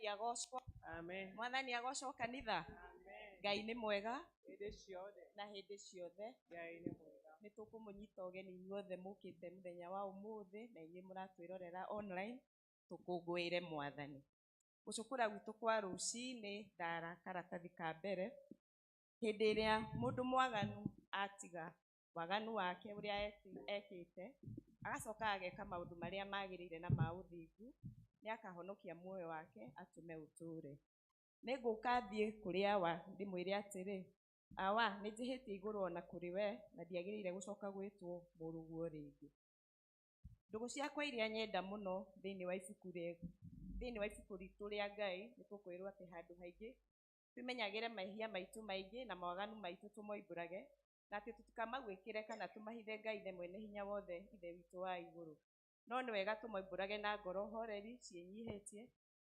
Mwathani agocwo. Amen. Mwathani agocwo kanitha. Amen. Ngai nĩ mwega Hĩndĩ ciothe. Na hĩndĩ ciothe. Ngai nĩ mwega. Nĩ tũkũmũnyita ũgeni inyuothe mũkĩte mũthenya wa ũmũthĩ na inyuĩ mũratwĩrorera online tũkũngũĩre Mwathani. Gũcũkũra gwitũ kwa rũcinĩ ndara karatathi ka mbere hĩndĩ ĩrĩa mũndũ mwaganu atiga waganu wake ũrĩa ekĩte agacoka ageka maũndũ marĩa magĩrĩire na ma ũthingu, nĩ akahonokia muoyo wake atũme ũtũũre. Nĩ ngũka thiĩ kũrĩ awa ndĩmwĩre atĩrĩ, awa, nĩ njĩhĩtie igũrũ ona kũrĩ we, na ndiagĩrĩire gũcoka gwĩtwo mũrũguo rĩngĩ. Ndũgũ ciakwa iria nyenda mũno thĩinĩ wa ibuku rĩa thĩinĩ wa ibuku ritũ rĩa Ngai, nĩ tũkwĩrwo atĩ handũ haingĩ twĩmenyagĩre mehia maitũ maingĩ na mawaganu maitũ tũmoimbũrage, na atĩ tũtikamaguĩkĩre kana tũmahithe Ngai Ithe mwene hinya wothe, Ithe witũ wa igũrũ. No nĩ wega tũmoimbũrage na ngoro horeri ciĩnyihĩtie,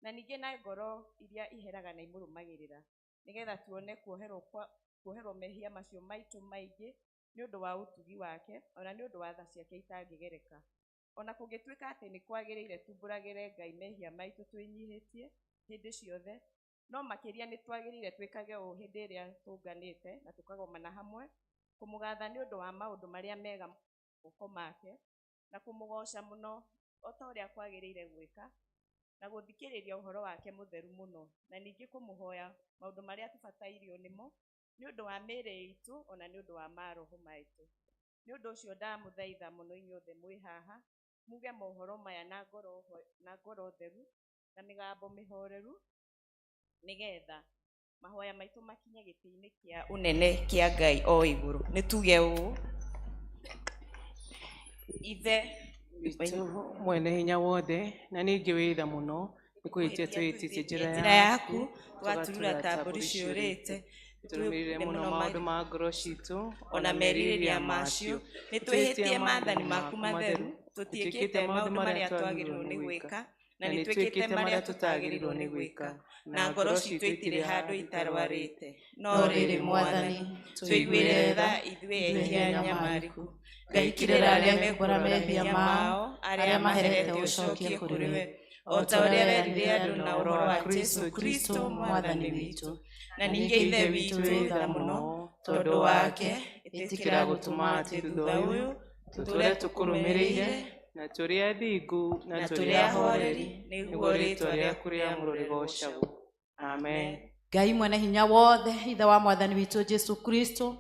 na ningĩ na ngoro iria iheraga na imũrũmagĩrĩra, nĩgetha tuone kuoherwo kwa kuoherwo mehia macio maitũ maingĩ nĩ ũndũ wa ũtugi wake, ona nĩ ũndũ wa tha ciake itangĩgereka. Ona kũngĩtuĩka atĩ nĩ kwagĩrĩire tumbũragĩre Ngai mehia maitũ twĩnyihĩtie hĩndĩ ciothe, no makĩria nĩ twagĩrĩire twĩkage ũũ hĩndĩ ĩrĩa tũnganĩte na tũkagomana hamwe kũmũgatha nĩ ũndũ wa maũndũ marĩa mega moko make, na kũmũgoca mũno o ta ũrĩa kwagĩrĩire gwĩka, na gũthikĩrĩria ũhoro wake mũtheru mũno, na ningĩ kũmũhoya maũndũ marĩa tũbatairio nĩmo nĩ ũndũ wa mĩĩrĩ itũ ona nĩ ũndũ wa maroho maitũ. Nĩ ũndũ ũcio ndamũthaitha mũno inyuothe mwĩ haha muge mohoro maya na ngoro theru na mĩgambo mĩhoreru, nĩgetha mahoya maitũ makinye gĩtĩ-inĩ kĩa ũnene kĩa Ngai o igũrũ. Nĩ tuge ũũ: Ithe witũ mwene hinya wothe na ningĩ wĩ tha mũno, nĩ kũhĩtia twĩhĩtĩtie njĩra njĩra yaku, tũgaturura ta mbũri ciũrĩte. Tũrũmĩrĩre mũno maũndũ ma ngoro citũ ona merirĩria macio. Nĩ twĩhĩtie maathani maku matheru, tũtiĩkĩte maũndũ marĩa twagĩrĩirwo nĩ gwĩka, na nĩ twĩkĩte marĩa tũtagĩrĩirwo nĩ gwĩka, na ngoro citũ itirĩ handũ itarwarĩte. No rĩrĩ, Mwathani, tũiguĩre tha ithuĩ ehia nyamarĩku. Ngai, kirĩra arĩa mekumbũra mehia mao, arĩa maherete ũcokie kũrĩ we, o ta ũrĩa werire andũ na ũhoro wa Jesu Kristo Mwathani witũ. Na ningĩ Ithe witũ wĩ tha mũno, tondũ wake ĩtĩkĩra gũtũma atĩ thutha ũyũ tũtũre tũkũrũmĩrĩire na tũrĩ athingu na na tũrĩ tũrĩ ahoreri, ahoreri, nĩguo rĩĩtwa rĩaku rĩamũrwo rĩgoocagwo. Amen. Ngai mwene hinya wothe, Ithe wa Mwathani witũ Jesu Kristo,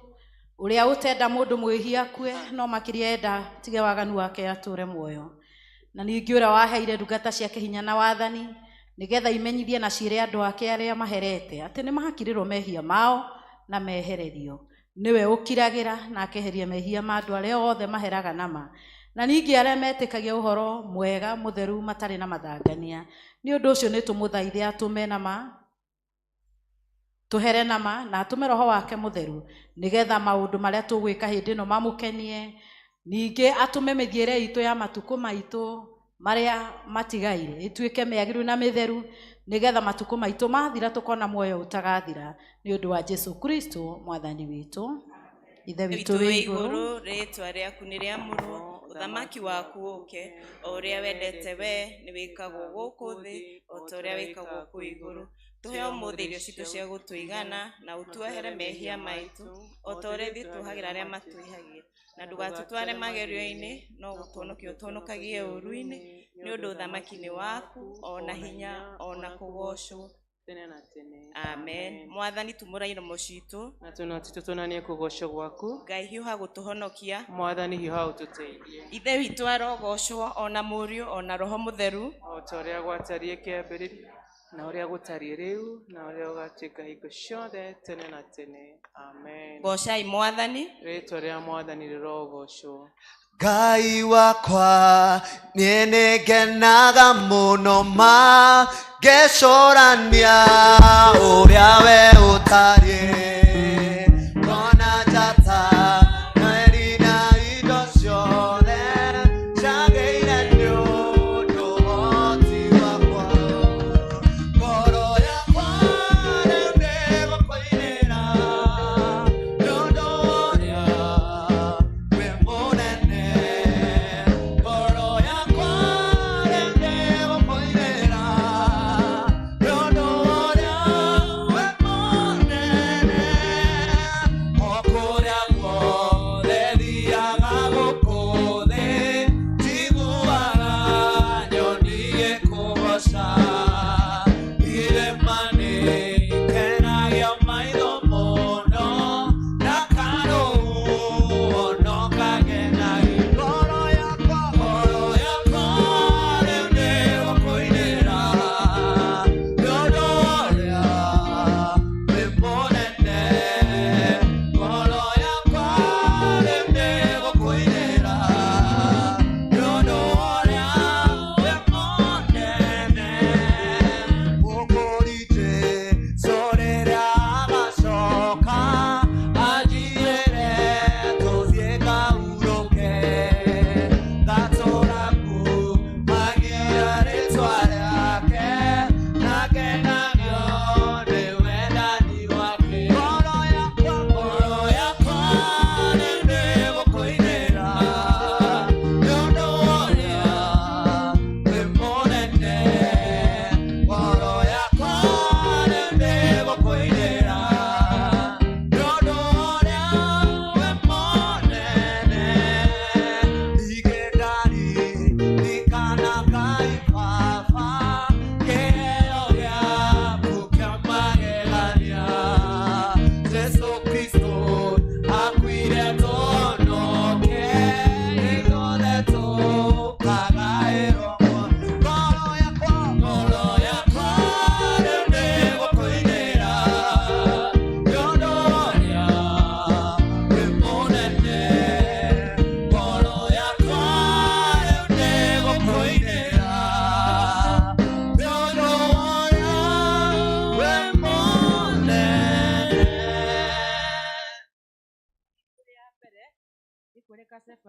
ũrĩa ũtenda mũndũ mwĩhia akue, no makĩria enda tige waganu wake atũre muoyo, na ningĩ ũrĩa waheire ndungata ciake hinya na wathani nĩgetha imenyithie na ciĩre andũ ake arĩa maherete atĩ nĩ mahakirĩrwo mehia mao na mehererio, nĩwe ũkiragĩra na akeheria mehia ma andũ arĩa othe maheraga nama na ningĩ arĩa metĩkagia ũhoro mwega mũtheru matarĩ na mathangania. Nĩ ũndũ ũcio nĩ tũmũthaithe atũme nama tũhere nama na atũme Roho wake mũtheru, nĩgetha maũndũ marĩa tũgwĩka hĩndĩ ĩno mamũkenie, ningĩ atũme mĩthiĩre itũ ya matukũ maitũ marĩa matigaire ĩtuĩke mĩagĩrĩru na mĩtheru, nĩgetha matukũ maitũ mathira tũkona muoyo ũtagathira, nĩ ũndũ wa Jesu Kristo Mwathani witũ. Ithe witũ witũ wĩ wĩ igũrũ, igũrũ, rĩĩtwa rĩaku nĩ rĩamũrwo, ũthamaki waku ũke, o ũrĩa wendete we nĩ wĩkagwo gũkũ thĩ o ta ũrĩa wĩkagwo kũu igũrũ. Tũhe ũmũthĩ irio citũ cia gũtũigana, na ũtuohere mehia maitũ o ta ũrĩa ithuĩ tuohagĩra arĩa matwĩhagia, na ndũgatũtware magerio-inĩ, no gũtũhonokia ũtũhonokagie ũũru-inĩ, nĩ ũndũ ũthamaki nĩ waku, o na hinya, o na kũgoocwo tene na tene. Amen. Mwathani, tumũra iromo citũ na tũnua twitũ tuonanie kũgoocwo gwaku. Ngai, hiũha gũtũhonokia. Mwathani, hiũha ũtũteithie. Ithe witũ arogocwo, ona Mũriũ, ona Roho Mũtheru. O ta ũrĩa gwatariĩ kĩambĩrĩria, na ũrĩa gũtariĩ rĩu, na ũrĩa ũgatuĩka hingo ciothe tene na tene. Amen. Gocai Mwathani. Rĩĩtwa rĩa Mwathani rĩrogocwo. Ngai wakwa, niĩ nĩngenaga mũno ma ngecũrania ũrĩa we ũtariĩ, ngona njata, mweri na indo ciothe ciagĩire nĩ ũndũ ũhoti wakwa. Ngoro yakwa rĩu nĩgũkũinĩra nĩ ũndũ ũrĩa wĩ mũnene. Ngoro yakwa rĩu nĩgũkũinĩra nĩ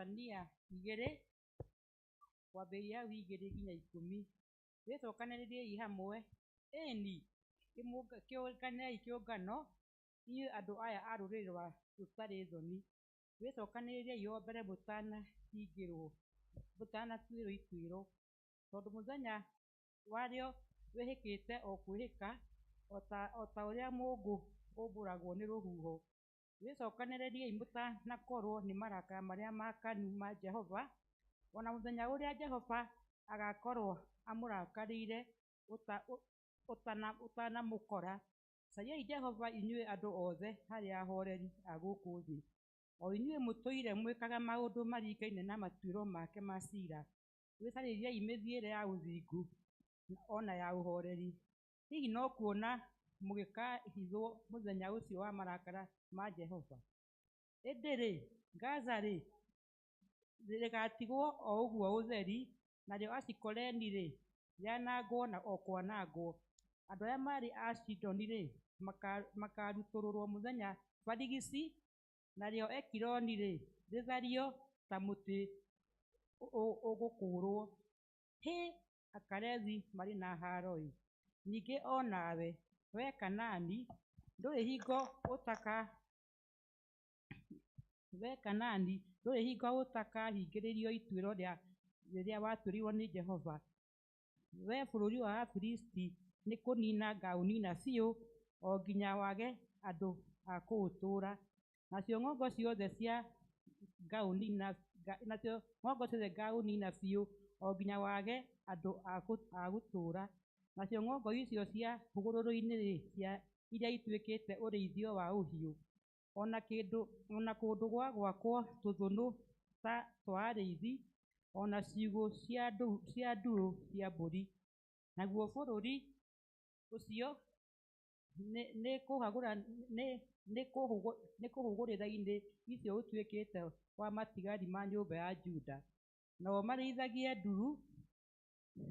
Zefania 2, kwambĩrĩria hau 2 nginya 10. Wĩcokanĩrĩriei hamwe, ĩni, kĩũnganei kĩũngano, inyuĩ andũ aya a rũrĩrĩ rũtarĩ thoni, wĩcokanĩrĩriei o mbere mũtanatuĩrwo ituĩro, tondũ mũthenya warĩo wĩhĩkĩte o kwĩhĩka, o ta ũrĩa mũũngũ ũmbũragwo nĩ rũhuho. Wĩcokanĩrĩriei mũtanakorwo nĩ marakara marĩa maakanu ma Jehova, o na mũthenya ũrĩa Jehova agakorwo amũrakarĩire ũtanamũkora. Cariai Jehova inyuĩ andũ othe arĩa ahoreri a gũkũ thĩ, o inyuĩ mũtũire mwĩkaga maũndũ maringaine na matuĩro make ma cira. Wĩcarĩriei mĩthiĩre ya ũthingu o na ya ũhoreri. Hihi no kuona mũgĩkahithwo mũthenya ũcio wa marakara ma Jehova. Ĩndĩ-rĩ, Gaza-rĩ, rĩgatigwo o ũguo ũtheri, narĩo Ashikeloni-rĩ, rĩanangwo o kwanangwo. Andũ arĩa marĩ a Sidoni-rĩ, makarutũrũrwo mũthenya barigici, narĩo Ekironi-rĩ, rĩthario ta mũtĩ ũgũkũũrwo. Hĩ, Akerethi marĩ na haaro-ĩ! Ningĩ o nawe, wee Kaanani, ndũrĩ hingo ũtakahingĩrio ituĩro rĩrĩa watuĩrĩirwo nĩ Jehova. Wee bũrũri wa Afilisti nĩ kũnina ngaũnina biũ, o nginya wage andũ a kũũtũũra. Nacio ng'ongo ciothe ngaũnina biũ, o nginya wage andũ a gũtũũra. Nacio ng'ongo icio cia hũgũrũrũ-inĩ iria ituĩkĩte ũrĩithio wa ũhiũ, o na kũndũ gwa gwakwo tũthũnũ twa arĩithi, o na ciugũ cia ndũru cia mbũri. Naguo bũrũri ũcio nĩ kũhũgũrĩra-inĩ icio ũtuĩke wa matigari ma nyũmba ya Juda, nao marĩithagie ndũru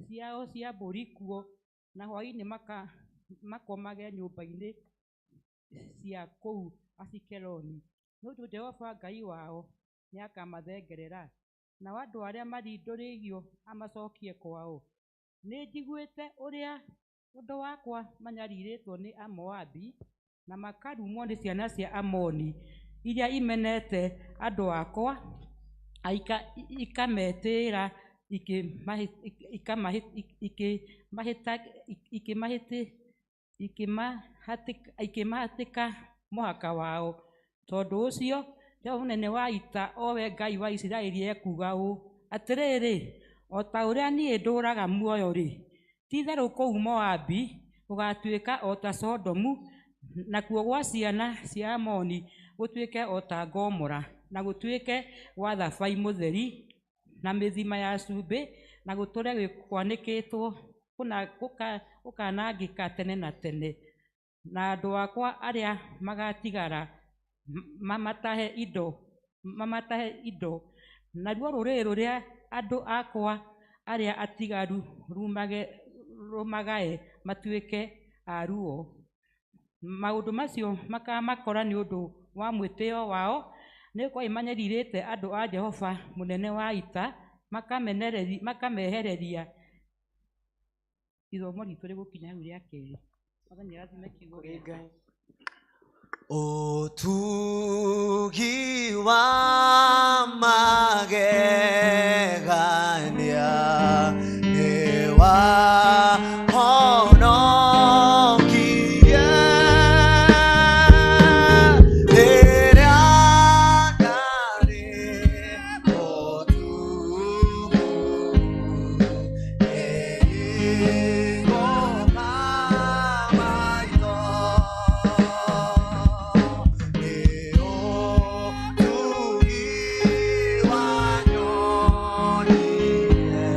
ciao cia mbũri kuo, na hwaĩ-inĩ makomage nyũmba-inĩ cia kũu Ashikeloni, nĩ ũndũ Jehova Ngai wao nĩakamathengerera, nao andũ arĩa marindũrĩirio amacokie kwao. Nĩnjiguĩte ũrĩa ũndũ wakwa manyarirĩtwo nĩ Amoabi, na makarumwo nĩ ciana cia Amoni, iria imenete andũ akwa, ikametĩĩra ikĩmahatĩka mũhaka wao. Tondũ ũcio Jehova mũnene wa ita, o we Ngai wa Isiraeli, ekuuga ũũ: Atĩrĩrĩ, o ta ũrĩa niĩ ndũũraga muoyo-rĩ, ti-itherũ kũu Moabi gũgaatuĩka o ta Sodomu, nakuo gwa ciana cia Amoni gũtuĩke o ta Gomora, na gũtuĩke gwa thabai mũtheri na mĩthima ya cumbĩ, na gũtũũre kwanĩkĩtwo gũkanangĩka tene na tene. Na andũ akwa arĩa magatigara mamatahe indo, naruo rũrĩrĩ rũrĩa andũ akwa arĩa atigaru rũmagae matuĩke aruo. Maũndũ macio makamakora nĩ ũndũ wa mwĩtĩĩo wao, nĩgũkorwo nĩmanyarirĩte andũ a Jehova mũnene wa ita, makamehereria. Ithomo ritũ rĩgũkinya hau rĩa kerĩ. Mwathani arathime kiugo gĩake. Ũtugi wa magegania nĩ wahonokirie rĩrĩa ndarĩ mũtumumu, ngĩhingũka maitho. Nĩ ũtugi wanyonire.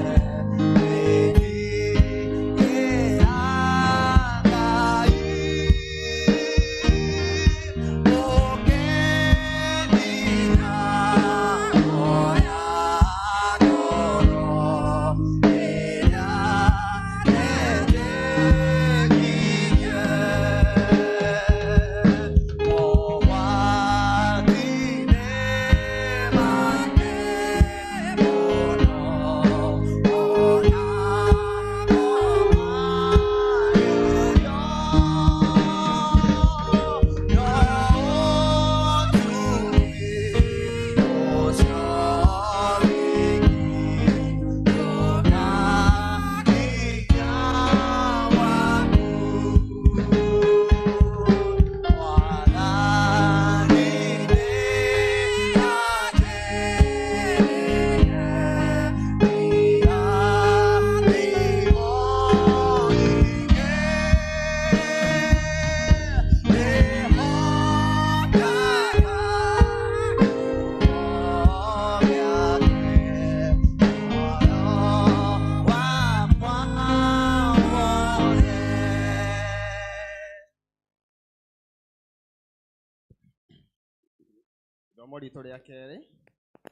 Ithomo ritũ rĩa kerĩ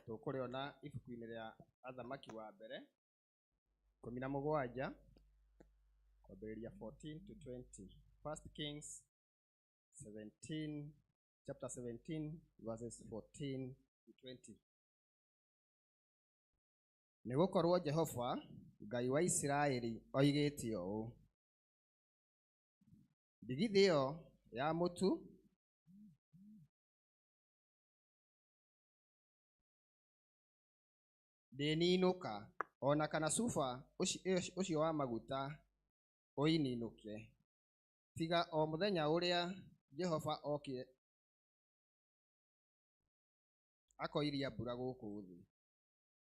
tũkũrĩona ibuku-inĩ rĩa Athamaki wa mbere 17 kwambĩrĩria 14 to 20. First Kings 17, chapter 17 verses 14 to 20. Nĩ gũkorwo Jehova Ngai wa Isiraeli oigĩte ũũ, ndigithĩ ĩyo ya mũtu ndĩninũka, ona kana cuba ũcio wa maguta ũininũke, tiga o mũthenya ũrĩa Jehova okire akoiria mbura gũkũ thĩ.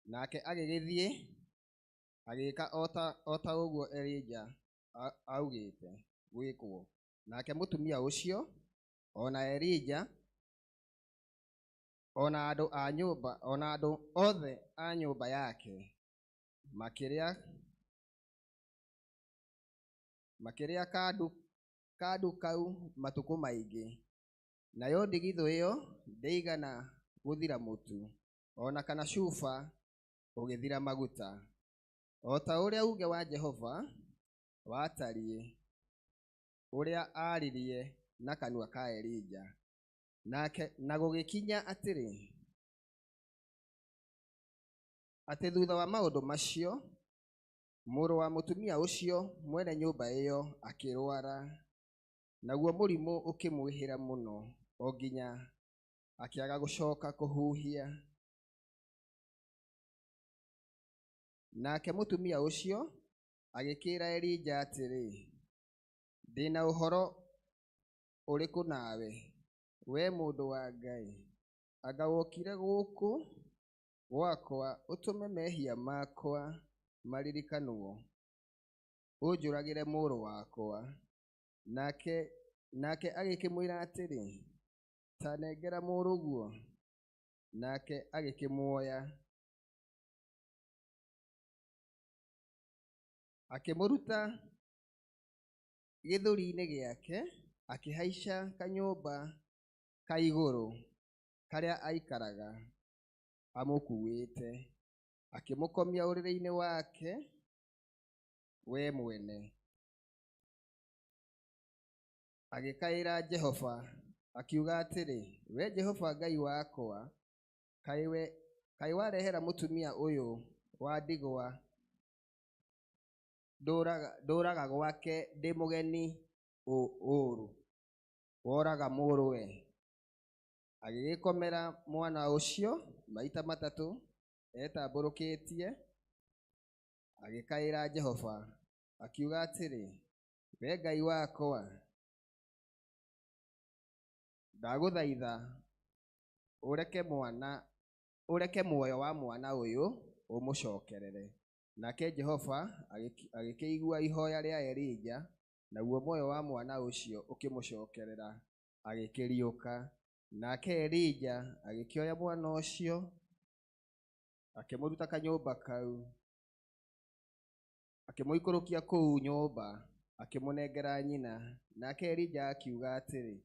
Nake agĩgĩthiĩ agĩĩka o ta ũguo Elija augĩte gwĩkwo. Nake mũtumia ũcio ona Elija ona andũ a nyũmba ona andũ othe a nyũmba yake makĩrĩa kandu kau matukũ maingĩ. Nayo ndigithũ ĩyo ndĩigana gũthira mũtu, ona kana cuba ũgĩthira maguta, o ta ũrĩa uuge wa Jehova watariĩ, ũrĩa aaririe na kanua ka Elija. Nake na gũgĩkinya atĩrĩ, atĩ thutha wa maũndũ macio, mũrũ wa mũtumia ũcio mwene nyũmba ĩyo akĩrwara, naguo mũrimũ ũkĩmwĩhĩra mũno o nginya akĩaga gũcoka kũhuhia. Nake mũtumia ũcio agĩkĩra Elija atĩrĩ, ndĩna ũhoro ũrĩkũ nawe, we mũndũ wa Ngai? Anga wokire gũkũ gwakwa ũtũme mehia makwa maririkanwo, ũnjũragĩre mũrũ wakwa. Nake agĩkĩmwĩra atĩrĩ, ta nengera mũrũguo. Nake agĩkĩmuoya akĩmũruta gĩthũri-inĩ gĩake, akĩhaica kanyũmba ka igũrũ karĩa aikaraga amũkuĩte, akĩmũkomia ũrĩrĩ-inĩ wake we mwene. Agĩkaĩra Jehova akiuga atĩrĩ, we Jehova Ngai wakwa, kaĩ warehera mũtumia ũyũ wa ndigwa ndũraga gwake ndĩ mũgeni ũũru, woraga mũrũwe. Agĩgĩkomera mwana ũcio maita matatũ etambũrũkĩtie, agĩkaĩra Jehova akiuga atĩrĩ, we Ngai wakwa, ndagũthaitha ũreke muoyo wa mwana ũyũ ũmũcokerere. Nake Jehova agĩkĩigua ihoya rĩa Elija, naguo muoyo wa mwana ũcio ũkĩmũcokerera, agĩkĩriũka. Nake Elija agĩkĩoya mwana ũcio akĩmũruta kanyũmba kau, akĩmũikũrũkia kũu nyũmba, akĩmũnengera nyina. Nake Elija akiuga atĩrĩ,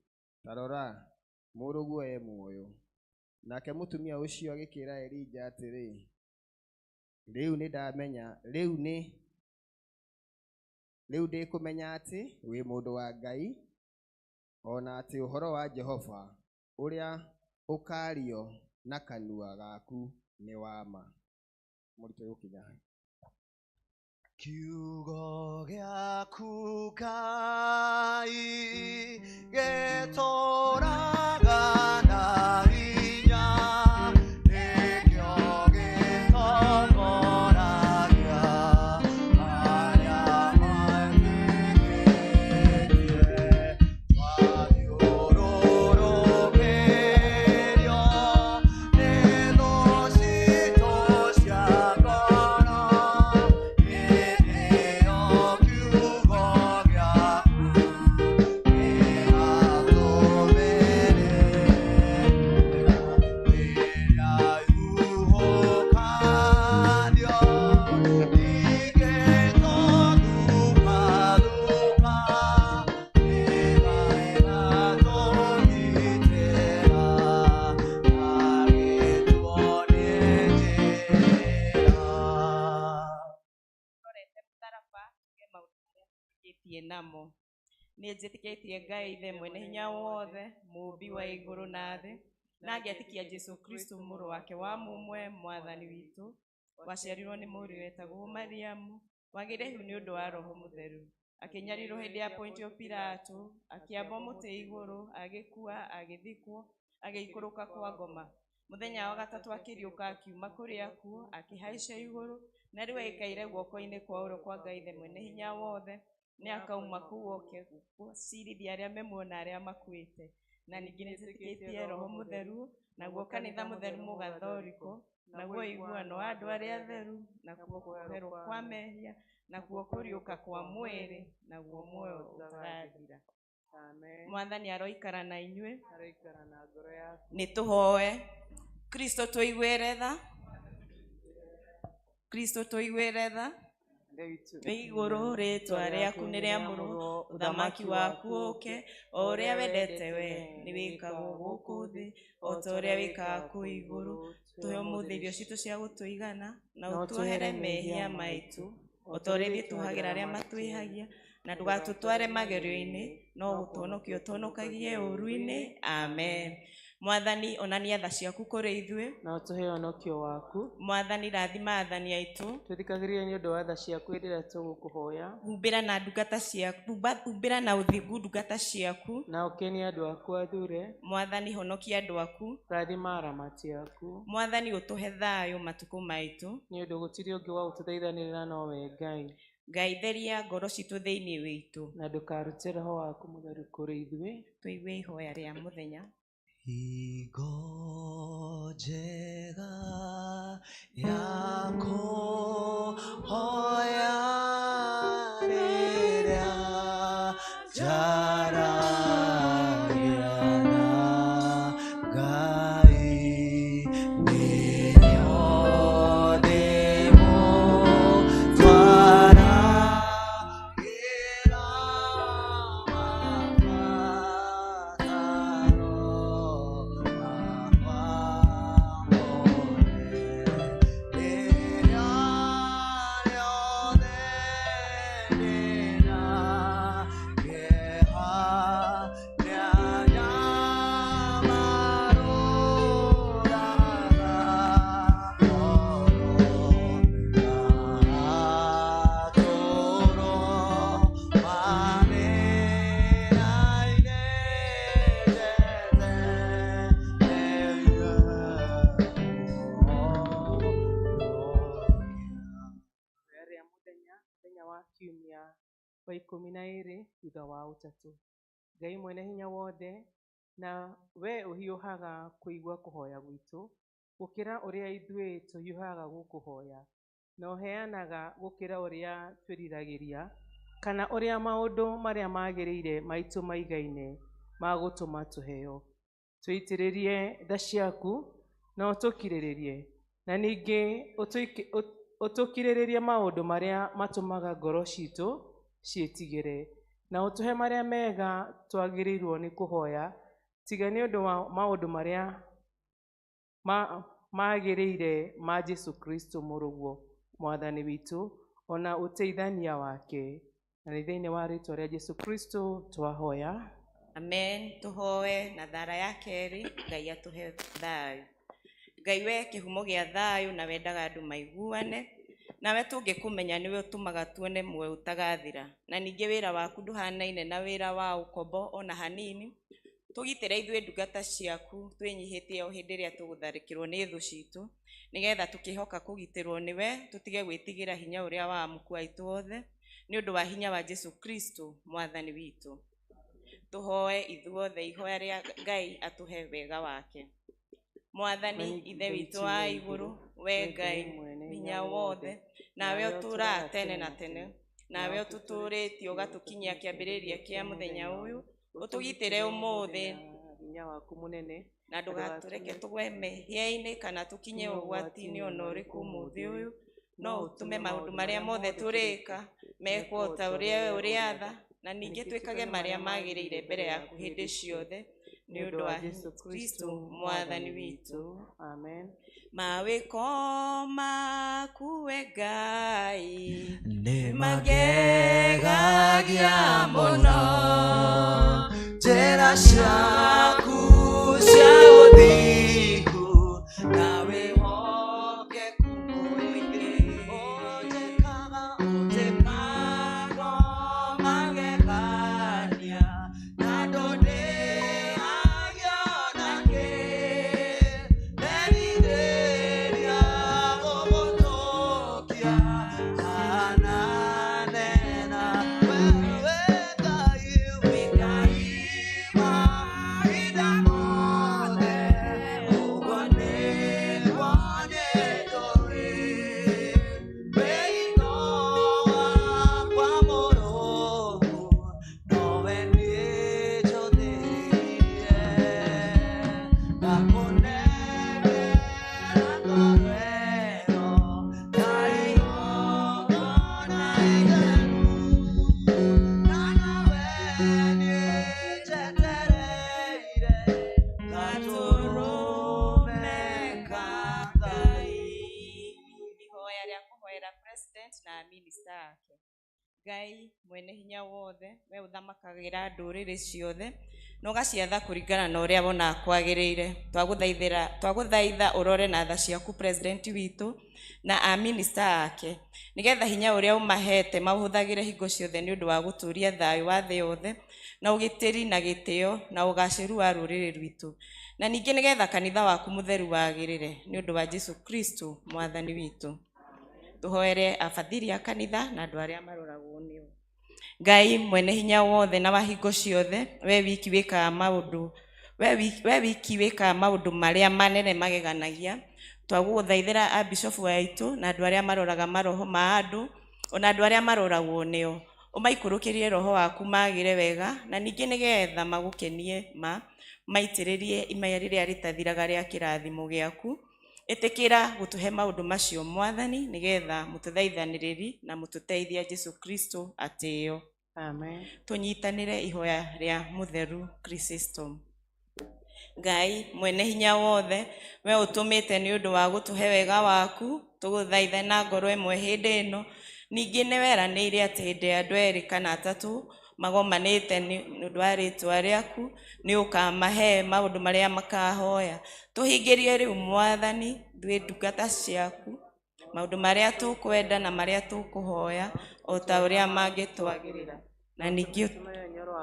ta rora, mũrũguo e muoyo. Nake mũtumia ũcio agĩkĩra Elija atĩrĩ, rĩu nĩndamenya, rĩu ndĩkũmenya atĩ wĩ mũndũ wa Ngai, ona atĩ ũhoro wa Jehova ũrĩa ũkaario na kanua gaku nĩ wa ma. Mũritũ gũkinya. Kiugo gĩaku Ngai gĩtũũraga na hinya, nĩkĩo gĩtongoragia arĩa metĩkĩtie. Twathiũrũrũkĩrio nĩ thũ citũ cia ngoro, hĩndĩ ĩyo kiugo gĩaku Twĩtĩkĩtie namo. Nĩ njĩtĩkĩtie Ngai Ithe mwene hinya wothe, mũũmbi wa igũrũ na thĩ, na ngetĩkia Jesũ Kristo mũrũ wake wa mũmwe, mwathani witũ, waciarirwo nĩ mũriũ wetagwo Mariamu, wagĩire ihu nĩ ũndũ wa Roho Mũtheru, akĩnyarirwo hĩndĩ ya Pontio Pilato, akĩambwo mũtĩ igũrũ, agĩkua, agĩthikwo, agĩikũrũka kwa ngoma. Mũthenya wa gatatũ akĩriũka akiuma kũrĩ akuũ, akĩhaica igũrũ, na rĩu aikaire guoko-inĩ kwa ũrĩo kwa Ngai Ithe mwene hinya wothe, nĩ akauma kũu oke gũcirithia arĩa me muoyo na arĩa makuĩte. Na ningĩ nĩnjĩtĩkĩtie Roho Mũtheru, naguo kanitha mũtheru mũgathoriko, naguo ũiguano wa andũ arĩa atheru, nakuo kuoherwo kwa mehia, nakuo kũriũka kwa mwĩrĩ, naguo muoyo ũtagathira. Amen. Mwathani aroikara na inyuĩ. Aroikara na ngoro yaku. Nĩ tũhoe. Kristo tũiguĩre tha. Kristo tũiguĩre tha. Wĩ igũrũ rĩtwa rĩaku nĩ rĩamũrwo, ũthamaki waku ũũke, o ũrĩa wendete we nĩ wĩkagwo gũkũ thĩ o ta ũrĩa wĩkaga kũu igũrũ. Tũhe ũmũthĩ irio citũ cia gũtũigana, na ũtuohere mehia maitũ o ta ũrĩa ithuĩ tuohagĩra arĩa matwĩhagia, na ndũgatũtware magerio-inĩ, no gũtũhonokia ũtũhonokagie ũũru-inĩ. Amen. Mwathani, onania tha ciaku kũrĩ ithuĩ, Na ũtũhe ũhonokio waku. Mwathani, rathima athani aitũ. Tũthikagĩrĩrie nĩ ũndũ wa tha ciaku hĩndĩ ĩrĩa tũgũkũhoya. Humbĩra na ndungata ciaku, humbĩra na ũthingu ndungata ciaku. Na ũkenie andũ aku athure. Mwathani, honokia andũ aku. Rathima aramati aku. Mwathani, ũtũhe thayũ matukũ maitũ. Nĩ ũndũ gũtirĩ ũngĩ wa gũtũthaithanĩrĩra nowe Ngai. Ngai, theria ngoro citũ thĩinĩ witũ. Na ndũkarute Roho waku mũtheru kũrĩ ithuĩ. Tũigue ihoya rĩa mũthenya. Hingo njega ya kũhoya rĩrĩa njaragia na Ngai, nĩrĩo ndĩmũtwaragĩra mabataro makwa mothe. Rĩrĩa rĩothe ndĩna kĩeha nĩanyamarũraga ngoro, agatũũro manĩra-inĩ Ihoya rĩa mũthenya, mũthenya wa kiumia wa 12 thutha wa ũtatũ. Ngai mwene hinya wothe, na we ũhiũhaga kũigua kũhoya gwitũ gũkĩra ũrĩa ithuĩ tũhiũhaga gũkũhoya, na ũheanaga gũkĩra ũrĩa twĩriragĩria, kana ũrĩa maũndũ marĩa magĩrĩire maitũ maigaine ma gũtũma tũheo. Tũitĩrĩrie tha ciaku na ũtũkirĩrĩrie, na ningĩ ũtũkirĩrĩrie maũndũ marĩa matũmaga ngoro citũ ciĩtigĩre, na ũtũhe marĩa mega twagĩrĩirwo nĩ kũhoya, tiga nĩ ũndũ wa maũndũ marĩa magĩrĩire ma Jesũ Kristo mũrũguo mwathani witũ, ona ũteithania wake. Na nĩ thĩinĩ wa rĩtwa rĩa Jesũ Kristo twahoya. Amen. Tũhoe na thara ya kerĩ, Ngai atũhe thayũ. Ngai we kĩhumo gĩa thayũ na wendaga andũ maiguane, nawe tũngĩkũmenya nĩwe ũtũmaga tuone muoyo ũtagathira. Na ningĩ wĩra waku ndũhanaine na wĩra wa ũkombo ona hanini. Tũgitĩre ithuĩ ndungata ciaku twĩnyihĩtie o hĩndĩ ĩrĩa tũgũtharĩkĩrwo nĩ thũ citũ, nĩgetha tũkĩhoka kũgitĩrwo nĩwe, tũtige gwĩtigĩra hinya ũrĩa wa amũku aitũ othe, nĩ ũndũ wa hinya wa Jesũ Kristo mwathani witũ. Tũhoe ithuothe ihoya rĩa Ngai atũhe wega wake. Mwathani Ithe witũ wa igũrũ, we Ngai hinya wothe, nawe ũtũũraga tene na tene, nawe ũtũtũũrĩtie ũgatũkinyia kĩambĩrĩria kĩa mũthenya ũyũ, ũtũgitĩre ũmũthĩ Hinya waku mũnene, na ndũgatũreke tũgwe mehia-inĩ kana tũkinye ũgwati-inĩ ona ũrĩkũ ũmũthĩ ũyũ, no ũtũme maũndũ marĩa mothe tũrĩka mekwo o ta ũrĩa we ũrĩatha, na ningĩ twĩkage marĩa magĩrĩire mbere yaku hĩndĩ ciothe, nĩ ũndũ wa Jesũ Kristo mwathani witũ. Amen. Mawĩko maku we Ngai Nĩ magegagia. Ũngenagia mũno njĩra ciaku cia ũthingu na wĩhokeku mũingĩ. Ũnjĩkaga ũnjĩkaga magegania na ndũndĩagio nakĩ. Nderirĩria gũgũtũkia hananena wewe Ngai, wĩ Ngai mahinda mothe, ũguo nĩguo njũĩ. Wĩino wakwa mũrũmu, nowe niĩ njũthĩrĩirie. Ngakũnengera ngoro ĩno, na igongona itheru. Na nowe niĩ njetereire, gatũrũme ka Ngai. Ihoya rĩa kũhoera president na minister ake. Ngai mwene hinya wothe, we ũthamakagĩra ndũrĩrĩ ciothe na ũgaciatha kũringana na ũrĩa wonaga kwagĩrĩire. Twagũthaitha ũrore na tha ciaku president witũ na a minister ake, nĩgetha hinya ũrĩa ũmahete maũhũthagĩre hingo ciothe nĩ ũndũ wa gũtũũria thayũ wa thĩ yothe na ũgitĩri na gĩtĩo na ũgacĩru wa rũrĩrĩ rwitũ, na ningĩ nĩgetha kanitha waku mũtheru wagĩrĩre nĩ ũndũ wa Jesu Kristo mwathani witũ. Tũhoere abathiri a kanitha na andũ arĩa maroragwo nĩo. Ngai mwene hinya wothe na wa hingo ciothe, we wiki wĩkaga maũndũ, we wiki wĩkaga maũndũ marĩa manene mageganagia. Twagũgũthaithĩra abishofu aitũ na andũ arĩa maroraga maroho ma andũ ona andũ arĩa maroragwo nĩo, ũmaikũrũkĩrie roho waku magĩre wega, na ningĩ nĩgetha magũkenie ma maitĩrĩrie imaya rĩrĩa rĩtathiraga rĩa kĩrathimo gĩaku. Ĩtĩkĩra gũtũhe maũndũ macio mwathani, nĩgetha mũtũthaithanĩrĩri na mũtũteithia Jesu Kristo atĩo. Amen. Tũnyitanĩre ihoya rĩa mũtheru Chrysostom. Ngai mwene hinya wothe, we ũtũmĩte nĩ ũndũ wa gũtũhe wega waku, tũgũthaithe na ngoro ĩmwe hĩndĩ ĩno. Ningĩ nĩ weranĩire atĩ hĩndĩ ya andũ erĩ kana atatũ magomanĩte nĩ ũndũ wa rĩtwa rĩaku, nĩ ũkamahe maũndũ marĩa makahoya. Tũhingĩrie rĩu mwathani, ithuĩ ndungata ciaku, maũndũ marĩa tũkwenda na marĩa tũkũhoya, o ta ũrĩa mangĩtwagĩrĩra. Na ningĩ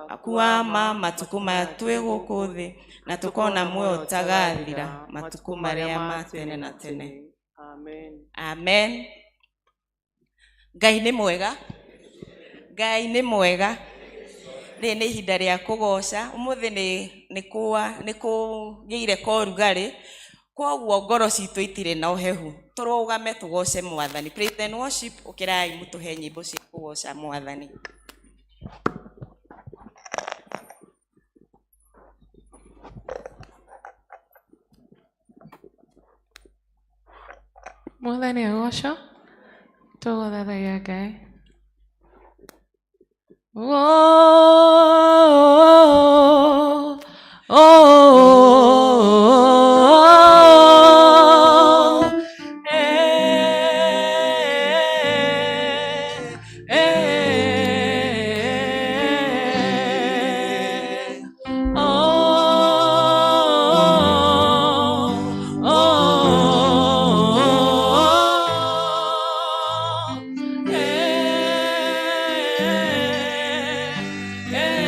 aku wa ma matukũ maya twĩ gũkũ thĩ, na tũkona muoyo ũtagathira matukũ marĩa ma tene na tene. Amen. Amen. Ngai nĩ mwega. Ngai nĩ mwega. Rĩrĩ nĩ ihinda rĩa kũgoca. Ũmũthĩ nĩ kũgĩire korugarĩ, koguo ngoro citũ itirĩ na ũhehu. Tũrũgame tũgoce mwathani. Praise and worship, ũkĩrai mũtũhe nyĩmbo cia kũgoca mwathani. Mwathani agocwo, tũgũthathaiya Ngai. Oh, oh, oh, eh, eh, oh, oh, eh, eh.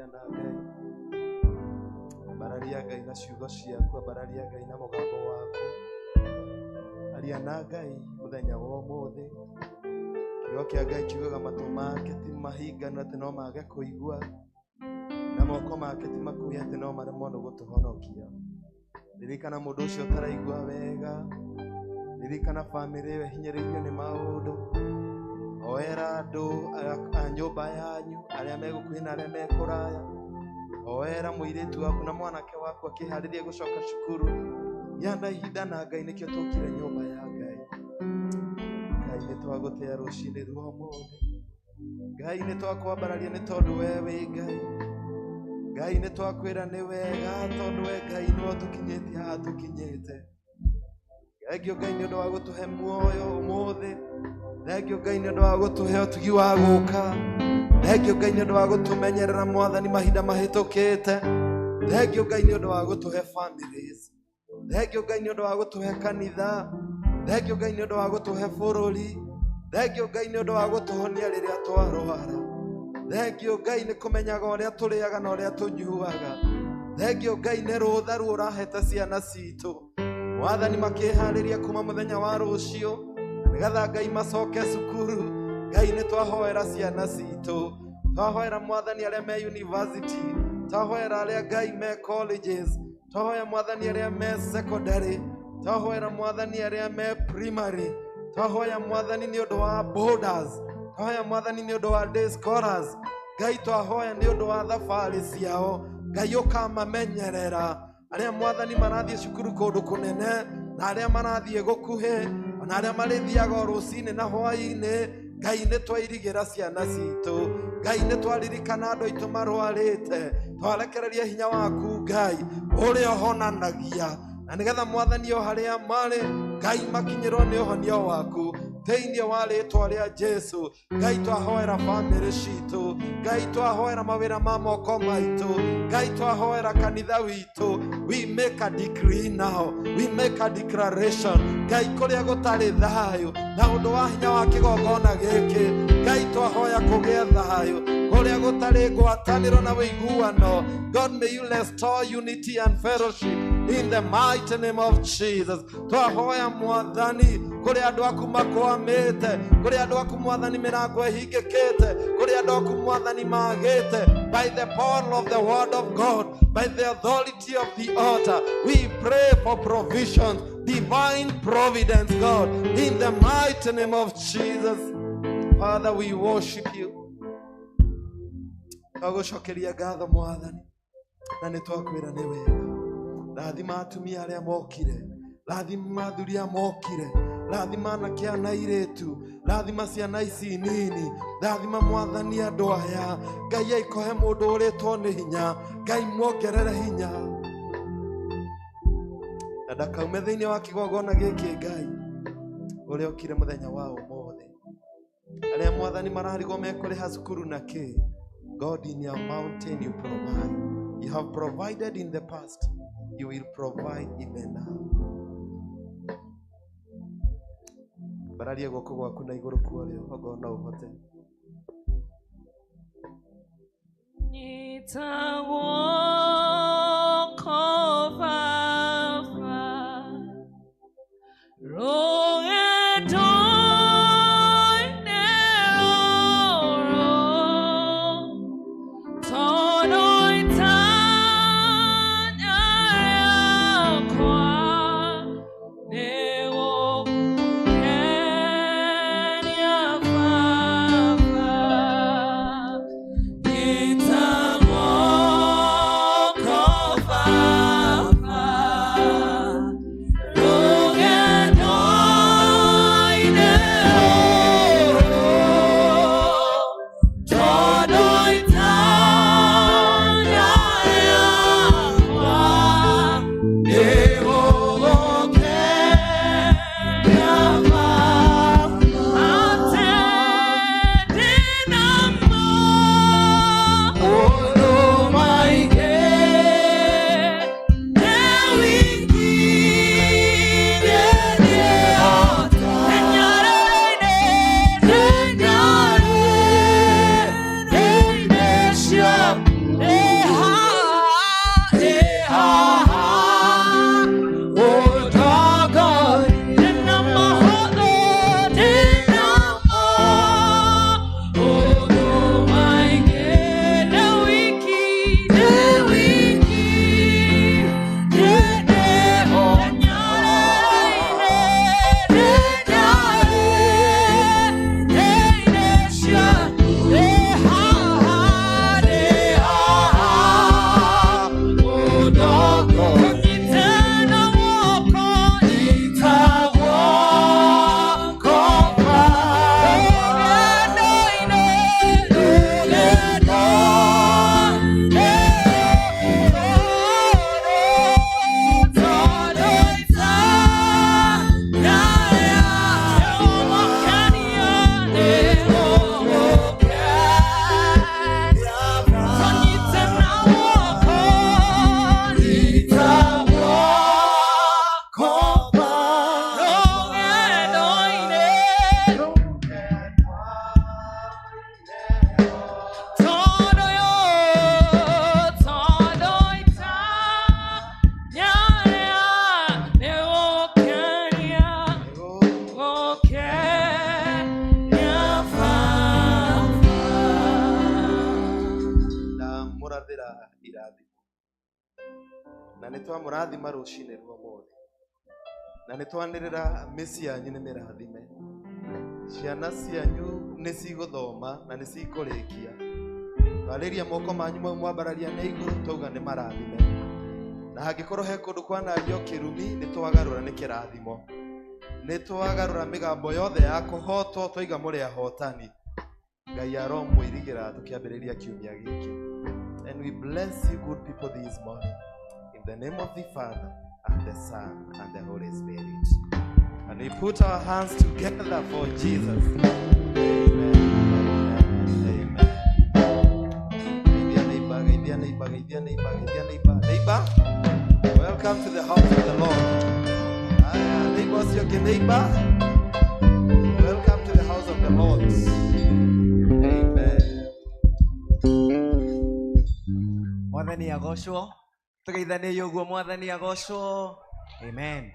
Ihinda na Ngai. Ambararia Ngai na ciugo ciaku, ambararia Ngai na mũgambo waku. Aria na Ngai mũthenya wa ũmũthĩ. Kiugo kĩa Ngai kiugaga matũ make ti mahinganu atĩ no mage kũigua, na moko make ti makuhĩ atĩ no maremwo nĩ gũtũhonokia. Ririkana mũndũ ũcio ũtaraigua wega, ririkana bamĩrĩ ĩyo ĩhinyĩrĩirio nĩ maũndũ. Hoera andũ a nyũmba yanyu, arĩa me gũkuhĩ na arĩa me kũraya. Hoera mũirĩtu waku na mwanake waku akĩharĩria gũcoka cukuru. Gĩa na ihinda na Ngai, nĩkĩo tũkire nyũmba ya Ngai. Ngai, nĩ twagũtĩa rũcinĩ rwa ũmũthĩ. Ngai, nĩ twakwambararia nĩ tondũ we wĩ Ngai. Ngai, nĩ twakwĩra nĩ wega tondũ we Ngai nĩwe ũtũkinyĩtie haha tũkinyĩte. Thengio Ngai nĩ ũndũ wa gũtũhe muoyo ũmũthĩ. Thengio Ngai nĩ ũndũ wa gũtũhe ũtugi wa gũka. Thengio Ngai nĩ ũndũ wa gũtũmenyerera Mwathani mahinda mahĩtũkĩte. Thengio Ngai nĩ ũndũ wa gũtũhe families. Thengio Ngai nĩ ũndũ wa gũtũhe kanitha. Thengio Ngai nĩ ũndũ wa gũtũhe bũrũri. Thengio Ngai nĩ ũndũ wa gũtũhonia rĩrĩa twarwara. Thengio Ngai nĩ kũmenyaga ũrĩa tũrĩaga na ũrĩa tũnyuaga. Thengio Ngai nĩ rũtha ruo ũrahete ciana citũ. Mwathani, makĩharĩria kuma mũthenya wa rũciũ nĩgetha Ngai macoke cukuru. Ngai, nĩ twahoera ciana citũ, twahoera Mwathani arĩa me university, twahoera arĩa Ngai me colleges, twahoya Mwathani arĩa me secondary, twahoera Mwathani arĩa me primary, twahoya Mwathani nĩ ũndũ wa boarders, twahoya Mwathani nĩ ũndũ wa day scholars. Ngai, twahoya nĩ ũndũ wa thabarĩ ciao. Ngai, ũkamamenyerera arĩa Mwathani marathiĩ cukuru kũndũ kũnene na arĩa marathiĩ gũkuhĩ, ona arĩa marĩthiaga o rũcinĩ na hwaĩ-inĩ. Ngai, nĩ twairigĩra ciana citũ. Ngai, nĩ twaririkana andũ aitũ marwarĩte, twarekereria hinya waku Ngai ũrĩa ũhonanagia, na nĩgetha Mwathani o harĩa marĩ, Ngai, makinyĩrwo nĩ ũhonio waku thĩinĩ wa rĩtwa rĩa Jesu. Ngai, twahoera bamĩrĩ citũ. Ngai, twahoera mawĩra ma moko maitũ. Ngai, twahoera kanitha witũ. We make a decree now, we make a declaration. Ngai, kũrĩa gũtarĩ thayũ, na ũndũ wa hinya wa kĩgongona gĩkĩ, Ngai, twahoya kũgĩe thayũ kũrĩa gũtarĩ ngwatanĩro na wĩiguano. God, may you restore unity and fellowship in the mighty name of Jesus. Twahoya Mwathani kũrĩ andũ aku makwamĩte, kũrĩ andũ aku Mwathani mĩrango ĩhingĩkĩte, kũrĩ andũ aku Mwathani magĩte, by the power of the word of God, by the authority of the altar, we pray for provisions, divine providence, God, in the mighty name of Jesus. Father, we worship you. Twagũcokeria ngatho Mwathani, na nĩ twakwĩra nĩ wega. Rathima atumia arĩa mokire, rathima athuri arĩa mokire, rathima anake aya na airĩtu, rathima ciana ici nini, rathima Mwathani andũ aya. Ngai, aikohe mũndũ ũrĩtwo nĩ hinya, Ngai, muongerere hinya na ndakaume thĩinĩ wa kĩgongona gĩkĩ. Ngai, ũrĩa ũkire mũthenya wa ũmũthĩ, arĩa Mwathani mararigwo mekũrĩha cukuru na kĩ, God, in your mountain you provide. You have provided in the past, you will provide even now. Bararia guoko gwaku na igũrũ kuorĩo okorwo no ũhote. Nyita guoko Baba, rũgendo-inĩ rũrũ, tondũ itanya rĩakwa nĩ gũkenia Baba. Nyita guoko Baba, rũgendo-inĩ rũrũ, tondũ itanya rĩakwa nĩ gũgũkenia Baba. Atĩ ndĩna ma Twamũrathĩra irathimo na nĩ twamũrathima rũcinĩ rwa ũmũthĩ, na nĩ twanĩrĩra mĩciĩ yanyu nĩ mĩrathime, ciana cianyu nĩ cigũthoma na nĩ cikũrĩkia. Twarĩria moko manyu mau mwambararia na igũrũ, twauga nĩ marathime, na hangĩkorwo he kũndũ kwanario kĩrumi, nĩ twagarũra nĩ kĩrathimo, nĩ twagarũra mĩgambo yothe ya kũhotwo, twaiga mũrĩ ahotani. Ngai aromũirigĩra tũkĩambĩrĩria kiumia gĩkĩ. And we bless you good people this morning in the name of the Father and the Son and the Holy Spirit. And we put our hands together for Jesus. Amen. Amen. Amen. Geithia neighbor, geithia neighbor, geithia neighbor, geithia neighbor. Neighbor, welcome to the house of the Lord. Haya, neighbor ũcio ũngĩ, neighbor. Welcome to the house of the Lord. Amen. Mwathani agocwo. Tũgeithanie ũguo, Mwathani agocwo. Amen.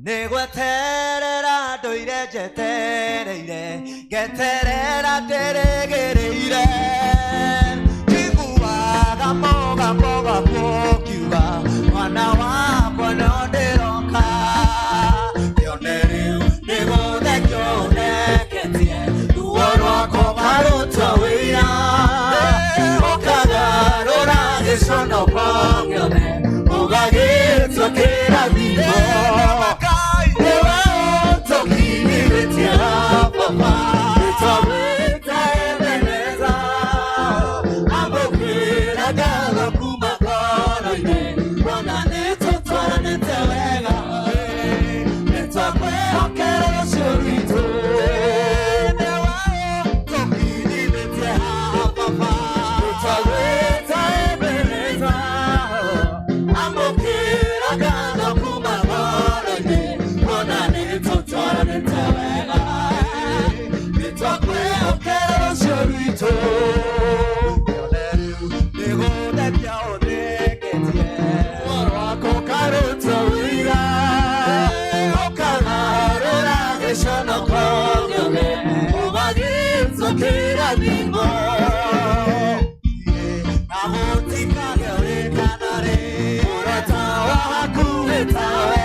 Nĩ gweterera ndũire njetereire, ngeterera ndĩrĩgĩrĩire, njiguaga mũgambo waku ũkiuga, mwana wakwa, no ndĩroka. Kĩone rĩu nĩ gũthekio ũneketie, ruo rwakwa ũkarũtua wĩira, ũkagarũra gĩconoko gĩothe, ũgagĩtua kĩrathimo. Nĩwe ũtũkinyithĩtie baba, nĩtwagwĩta Ebeneza. Amũkĩra ngatho kuma ngoro-inĩ, kuona nĩtũtwaranĩte wega, nĩtwakwĩhokera rũciũ rwitũ. Nĩwe ũtũkinyithĩtie baba, nĩtwagwĩta Ebeneza. Amũkĩra ngatho kuma ngoro-inĩ, kuona nĩtũtwaranĩte wega, nĩtwakwĩhokera rũciũ rwitũ. Kĩone rĩu nĩgũthekia ũtheketie, ruo rwakwa ũkaruta wĩira, ũkagarũra gĩconoko gĩothe, ũgagĩtua kĩrathimo. Na gũtikagĩa ũrĩkana rĩ, mũrata wa hakuhĩ tawe,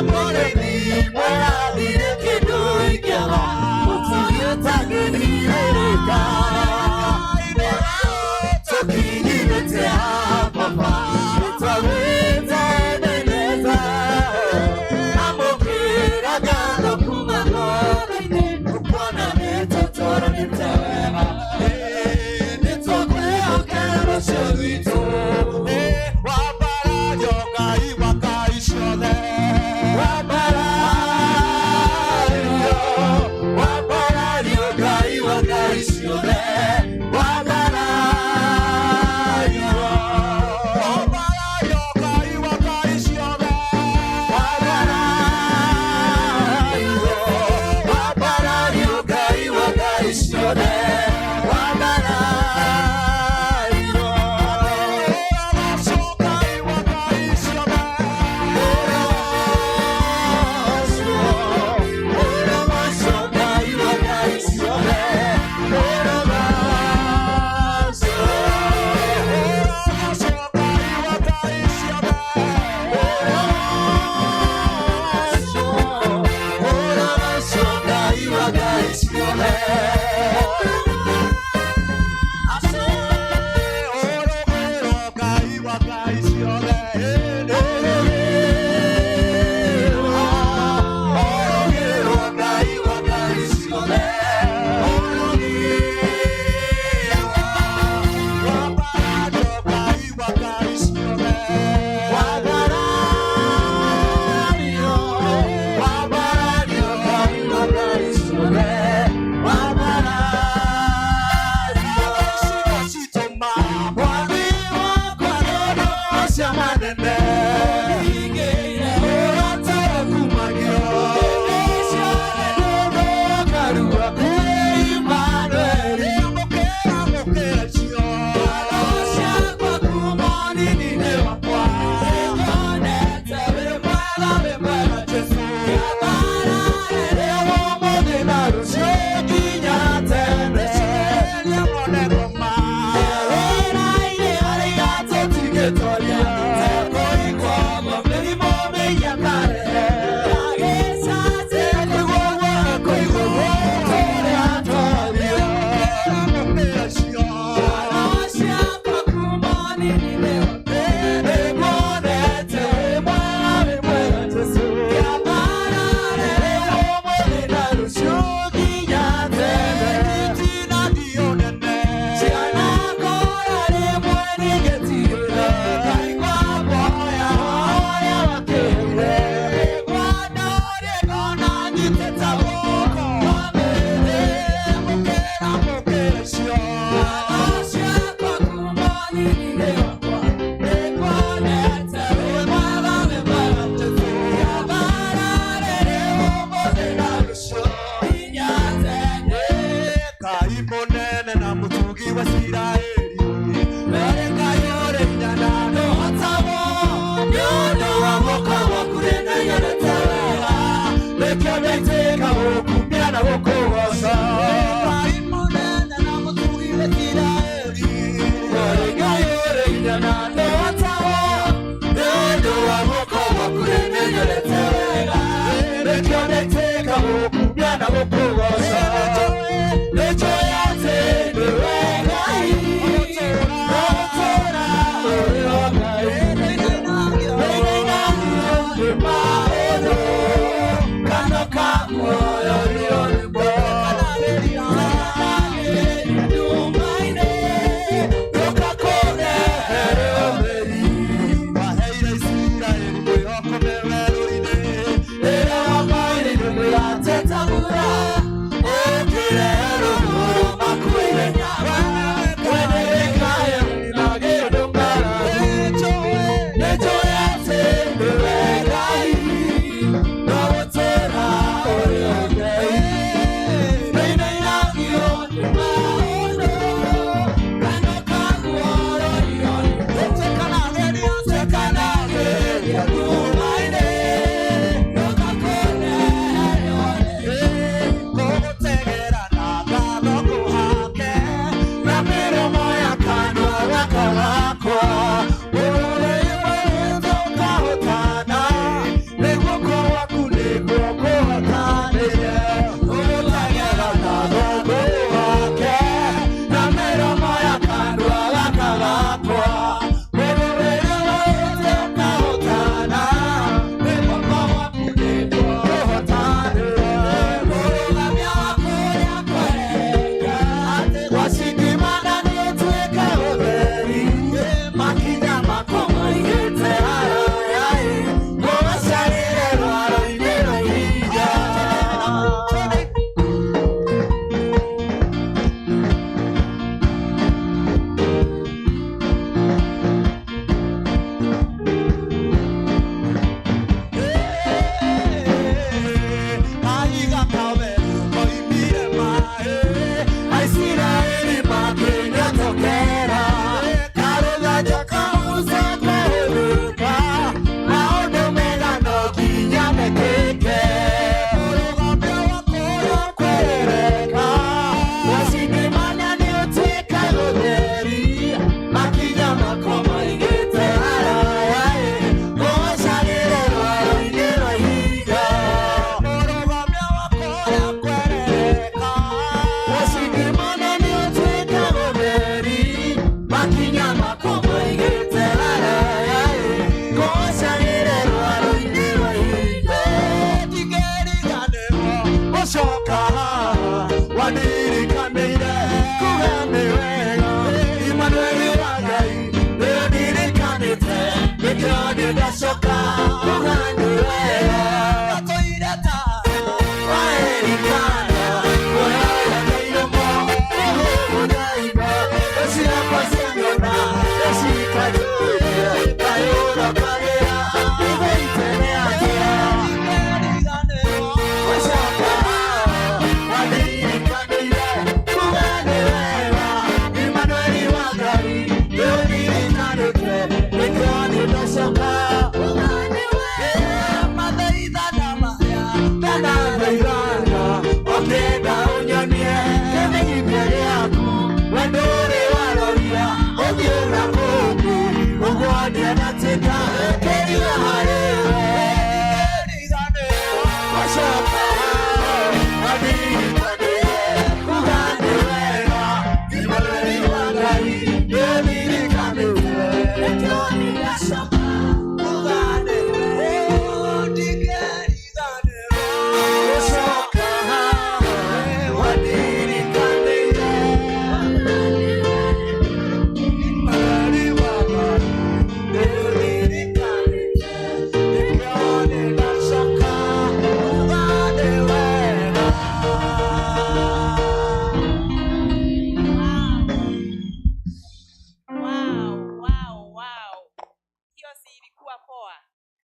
mũrĩithi mwega ndirĩ kĩndũ ingĩaga, mũturi ũtangĩthirĩrĩka. Tũkinyithĩtie baba, nĩtwagwĩta Ebeneza. Amũkĩra ngatho kuma ngoro-inĩ, kuona nĩtũtwaranĩte wega.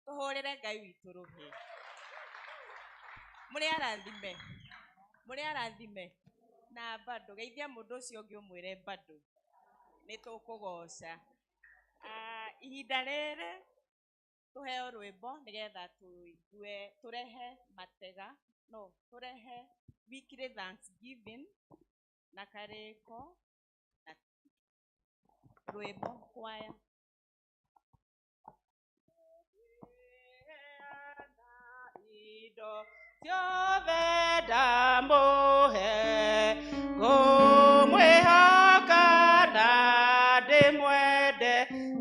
Tũhũrĩre Ngai witũ rũhĩ. Mũrĩ arathime. Mũrĩ arathime. Na bado geithia mũndũ ũcio ũngĩ ũmwĩre bado. Nĩ tũkũgoca. Ihinda rĩrĩ tũheo rwĩmbo nĩgetha tũigue tũrehe matega no tũrehe weekly thanksgiving na karĩko na rwĩmbo kwaya. Indo ciothe ndamũhe ngũmwĩhoka na ndĩmwende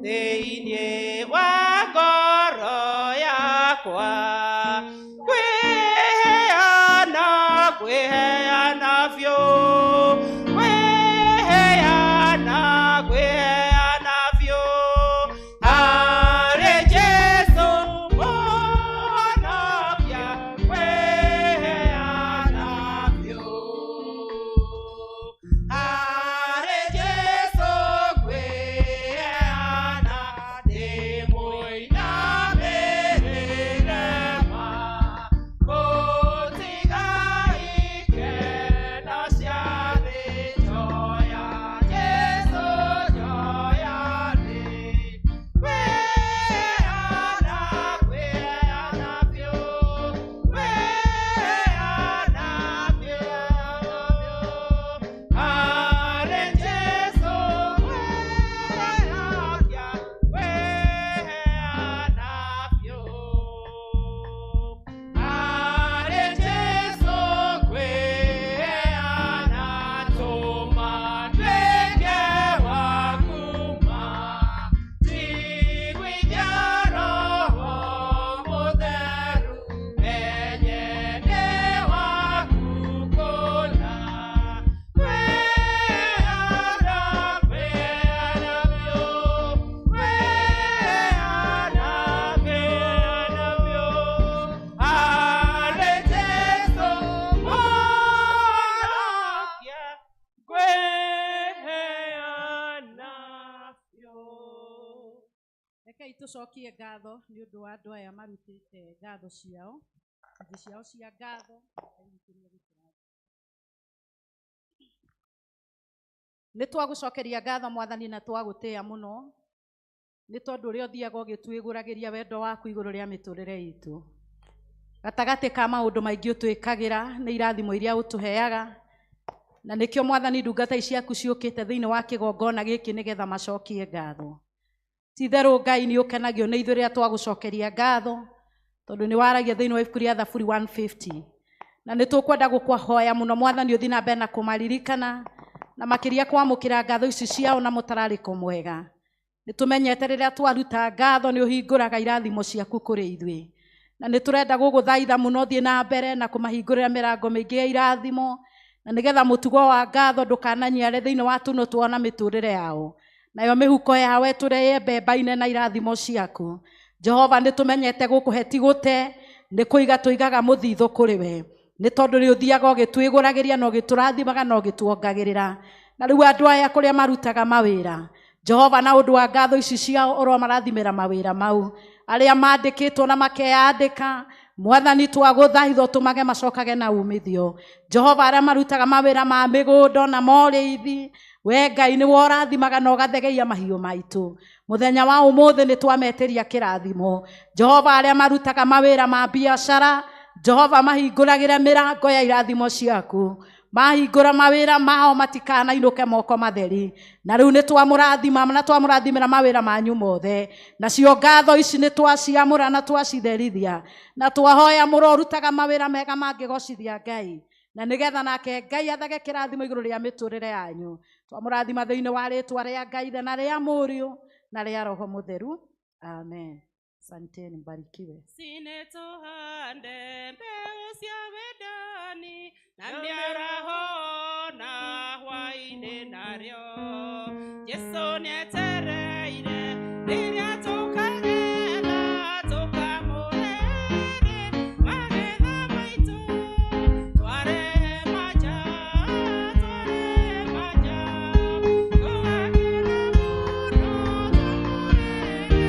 thĩinĩ wa ngoro yakwa. Kwĩheana, kwĩheana biũ, kwĩheana, kwĩheana biũ harĩ Jesũ Mũhonokia, kwĩheana biũ harĩ Jesũ, kwĩheana ndĩmũinamĩrĩre ma gũtiga ikeno cia thĩ, njoya Jesũ, njoya thĩ. Kwĩheana, kwĩheana biũ, kwĩheana biũ harĩ Jesũ Mũhonokia, kwĩheana biũ harĩ Jesũ, kwĩheana tũma nduĩke waku ma. Njiguithia Roho Mũtheru, menye nĩ waku kũna. Kwĩheana, kwĩheana biũ, kwĩheana, kwĩheana biũ harĩ Jesũ Mũhonokia, kwĩheana biũ. Rekei tũcokie ngatho nĩ ũndũ wa andũ aya marutĩte ngatho ciao, icunjĩ ciao cia ngatho. Ngai witũ nĩegũtũrathima. Nĩ twagũcokeria ngatho Mwathani na twagũtĩĩa mũno nĩ tondũ ũrĩa ũthiaga ũgĩtwĩgũragĩria wendo waku igũrũ rĩa mĩtũrĩre itũ. Gatagatĩ ka maũndũ maingĩ ũtwĩkagĩra nĩ irathimo iria ũtũheaga, na nĩkĩo Mwathani ndungata ici ciaku ciũkĩte thĩinĩ wa kĩgongona gĩkĩ nĩgetha macokie ngatho. Ti itherũ Ngai nĩ ũkenagio nĩ ithuĩ rĩrĩa twagũcokeria ngatho, tondũ nĩ waragia thĩinĩ wa ibuku rĩa Thaburi 150. Na nĩ tũkwenda gũkũhoya mũno Mwathani ũthiĩ na mbere na kũmaririkana na makĩria kwamũkĩra ngatho ici ciao na mũtararĩko mwega. Nĩ tũmenyete rĩrĩa twaruta ngatho nĩ ũhingũraga irathimo ciaku kũrĩ ithuĩ. Na nĩ tũrenda gũgũthaitha mũno ũthiĩ na mbere na kũmahingũrĩra mĩrango mĩingĩ ya irathimo, na nĩgetha mũtugo wa ngatho ndũkananyiare thĩinĩ wa tũnua twao na mĩtũrĩre yao. Nayo mĩhuko yao ĩtũre yembembaine na irathimo ciaku. Jehova nĩ tũmenyete gũkũhe ti gũte, nĩ kũiga tũigaga mũthithũ kũrĩ we. Nĩ tondũ nĩ ũthiaga ũgĩtwĩgũragĩria na ũgĩtũrathimaga na ũgĩtuongagĩrĩra. Na rĩu andũ aya kũrĩa marutaga mawĩra, Jehova na ũndũ wa ngatho ici ciao ũromarathimĩra mawĩra mau. Arĩa mandĩkĩtwo na makeyandĩka, Mwathani twagũthaitha ũtũmage macokage na umithio. Jehova arĩa marutaga mawĩra ma mĩgũnda na morĩithi, we Ngai nĩwe ũrathimaga na ũgathegeia mahiũ maitũ. Mũthenya wa ũmũthĩ nĩ twametĩria kĩrathimo. Jehova arĩa marutaga mawĩra ma biacara, Jehova mahingũragĩre mĩrango ya irathimo ciaku. Mahingũra mawĩra mao matikanainũke moko matheri. Na rĩu nĩ twamũrathima na twamũrathimĩra mawĩra manyu mothe. Nacio ngatho ici nĩ twaciamũra na twacitherithia. Na twahoya mũrorutaga mawĩra mega mangĩgocithia Ngai. Na nĩgetha nake Ngai athage kĩrathimo igũrũ rĩa mĩtũrĩre yanyu. Twamũrathima thĩinĩ wa rĩtwa rĩa Ngai Ithe na rĩa Mũriũ na rĩa Roho Mũtheru. Amen. Asanteni, mbarikiwe. Sine tuhande mbeu cia wendani na mĩaraho na hwaĩ-inĩ narĩo. Jesũ nĩetereire rĩrĩa tũkagetha tũkamũrehere magetha maitũ. Twarehe manja, twarehe manja, tũgakena mũno tũmũrehere.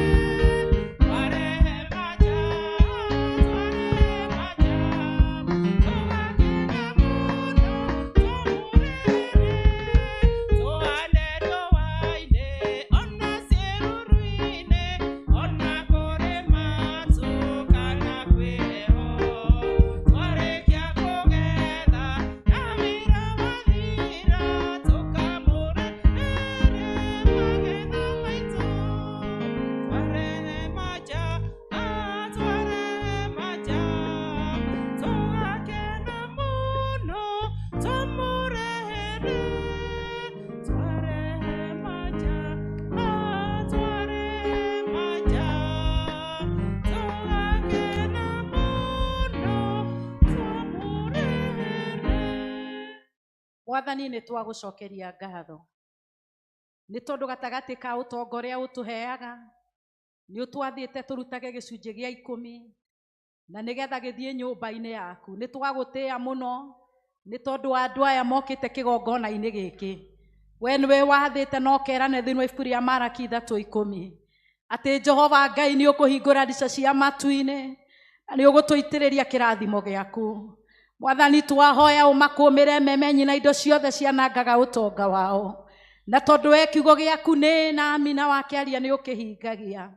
Twarehe manja, Mwathani nĩ twagũcokeria ngatho nĩ tondũ gatagatĩ ka ũtonga ũrĩa ũtũheaga nĩ ũtwathĩte tũrutage gĩcunjĩ gĩa 10 na nĩgetha gĩthiĩ nyũmba-inĩ yaku. Nĩ twagũtĩĩa mũno nĩ tondũ wa andũ aya mokĩte kĩgongona-inĩ gĩkĩ. We nĩwe wathĩte na ũkerane thĩinĩ wa ibuku rĩa Maraki 3:10 atĩ Jehova Ngai nĩ ũkũhingũra ndica cia matu-inĩ na nĩ ũgũtũitĩrĩria kĩrathimo gĩaku. Mwathani twahoya ũmakũmĩre memenyi na indo ciothe cianangaga ũtonga wao, na tondũ we kiugo gĩaku nĩ na amina wakĩaria nĩ ũkĩhingagia.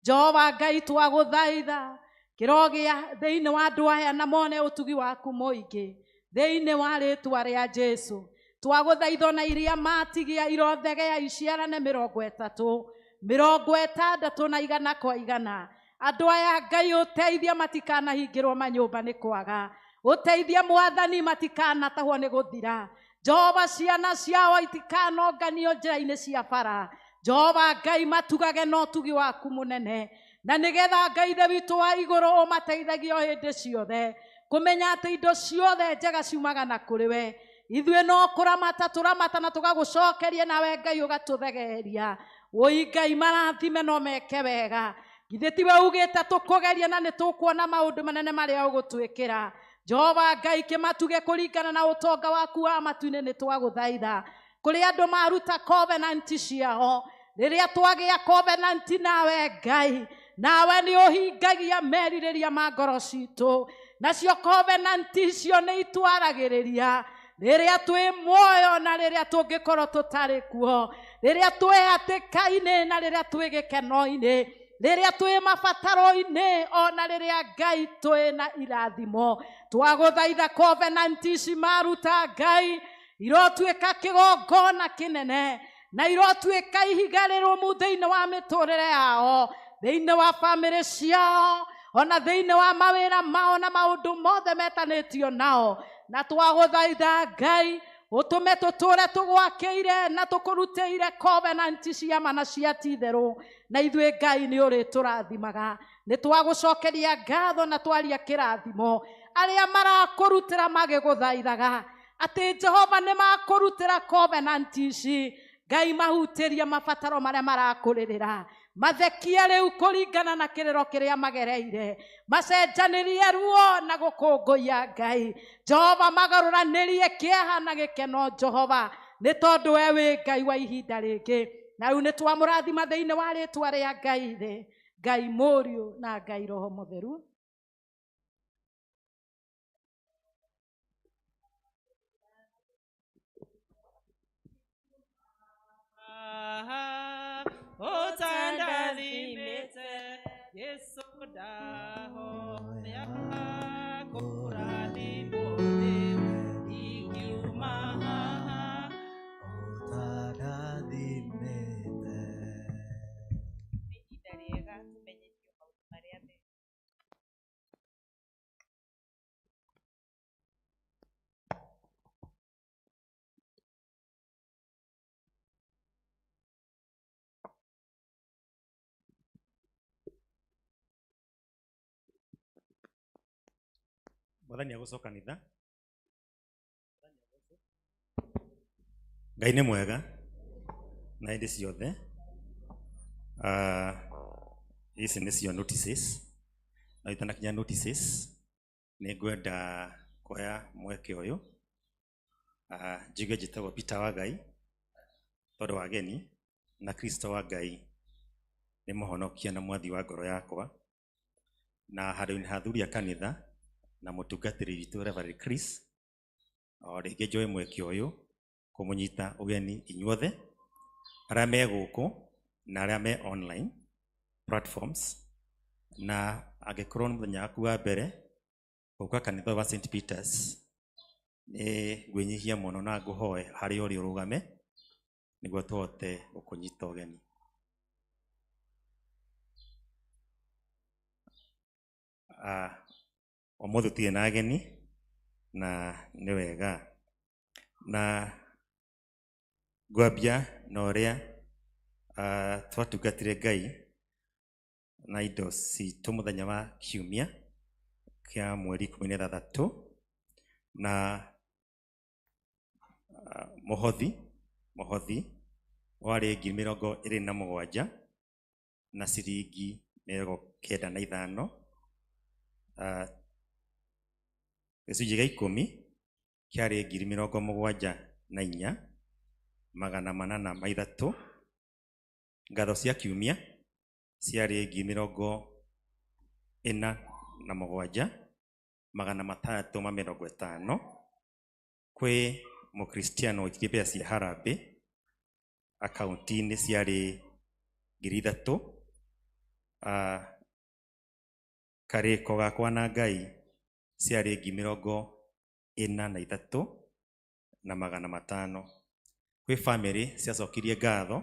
Jehova Ngai twagũthaitha kĩrogĩa thĩinĩ wa andũ aya na mone ũtugi waku mũingĩ thĩinĩ wa rĩtwa rĩa Jesu. Twagũthaitha na iria matigia irothegea iciarane 30, 60 na 100 kwa 100. Andũ aya Ngai ũteithie matikanahingĩrwo manyũmba nĩ kwaga, ũteithie Mwathani matikanatahwo nĩ gũthira. Jehova ciana ciao itikanonganio njĩra-inĩ cia bara. Jehova Ngai matugage na ũtugi waku mũnene, na nĩgetha Ngai Ithe witũ wa igũrũ ũmateithagie o hĩndĩ ciothe kũmenya atĩ indo ciothe njega ciumaga na kũrĩ we. Ithuĩ no kũramata tũramata na tũgagũcokeria, nawe Ngai ũgatũthegeria. Wũi Ngai marathime no meke wega. Githĩ tiwe ugĩte tũkũgeria na nĩ tũkuona maũndũ manene marĩa ũgũtwĩkĩra. Jehova Ngai kĩmatuge kũringana na ũtonga waku wa matu-inĩ, nĩ twagũthaitha. Kũrĩ andũ maruta covenant ciao, rĩrĩa twagĩa covenant nawe Ngai, nawe nĩ ũhingagia merirĩria ma ngoro citũ, nacio covenant icio nĩ itwaragĩrĩria rĩrĩa twĩ muoyo na rĩrĩa tũngĩkorwo tũtarĩ kuo, rĩrĩa twĩ hatĩka-inĩ na rĩrĩa twĩ gĩkeno-inĩ, rĩrĩa twĩ mabataro-inĩ ona rĩrĩa Ngai twĩ na irathimo. Twagũthaitha covenant ici maruta Ngai irotuĩka kĩgongona kĩnene na irotuĩka ihiga rĩrũmu thĩinĩ wa mĩtũrĩre yao, thĩinĩ wa bamĩrĩ ciao, ona thĩinĩ wa mawĩra mao na maũndũ mothe metanĩtio nao. Na twagũthaitha Ngai ũtũme tũtũre tũgwakĩire na tũkũrutĩire covenant cia ma na cia ti-itherũ, na ithuĩ Ngai nĩ ũrĩtũrathimaga. Nĩ twagũcokeria ngatho na twaria kĩrathimo arĩa marakũrutĩra magĩgũthaithaga atĩ Jehova nĩ makũrutĩra covenant ici. Ngai mahutĩrie mabataro marĩa marakũrĩrĩra, mathekie rĩu kũringana na kĩrĩro kĩrĩa magereire, macenjanĩrie ruo na gũkũngũiya Ngai. Jehova magarũranĩrie kĩeha na gĩkeno Jehova, nĩ tondũ we wĩ Ngai wa ihinda rĩngĩ. Na rĩu nĩ twamũrathima thĩinĩ wa rĩtwa rĩa Ngai Ithe, Ngai Mũriũ na Ngai Roho Mũtheru. Utandathimĩte Yesu ndahoya kũrathimwo nĩwe ingiuma haha. Ũtandathimĩte. Nĩ ihinda rĩega tũmenyithio maũndũ marĩa mega. Mwathani agũcoka kanitha. Ngai nĩ mwega na hĩndĩ ciothe. Ici nĩcio notices, na itanakinya notices nĩ ngwenda kuoya mweke ũyũ njigue njĩtagwo Peter wa Ngai tondũ wa ageni, na Kristo wa Ngai nĩ mũhonokia na mwathi wa ngoro yakwa, na handũ-inĩ ha athuri a kanitha na mũtungatĩri witũ Reverend Chris, o rĩngĩ njoe mweke ũyũ kũmũnyita ũgeni inyuothe arĩa me gũkũ na arĩa me online platforms, na angĩkorwo nĩ mũthenya waku wa mbere gũka kanitha wa St Peters, nĩ ngwĩnyihia mũno na ngũhoe harĩa ũrĩ ũrũgame nĩguo tũhote gũkũnyita ũgeni. Ũmũthĩ tũtirĩ na ageni na nĩ wega, na ngwambia na ũrĩa twatungatire Ngai na indo citũ mũthenya wa kiumia kĩa mweri 16, na Mũhothi mũhothi warĩ 27,000 na ciringi 95. Gĩcunjĩ gĩa 10 kĩarĩ 74,803. Ngatho cia kiumia ciarĩ 47,650. Kwĩ mũkristiano waikirie mbeca cia harambĩ akaunti-inĩ ciarĩ 3,000. Karĩko gakwa na Ngai ciarĩ 43,500. Kwĩ bamĩrĩ ciacokirie ngatho,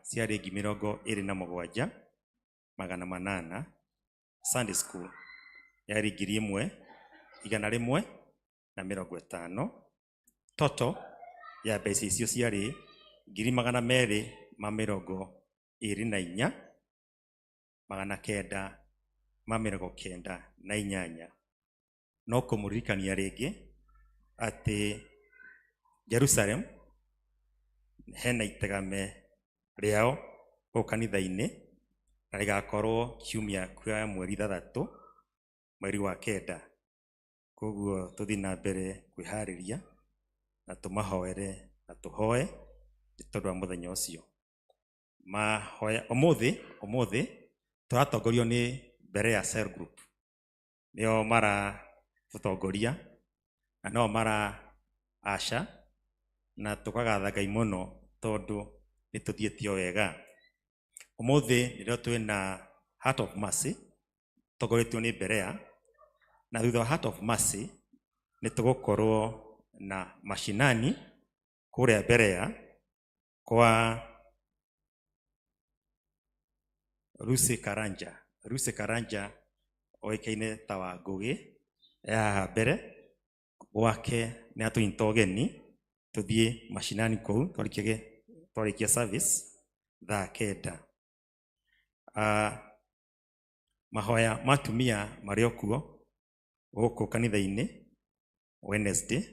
ciarĩ 27,800. Sunday school yarĩ 1,150. Toto ya mbeca icio ciarĩ 224,998. No kũmũririkania rĩngĩ atĩ Jerusalem hena itegame rĩao kũu kanitha-inĩ, na rĩgakorwo kiumia kĩa mweri 6 mweri wa 9. Koguo tũthiĩ na mbere kwĩharĩria na tũmahoere na tũhoe nĩ tondũ wa mũthenya ũcio. Mahoya ũmũthĩ, ũmũthĩ tũratongorio nĩ mbere ya cell group, nĩo maratũtongoria na no mara aca, na tũkagatha Ngai mũno tondũ nĩ tũthiĩte o wega. Ũmũthĩ nĩrĩo twĩna Heart of Mercy tongoretio nĩ Berea, na thutha wa Heart of Mercy nĩ tũgũkorwo na mashinani kũrĩa Berea kwa Lucy Karanja. Lucy Karanja oĩkaine ta wa Ngũgĩ, e haha mbere gwake nĩ atũnyita ũgeni tũthiĩ mashinani kũu twarĩkia service thaa 9. Mahoya ma atumia marĩ o kuo gũkũ kanitha-inĩ Wednesday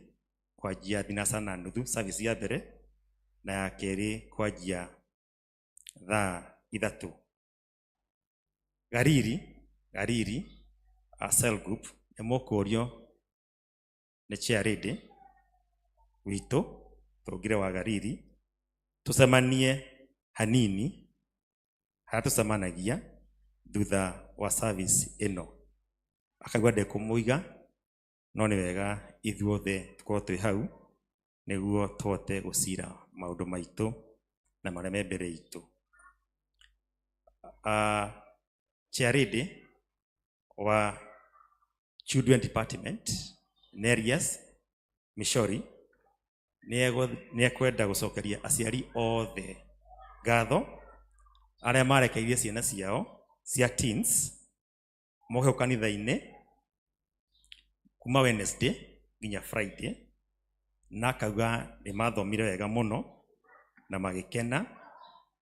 kwanjia 4:30 service ya mbere, na ya kerĩ kwanjia thaa 3. Gariri, Gariri a cell group nĩ mũkũrio nĩ chair lady witũ tũngire wa Gariri, tũcemanie hanini harĩa tũcemanagia thutha wa service ĩno. Akauga ndekũmũiga, no nĩ wega ithuothe tũkorwo twĩ hau nĩguo tũhote gũcira maũndũ maitũ na marĩa me mbere itũ. Chair lady wa Children Department Nerias Mishori nĩ ekwenda gũcokeria aciari othe ngatho arĩa marekeirie ciana ciao cia teens moke kanitha-inĩ kuma Wednesday nginya Friday, na akauga nĩ mathomire wega mũno na magĩkena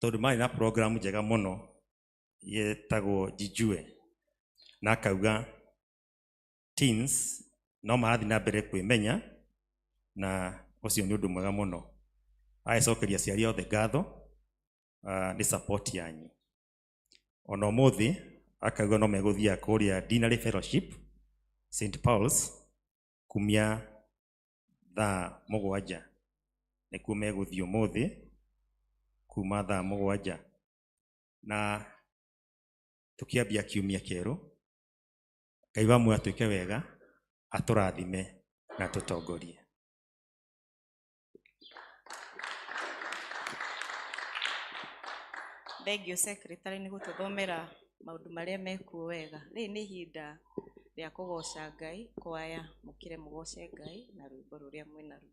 tondũ marĩ na program njega mũno yetagwo Jijue, na akauga teens no marathiĩ na mbere kwĩmenya na ũcio nĩ ũndũ mwega mũno. Agĩcokeria aciari othe ngatho nĩ support yanyu. Ona ũmũthĩ akauga no megũthiaga kũrĩa Deanery Fellowship St Paul's kumia thaa 7, nĩkuo megũthiĩ ũmũthĩ kuma thaa 7, na tũkĩambia kiumia kĩerũ. Ngai wa muoyo atwĩke wega, atũrathime na atũtongorie. Thank you secretary nĩ gũtũthomera maũndũ marĩa mekuo wega. Rĩrĩ nĩ ihinda rĩa kũgoca Ngai, kwaya mũkĩre mũgoce Ngai na rwĩmbo rũrĩa mwĩnaruo.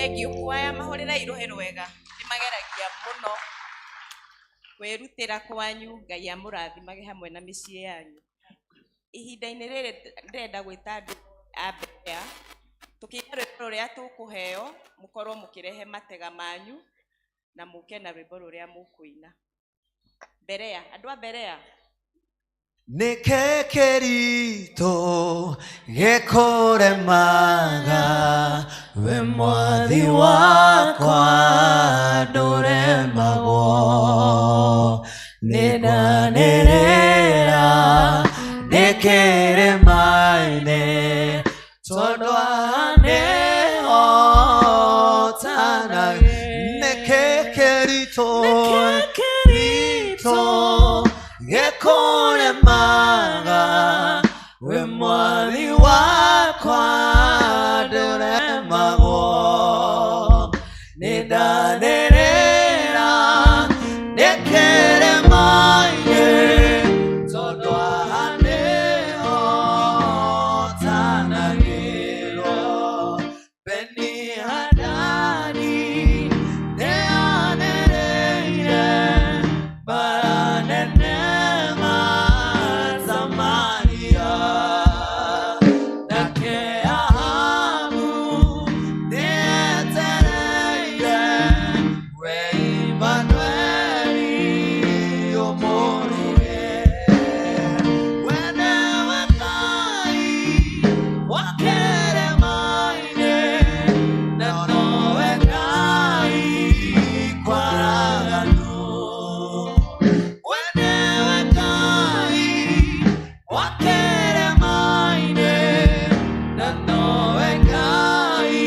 Thengiũ kwaya mahũrĩrei rũhĩ rwega, nĩ mageragia mũno kwĩrutĩra kwanyu. Ngai amũrathimage hamwe na mĩciĩ yanyu. Ihinda-inĩ rĩrĩ ndĩrenda gwĩta andũ a mbere, tũkĩina rwĩmbo rũrĩa tũkũheo, mũkorwo mũkĩrehe matega manyu na mũke na rwĩmbo rũrĩa mũkũina. Berea, andũ a Berea. Nĩkĩ kĩritũ gĩkũremaga, we mwathi wakwa ndũremagwo. Nĩndanĩrĩra ndĩkĩrĩma-inĩ, tondũ haha nĩho tana. Nĩkĩ kĩritũ gĩkũremaga, we mwathi wakwa ndũremagwo. Nĩndanĩrĩra ndĩkĩrĩma-inĩ, tondũ haha nĩho tanagĩrwo. Beni-Hadadi nĩanĩrĩire mbaara nene Samaria, nake Ahabu nĩetereire we Imanueli ũmũruge. We nĩwe Ngai wa kĩrĩma-inĩ, na nowe Ngai kwaraganu. We nĩwe Ngai wa kĩrĩma-inĩ, na nowe Ngai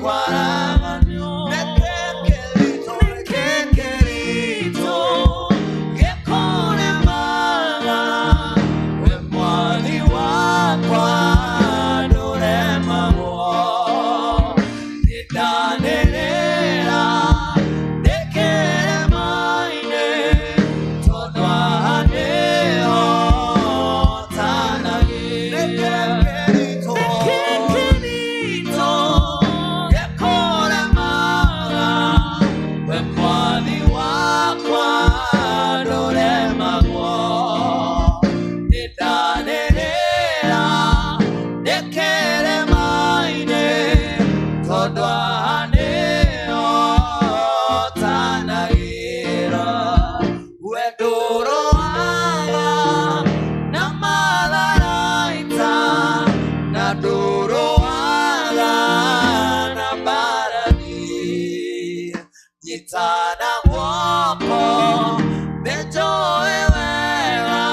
kwaraganu. Nĩkĩ kĩritũ gĩkũremaga, we mwathi wakwa ndũremagwo. Nĩndanĩrĩra ndĩkĩrĩma-inĩ, tondũ haha nĩho tanagĩra. Nĩkĩ kĩritũ gĩkũremaga, we mwathi wakwa ndũremagwo. Nĩndanĩrĩra ndĩkĩrĩma-inĩ, tondũ haha nĩho tanagĩra. We ndũrũaga na matharaita, na ndũrũaga na mbarathi. Nyitana guoko, nĩnjũĩ wega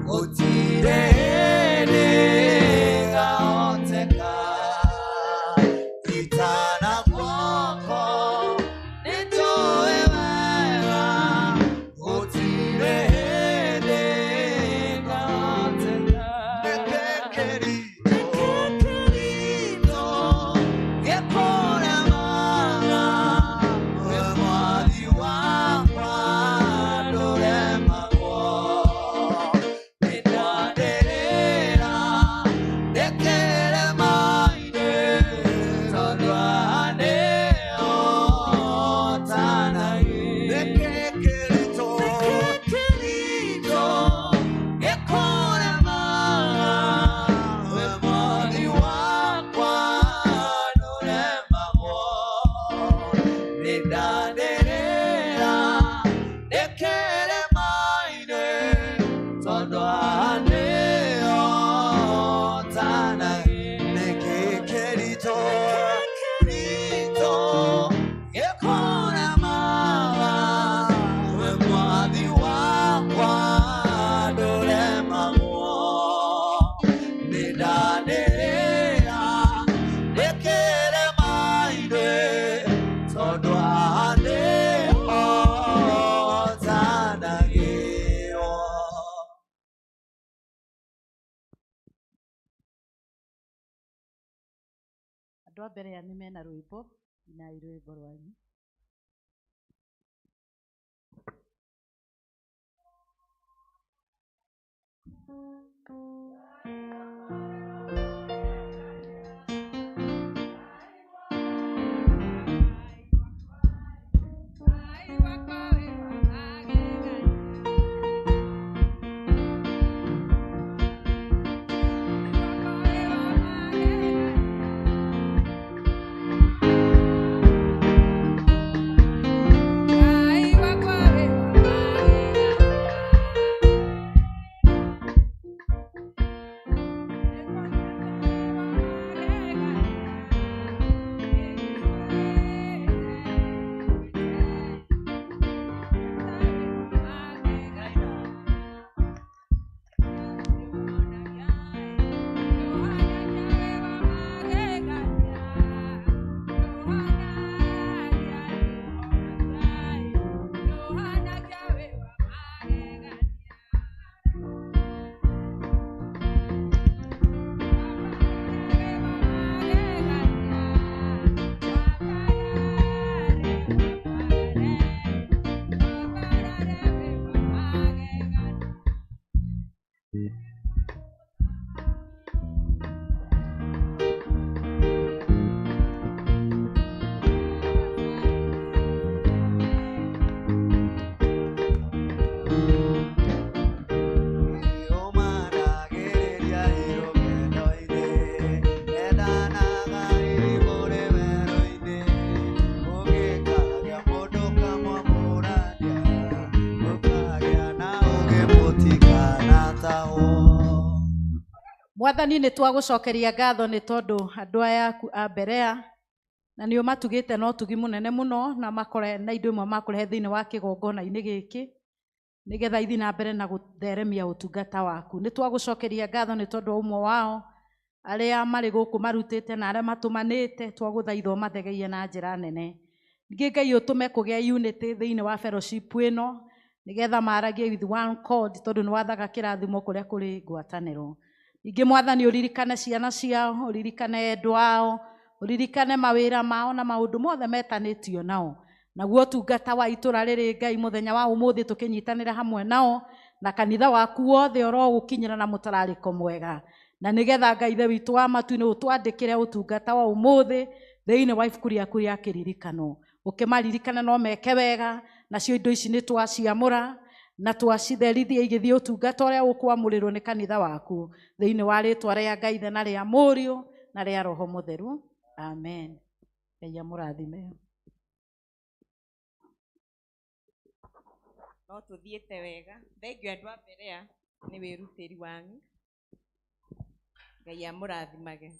gũtirĩ hĩndĩ ngahoteka. Nyitana guoko, nĩnjũĩ wega gũtirĩ hĩndĩ ngahoteka. Nĩkĩ kĩritũ gĩkũremaga, we mwathi wakwa ndũremagwo. Nĩndanĩrĩra ndĩkĩrĩma-inĩ, tondũ haha nĩho tanagĩra. Nĩkĩ kĩritũ gĩkũremaga, we mwathi wakwa ndũremagwo. Nĩndanĩrĩra ndĩkĩrĩma-inĩ, tondũ haha nĩho tanagĩra. Nĩkĩ kĩritũ gĩkũremaga, we mwathi wakwa ndũremagwo. Nĩndanĩrĩra ndĩkĩrĩma-inĩ, tondũ haha nĩho tanagĩrwo. Andũ a Berea nĩ mena rwĩmbo, inai rwĩmbo rwanyu. Mwathani, nĩ twagũcokeria ngatho nĩ tondũ andũ aya aku a Berea na nĩ ũmatugĩte na ũtugi mũnene mũno, na makore na indo imwe makũrehe thĩinĩ wa kĩgongona-inĩ gĩkĩ nĩgetha ithiĩ na mbere na gũtheremia ũtungata waku. Nĩ twagũcokeria ngatho nĩ tondũ wa ũmwe wao arĩa marĩ gũkũ marutĩte na arĩa matũmanĩte, twagũthaitha ũmathegeie na njĩra nene. Ningĩ Ngai ũtũme kũgĩa unity thĩinĩ wa fellowship ĩno nĩgetha maragie with one chord, tondũ nĩ wathaga kĩrathimo kũrĩa kũrĩ ngwatanĩro. Ningĩ Mwathani, ũririkane ciana ciao, ũririkane endwa ao, ũririkane mawĩra mao na maũndũ mothe metanĩtio nao. Naguo ũtungata wa itũra rĩrĩ Ngai mũthenya wa ũmũthĩ tũkĩnyitanĩra hamwe nao na kanitha waku wothe ũrogũkinyĩra na mũtararĩko mwega, na nĩgetha Ngai Ithe witũ wa matu-inĩ ũtwandĩkĩre ũtungata wa ũmũthĩ thĩinĩ wa ibuku rĩaku rĩa kĩririkano. Ũkĩmaririkana no meke wega, nacio indo ici nĩ twaciamũra na twacitherithia igĩthiĩ ũtungata ũrĩa ũkwamũrĩrwo nĩ kanitha waku thĩinĩ wa rĩtwa rĩa Ngai Ithe na rĩa Mũriũ na rĩa Roho Mũtheru. Amen. Ngai amũrathime. No tũthiĩte wega. Thengiũ andũ a Berea nĩ wĩrutĩri wanyu. Ngai amũrathimage.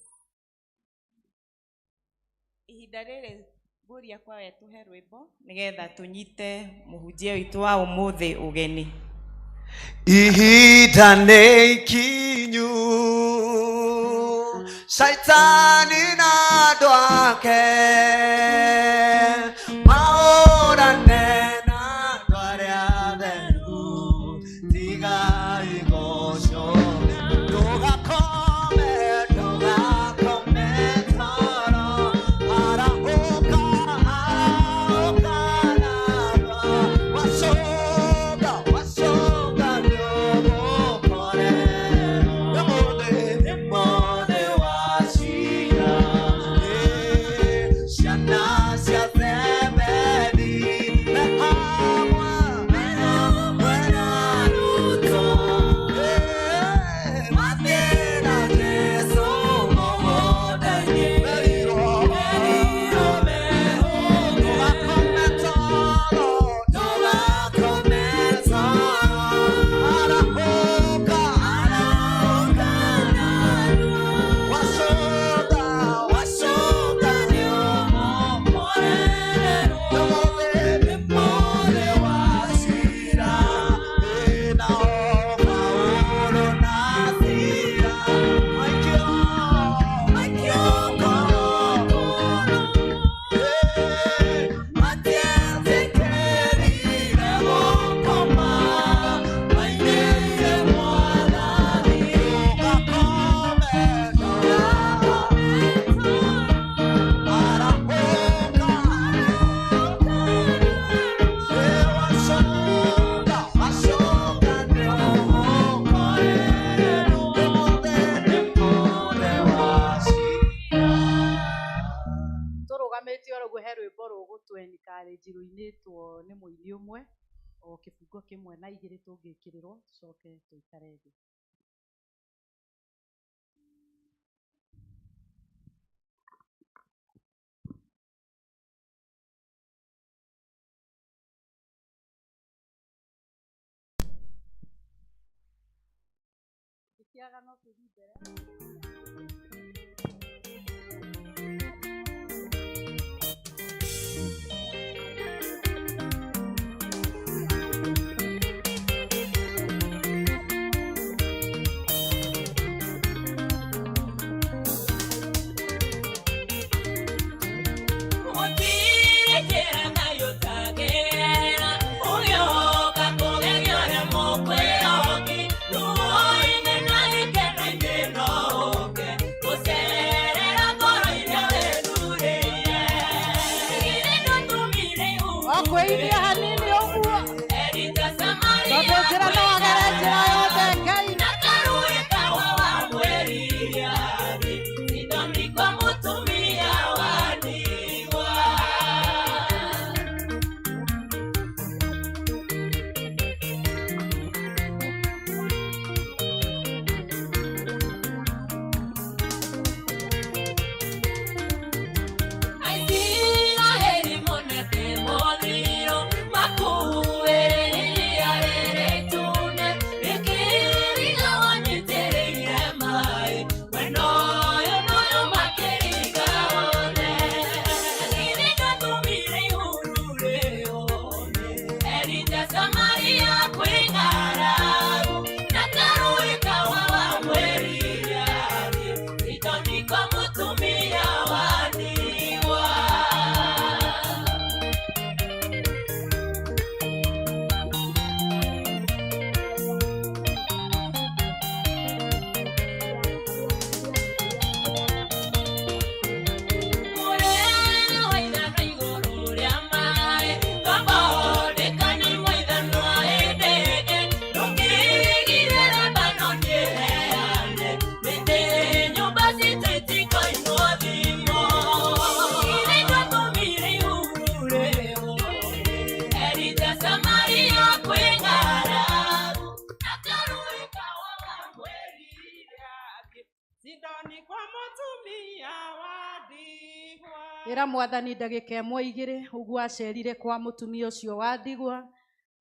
Ihinda rĩrĩ ngũria kwa we tũhe rwĩmbo nĩgetha tũnyite mũhunjia witũ wa ũmũthĩ ũgeni. Ihinda nĩ ikinyu, Shaitani na andũ ake mahũrane na andũ arĩa atheru, tigai gũcũna. Ndũgakome, ndũgakome toro, arahũka, arahũka narua, wacũnga, wacũnga nĩũgũkorerwo. Nĩ mũthĩ wa cira, ciana cia Zebedi me hamwe, me hamwe na Ruto, mathiĩ na Jesũ mũgũnda-inĩ, merirwo, merirwo mehũge. Ndũgakome toro, ndũgakome toro, arahũka, arahũka narua, wacũnga, wacũnga nĩũgũkorerwo. Nĩ mũthĩ wa cira, nao Paulo na Sila maikio, maikio korokoro, matietĩkĩrire gũkoma, mainĩire Mwathani. Ndũgakome, ndũgakome toro, arahũka, wacũnga, wacũnga nĩũgũkorerwo. Nĩ mũthĩ, nĩ mũthĩ wa cira. Tũrũgamĩte oro ũguo he rwĩmbo rũgũtũ encourage rũinĩtwo nĩ mũini ũmwe, o kĩbungo kĩmwe na igĩrĩ tũngĩkĩrĩrwo tũcoke tũikare thĩ. Ngĩkĩaga no tũthiĩ mbere. Okwĩiria hanini ũguo tondũ njĩra no agere njĩra yothe Ngai. Aisiraeli monete mothiro Kwa mũtumia wa ndigwa. Ĩra mwathani ndagĩka ĩmwe igĩrĩ ũguo acerire kwa mũtumia ũcio wa ndigwa,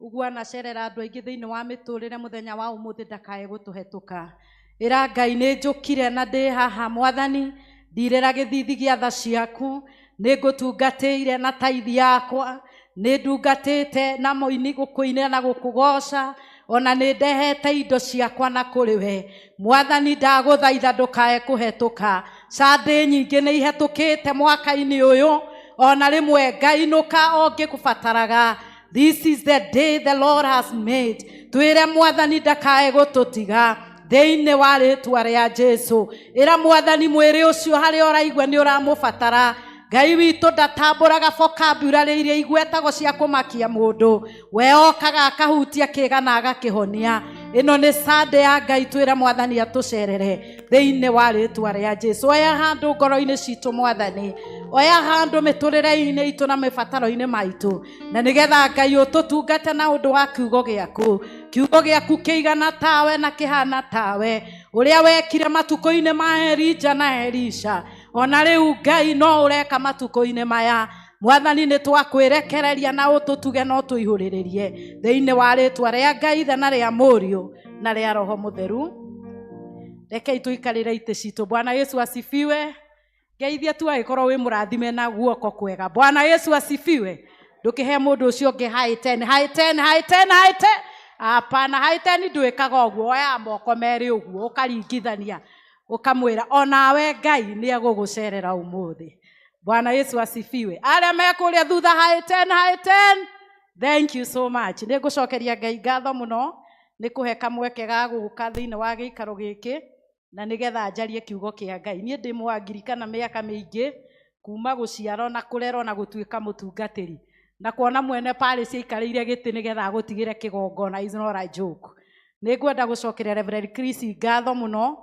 ũguo anacerera andũ aingĩ thĩinĩ wa mĩtũrĩre mũthenya wa ũmũthĩ ndakae gũtũhetũka. Ĩra Ngai nĩ njũkire na ndĩ haha mwathani, ndirĩra gĩthithi gĩa tha ciaku, nĩ ngũtungatĩire na taithi yakwa, nĩ ndungatĩte na mũini gũkũinĩra na gũkũgoca, ona nĩ ndehete indo ciakwa na kũrĩ we. Mwathani ndagũthaitha ndũkae kũhetũka. Sunday nyingĩ nĩ ihetũkĩte mwaka-inĩ ũyũ, ona rĩmwe ngainũka o ngĩkũbataraga. This is the day the Lord has made. Twĩre mwathani ndakae gũtũtiga thĩinĩ wa rĩtwa rĩa Jesu. Ĩra mwathani mwĩrĩ ũcio harĩa ũraigua nĩ ũramũbatara. Ngai witũ ndatambũraga vocabulary iria igwetagwo cia kũmakia mũndũ. We okaga akahutia kĩga na agakĩhonia. Ĩno nĩ Sunday ya Ngai, twĩre mwathani atũcerere thĩinĩ wa rĩtwa rĩa Jesu. Oya handũ ngoro-inĩ citũ mwathani, oya handũ mĩtũrĩre-inĩ itũ na mĩbataro-inĩ maitũ, na nĩgetha Ngai ũtũtungate na ũndũ wa kiugo gĩaku. Kiugo gĩaku kĩigana tawe na kĩhana tawe, ũrĩa wekire matukũ-inĩ ma Elija na Elisha, ona rĩu Ngai no ũreka matukũ-inĩ maya. Mwathani nĩ twakwĩrekereria na ũtũtuge na ũtũihũrĩrĩrie thĩinĩ wa rĩtwa rĩa Ngai Ithe na rĩa Mũriũ na rĩa Roho Mũtheru. Rekei tũikarĩre itĩ citũ. Bwana Yesu asifiwe. Ngeithia tu agĩkorwo wĩ mũrathime na guoko kwega. Bwana Yesu asifiwe. Ndũkĩhe mũndũ ũcio ũngĩ high ten, high ten, high ten, high ten. Hapana, high ten ndwĩkaga ũguo, woyaga moko merĩ ũguo ũkaringithania, ũkamwĩra onawe Ngai nĩ egũgũcerera ũmũthĩ. Bwana Yesu asifiwe. Arĩa me kũrĩa thutha high ten, high ten. Thank you so much. Nĩ ngũcokeria Ngai ngatho mũno nĩ kũhe kamweke ga gũka thĩinĩ wa gĩikaro gĩkĩ na nĩgetha njarie kiugo kĩa Ngai. Niĩ ndĩ Mũangirikana mĩaka mĩingĩ kuma gũciarwo na kũrerwo na gũtuĩka mũtungatĩri, na kuona mwene parish aikarĩire gĩtĩ nĩgetha agũtigĩre kĩgongona is not a joke. Nĩ ngwenda gũcokeria Reverend Chris ngatho mũno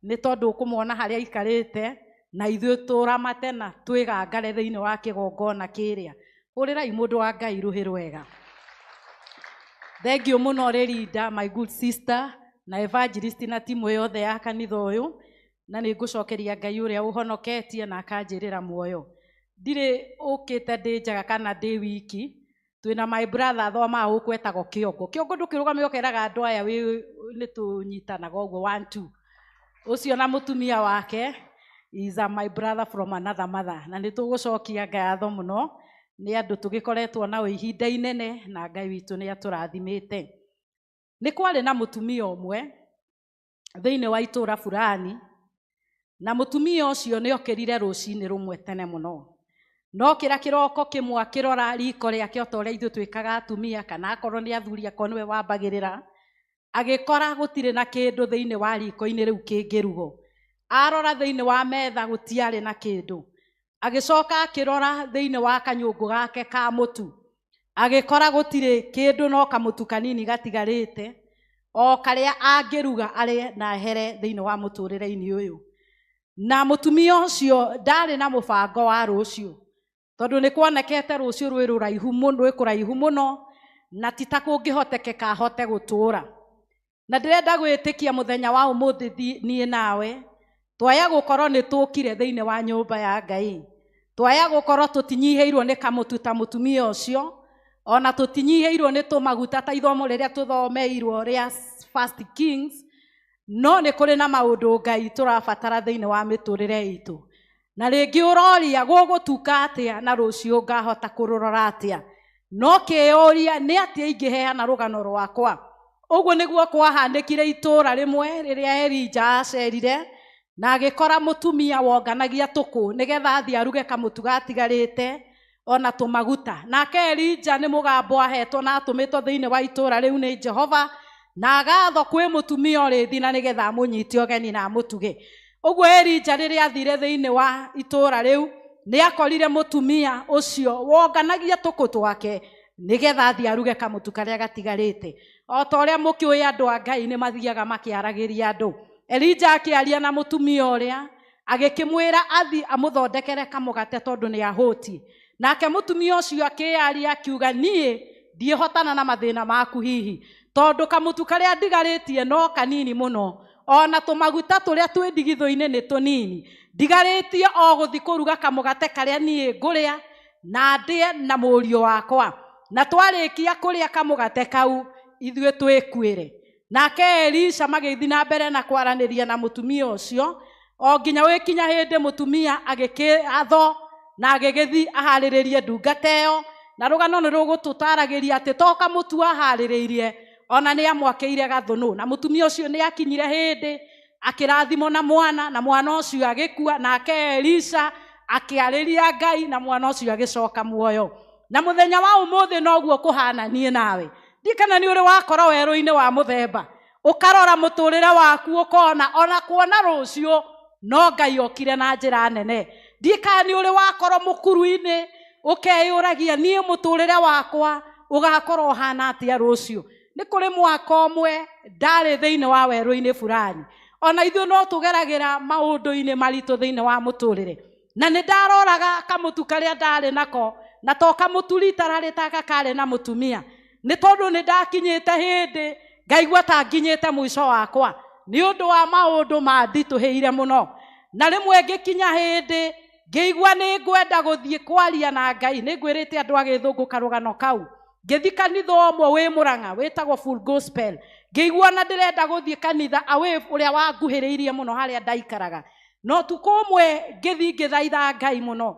nĩ tondũ ũkũmwona harĩa aikarĩte na ithuĩ tũramate na twĩgangare thĩinĩ wa kĩgongona kĩrĩa. Hũrĩrai mũndũ wa Ngai rũhĩ rwega. Thank you mũno Rĩrinda, my good sister, na evangelist na timu yothe ya kanitha ũyũ, na nĩ ngũcokeria Ngai ũrĩa ũhonoketie na akanjĩrĩra muoyo. Ndirĩ ũkĩte ndĩ njaga kana ndĩ wiki, twĩna my brother athomaga gũkũ etagwo Kĩongo. Kĩongo ndũkĩrũgame ũkeraga andũ aya wĩ nĩ tũnyitanaga ũguo 1 2. Ũcio na mũtumia wake is a my brother from another mother, na nĩ tũgũcokia ngatho mũno nĩ andũ tũgĩkoretwo nao ihinda inene na Ngai witũ nĩ atũrathimĩte. Nĩ kwarĩ na mũtumia ũmwe thĩinĩ wa itũũra fulani, na mũtumia ũcio nĩ okĩrire rũcinĩ rũmwe tene mũno. No kĩra kĩroko kĩmwe akĩrora riko rĩake ota ũrĩa ithuĩ twĩkaga atumia, kana akorwo nĩ athuri akorwo nĩwe wambagĩrĩra, agĩkora gũtirĩ na kĩndũ thĩinĩ wa riko-inĩ rĩu kĩngĩrugwo. Arora thĩinĩ wa metha gũtiarĩ na kĩndũ. Agĩcoka akĩrora thĩinĩ wa kanyũngũ gake ka mũtu, agĩkora gũtirĩ kĩndũ no kamũtu kanini gatigarĩte, o karĩa angĩruga arĩe na ehere thĩinĩ wa mũtũrĩre-inĩ ũyũ. Na mũtumia ũcio ndarĩ na mũbango wa rũciũ, tondũ nĩ kuonekete rũciũ rwĩ rũraihu mũno, rwĩ kũraihu mũno, na ti ta kũngĩhotekeka ahote gũtũũra. Na ndĩrenda gwĩtĩkia mũthenya wa ũmũthĩ niĩ nawe twaya gũkorwo nĩ tũkire thĩinĩ wa nyũmba ya Ngai, twaya gũkorwo tũtinyihĩirwo nĩ kamũtu ta mũtumia ũcio, ona tũtinyihĩirwo nĩ tũmaguta ta ithomo rĩrĩa tũthomeirwo rĩa First Kings, no nĩ kũrĩ na maũndũ Ngai tũrabatara thĩinĩ wa mĩtũrĩre itũ. Na rĩngĩ ũroria gũgũtuka atĩa na rũciũ ngahota kũrũrora atĩa, no kĩũria nĩ atĩa ingĩheana rũgano rwakwa. Ũguo nĩguo kwahanĩkire itũũra rĩmwe rĩrĩa Elija acerire na agĩkora mũtumia wonganagia tũkũ nĩgetha athiĩ aruge kamũtu gatigarĩte ona tũmaguta. Nake Elija nĩ mũgambo ahetwo na atũmĩtwo thĩinĩ wa itũũra rĩu nĩ Jehova, na agatho kwĩ mũtumia ũrĩ thina nĩgetha amũnyite ũgeni na amũtuge. Ũguo Elija rĩrĩa athire thĩinĩ wa itũũra rĩu nĩ akorire mũtumia ũcio wonganagia tũkũ twake nĩgetha athiĩ aruge kamũtu karĩa gatigarĩte. O ta ũrĩa mũkĩũĩ andũ a Ngai nĩ mathiaga makĩaragĩria andũ. Elija akĩaria na mũtumia ũrĩa, agĩkĩmwĩra athiĩ amũthondekere kamũgate tondũ nĩ ahũtiĩ. Nake mũtumia ũcio akĩaria akiuga, niĩ ndiĩhotana na mathĩna maku hihi, tondũ kamũtu karĩa ndigarĩtie no kanini mũno. Ona tũmaguta tũrĩa twĩ ndigithũ-inĩ nĩ tũnini. Ndigarĩtie o gũthiĩ kũruga kamũgate karĩa niĩ ngũrĩa na ndĩe na mũriũ wakwa. Na twarĩkia kũrĩa kamũgate kau ithuĩ twĩkuĩre. Nake Elisha magĩthiĩ na mbere na kwaranĩria na mũtumia ũcio o nginya wĩkinya hĩndĩ mũtumia agĩkĩatho na agĩgĩthiĩ aharĩrĩrie ndungata ĩyo. Na rũgano nĩ rũgũtũtaragĩria atĩ to kamũtu aharĩrĩirie ona nĩ amwakĩire gathũnũ. Na mũtumia ũcio nĩ akinyire hĩndĩ akĩrathimwo na mwana ũcio agĩkua. Nake Elisha akĩarĩria Ngai na mwana ũcio agĩcoka muoyo. Na mũthenya wa ũmũthĩ noguo kũhana niĩ nawe. Ndikana nĩ ũrĩ wakora werũ-inĩ wa mũthemba, ũkarora mũtũrĩre waku ũkona ona kuona rũciũ no Ngai okire na njĩra nene. Ndikana nĩ ũrĩ wakorwo mũkuru-inĩ ũkeyũragia niĩ mũtũrĩre wakwa ũgakorwo ũhana atĩa rũciũ. Nĩ kũrĩ mwaka ũmwe ndarĩ thĩinĩ wa werũ-inĩ fulani. Ona ithuĩ no tũgeragĩra maũndũ-inĩ maritũ thĩinĩ wa mũtũrĩre. Na nĩ ndaroraga kamũtu karĩa ndarĩ nako, na to kamũtu rita rarĩ taka karĩ na mũtumia. Nĩ tondũ nĩ ndakinyĩte hĩndĩ ngaigua ta nginyĩte mũico wakwa nĩ ũndũ wa maũndũ manditũhĩire mũno. Na rĩmwe ngĩkinya hĩndĩ ngĩigua nĩ ngwenda gũthiĩ kwaria na Ngai. Nĩ ngwĩrĩte andũ a Gĩthũngũ karũgano kau. Ngĩthiĩ kanitha ũmwe wĩ Mũrang'a wĩtagwo Full Gospel. Ngĩigua na ndĩrenda gũthiĩ kanitha away ũrĩa wanguhĩrĩirie mũno harĩa ndaikaraga. No ũtukũ ũmwe ngĩthiĩ ngĩthaitha Ngai mũno.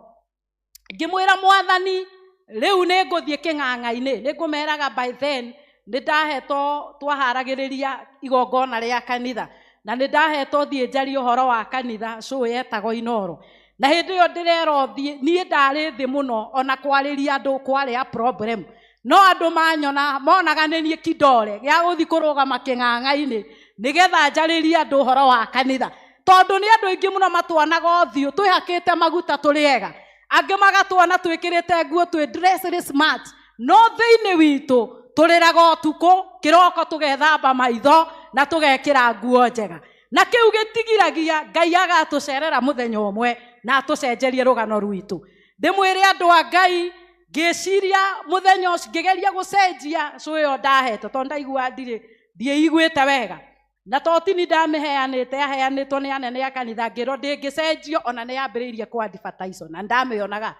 Ngĩmwĩra Mwathani rĩu nĩ ngũthiĩ kĩng'ang'a-inĩ. Nĩ ngũmeraga by then nĩ ndahetwo twaharagĩrĩria igongona rĩa kanitha. Na nĩ ndahetwo thiĩ njarie ũhoro wa kanitha show yetagwo Inoro. Na hĩndĩ ĩyo ndĩrerwo thiĩ, niĩ ndarĩ thĩ mũno ona kwarĩria andũ kwarĩ a problem. No andũ manyona monaga nĩ niĩ kidole gĩa gũthiĩ kũrũgama kĩng'ang'a-inĩ nĩgetha njarĩrie andũ ũhoro wa kanitha. Tondũ nĩ andũ aingĩ mũno matuonaga ũthiũ twĩhakĩte maguta tũrĩ ega. Angĩ magatuona twĩkĩrĩte nguo twĩ dressed smart. No thĩinĩ witũ tũrĩraga ũtukũ kĩroko tũgethamba maitho na tũgekĩra nguo njega. Na kĩu gĩtigiragia Ngai agatũcerera mũthenya ũmwe na atũcenjerie rũgano rwitũ. Ndĩmwĩre andũ a Ngai ngĩciria mũthenya ũcio ngĩgeria gũcenjia cũ ĩyo ndahete tondũ ndaigua ndirĩ ndiĩiguĩte wega. Na to tini ndamĩheanĩte yaheanĩtwo nĩ anene a kanitha ngĩrwo ndĩngĩcenjio ona nĩ yambĩrĩirie kũ advertise na ndamĩonaga.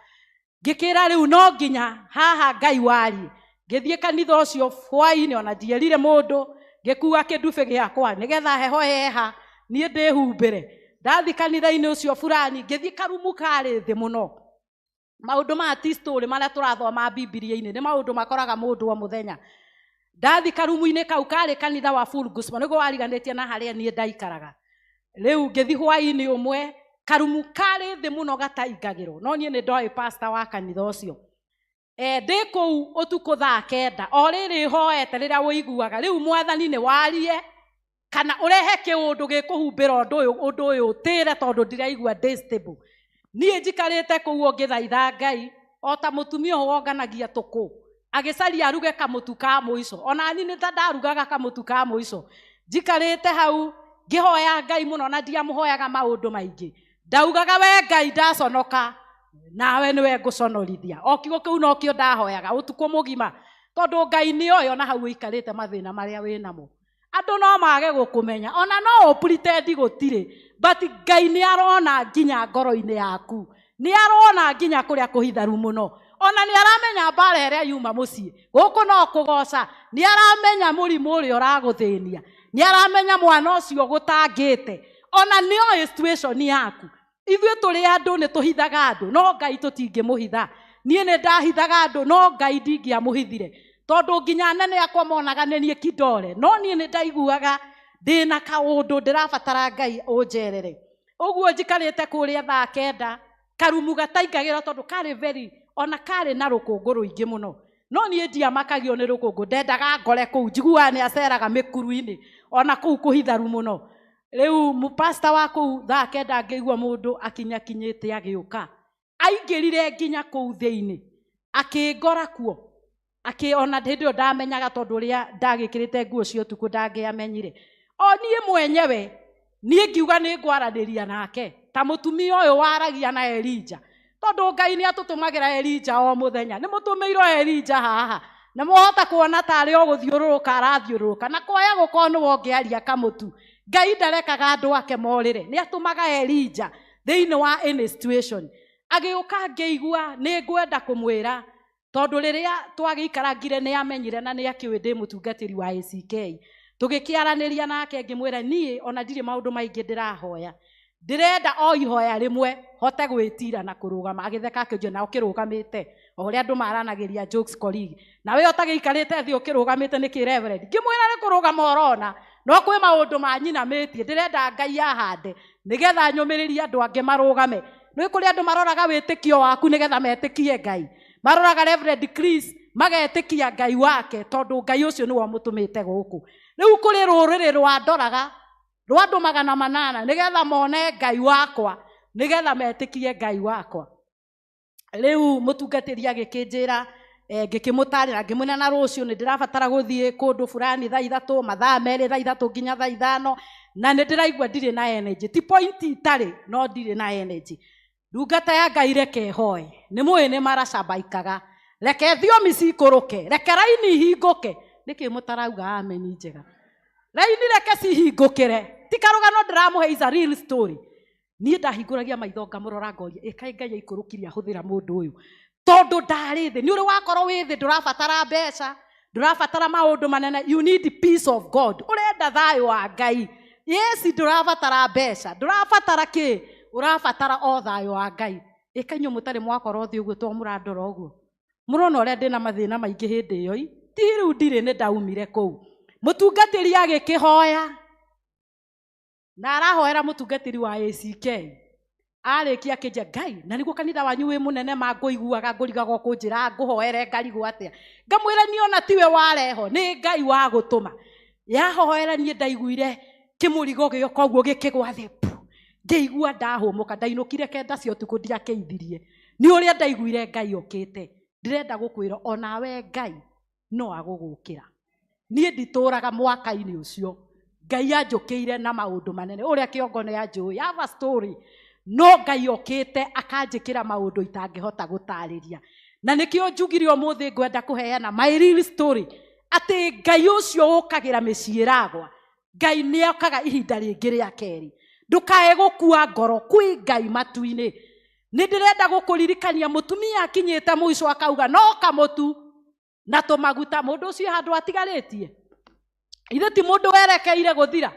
Ngĩkĩra rĩu no nginya haha Ngai warie. Ngĩthiĩ kanitha ũcio hwaĩ-inĩ ona ndierire mũndũ, ngĩkua kĩndubĩ gĩakwa nĩgetha heho yeha niĩ ndĩhumbĩre. Ndathiĩ kanitha-inĩ ũcio fulani ngĩthiĩ karumu karĩ thĩ mũno. Maũndũ maya ti story marĩa tũrathoma Bibilia-inĩ, nĩ maũndũ makoraga mũndũ o mũthenya. Ndathi karumu-inĩ kau karĩ kanitha wa Full Gospel nĩguo wariganĩtie na harĩa niĩ ndaikaraga. Rĩu ngĩthiĩ hwaĩ-inĩ ũmwe karumu karĩ thĩ mũno gataingagĩrwo, no niĩ nĩ ndoĩ pastor wa kanitha ũcio. Ndĩ kũu ũtukũ thaa 9 o rĩrĩ hoete rĩrĩa ũiguaga rĩu Mwathani nĩ warie kana ũrehe kĩũndũ gĩkũhumbĩra ũndũ ũyũ ũtĩre tondũ ndiraigua ndĩ stable. Niĩ njikarĩte kũu ngĩthaitha Ngai o ta mũtumia ũyũ wonganagia tũkũ agĩcaria aruge kamũtu ka mũico. Ona niĩ nĩ ta ndarugaga kamũtu ka mũico. Njikarĩte hau ngĩhoya Ngai mũno na ndiamũhoyaga maũndũ maingĩ. Ndaugaga we Ngai ndaconoka nawe nĩwe ngũconorithia. O kiugo kĩu nokĩo ndahoyaga ũtukũ mũgima tondũ Ngai nĩoĩ ona hau ũikarĩte mathĩna marĩa wĩnamo. Andũ no mage gũkũmenya ona no ũpretend gũtirĩ, but Ngai nĩ arona nginya ngoro-inĩ yaku, nĩ arona nginya kũrĩa kũhitharu mũno. Ona nĩ aramenya mbara ĩrĩa yuma mũciĩ gũkũ no kũgoca, nĩ aramenya mũrimũ ũrĩa ũragũthĩnia, nĩ aramenya mwana ũcio gũtangĩte, ona nĩoĩ situation yaku. Ithuĩ tũrĩ andũ nĩ tũhithaga andũ, no Ngai tũtingĩmũhitha. Niĩ nĩ ndahithaga andũ, no Ngai ndingĩamũhithire tondũ nginya anene akwa monaga nĩ niĩ kidole, no niĩ nĩ ndaiguaga ndĩna kaũndũ ndĩrabatara Ngai ũnjerere. Ũguo njikarĩte kũrĩa thaa 9 karumu gataingagĩrwo tondũ karĩ very ona karĩ na rũkũngũ rũingĩ mũno. No niĩ ndiamakagio nĩ rũkũngũ, ndendaga ngore kũu, njiguaga nĩ aceraga mĩkuru-inĩ ona kũu kũhitharu mũno. Rĩu mũpasta wa kũu thaa 9 ngĩigua mũndũ akinyakinyĩte agĩũka, aingĩrire nginya kũu thĩinĩ akĩngora kuo. Ona hĩndĩ ĩyo ndamenyaga tondũ ũrĩa ndagĩkĩrĩte nguo cia ũtukũ ndangĩamenyire. O niĩ mwenyewe niĩ ngiuga nĩ ngwaranĩria nake ta mũtumia ũyũ waragia na Elija, tondũ Ngai nĩ atũtũmagĩra Elija o mũthenya. Nĩ mũtũmĩirwo Elija haha na mwahota kuona tarĩ o gũthiũrũrũka arathiũrũrũka na kwaya gũkorwo nĩwe ũngĩaria kamũtu. Ngai ndarekaga andũ ake morĩre, nĩ atũmaga Elija thĩinĩ wa any situation. Agĩũka ngĩigua nĩ ngwenda kũmwĩra, tondũ rĩrĩa twagĩikarangire nĩ amenyire na nĩ akĩũĩ ndĩ mũtungatĩri wa ACK. Tũgĩkĩaranĩria nake ngĩmwĩra niĩ ona ndirĩ maũndũ maingĩ ndĩrahoya, ndĩrenda o ihoya rĩmwe hote gwĩtira na kũrũgama. Agĩtheka akĩnjĩra na ũkĩrũgamĩte o ũrĩa andũ maranagĩria jokes colleague, na we ũtagĩikarĩte thĩ ũkĩrũgamĩte nĩkĩ reverend? Ngĩmwĩra nĩ kũrũgama ũrona, no kwĩ maũndũ ma nyinamĩtie, ndĩrenda Ngai ahande nĩgetha nyũmĩrĩrie andũ angĩ marũgame. Nĩ kũrĩ andũ maroraga wĩtĩkio waku nĩgetha metĩkie Ngai, maroraga Reverend Chris magetĩkia Ngai wake tondũ Ngai ũcio nĩwe ũmũtũmĩte gũkũ. Rĩu kũrĩ rũrĩrĩ rwandoraga rwa andũ 800 nĩgetha mone Ngai wakwa, nĩgetha metĩkie Ngai wakwa. Rĩu mũtungatĩri agĩkĩnjĩra, ngĩkĩmũtarĩra ngĩmwĩra na rũciũ nĩ ndĩrabatara gũthiĩ kũndũ fulani thaa 3, mathaa 2 thaa 3 nginya thaa 5, na nĩ ndĩraigua ndirĩ na energy. Ti point itarĩ, no ndirĩ na energy. Ndungata ya Ngai reke ĩhoe, nĩ mũĩ nĩ maracabaikaga, reke thiomi cikũrũke, reke raini ihingũke. Nĩkĩ mũtarauga ameni njega? Raini reke cihingũkĩre. Ti karũgano ndĩramũhe, is a real story. Niĩ ndahingũragia maitho ngamũrora ngoria, ĩ kaĩ Ngai aikũrũkirie ahũthĩra mũndũ ũyũ, tondũ ndarĩ thĩ. Nĩ ũrĩ wakorwo wĩ thĩ, ndũrabatara mbeca, ndũrabatara maũndũ manene, you need peace of God. Ũrenda thayũ wa Ngai. Yes, ndũrabatara mbeca, ndũrabatara kĩ, ũrabatara o thayũ wa Ngai. Ĩka inyuĩ mũtarĩ mwakorwo thĩ ũguo, to mũrandora ũguo, mũrona ũrĩa ndĩna mathĩna maingĩ hĩndĩ ĩyo i. Ti rĩu ndirĩ, nĩ ndaumire kũu. Mũtungatĩri agĩkĩhoya, na arahoera mũtungatĩri wa ACK. Arĩkia akĩnjĩra, Ngai, na nĩguo kanitha wanyu wĩ mũnene ma ngũiguaga ngũrigagwo kũnjĩra ngũhoere ngarigwo atĩa. Ngamwĩra niĩ ona tiwe wareho, nĩ Ngai wa gũtũma. Yahoera niĩ ndaiguire kĩmũrigo gĩoka ũguo gĩkĩgwa thĩ, pu. Ngĩigua ndahũmũka, ndainũkire 9 cia ũtukũ ndiakĩithirie. Nĩ ũrĩa ndaiguire Ngai okĩte. Ndĩrenda gũkwĩra onawe Ngai no agũgũkĩra. Niĩ nditũraga mwaka-inĩ ũcio. Ngai anjũkĩire na maũndũ manene. Ũrĩa kĩongo nĩ anjũĩ, I have a story. No Ngai okĩte akanjĩkĩra maũndũ itangĩhota gũtarĩria. Na nĩkĩo njugire ũmũthĩ ngwenda kũheana my real story, atĩ Ngai ũcio ũkagĩra mĩciĩ ĩragwa, Ngai nĩ okaga ihinda rĩngĩ rĩa kerĩ. Ndũkae gũkua ngoro, kwĩ Ngai matu-inĩ. Nĩ ndĩrenda gũkũririkania mũtumia akinyĩte mũico akauga no kamũtu na tũmaguta, mũndũ ũcio handũ atigarĩtie. Ithe ti mũndũ werekeire gũthira,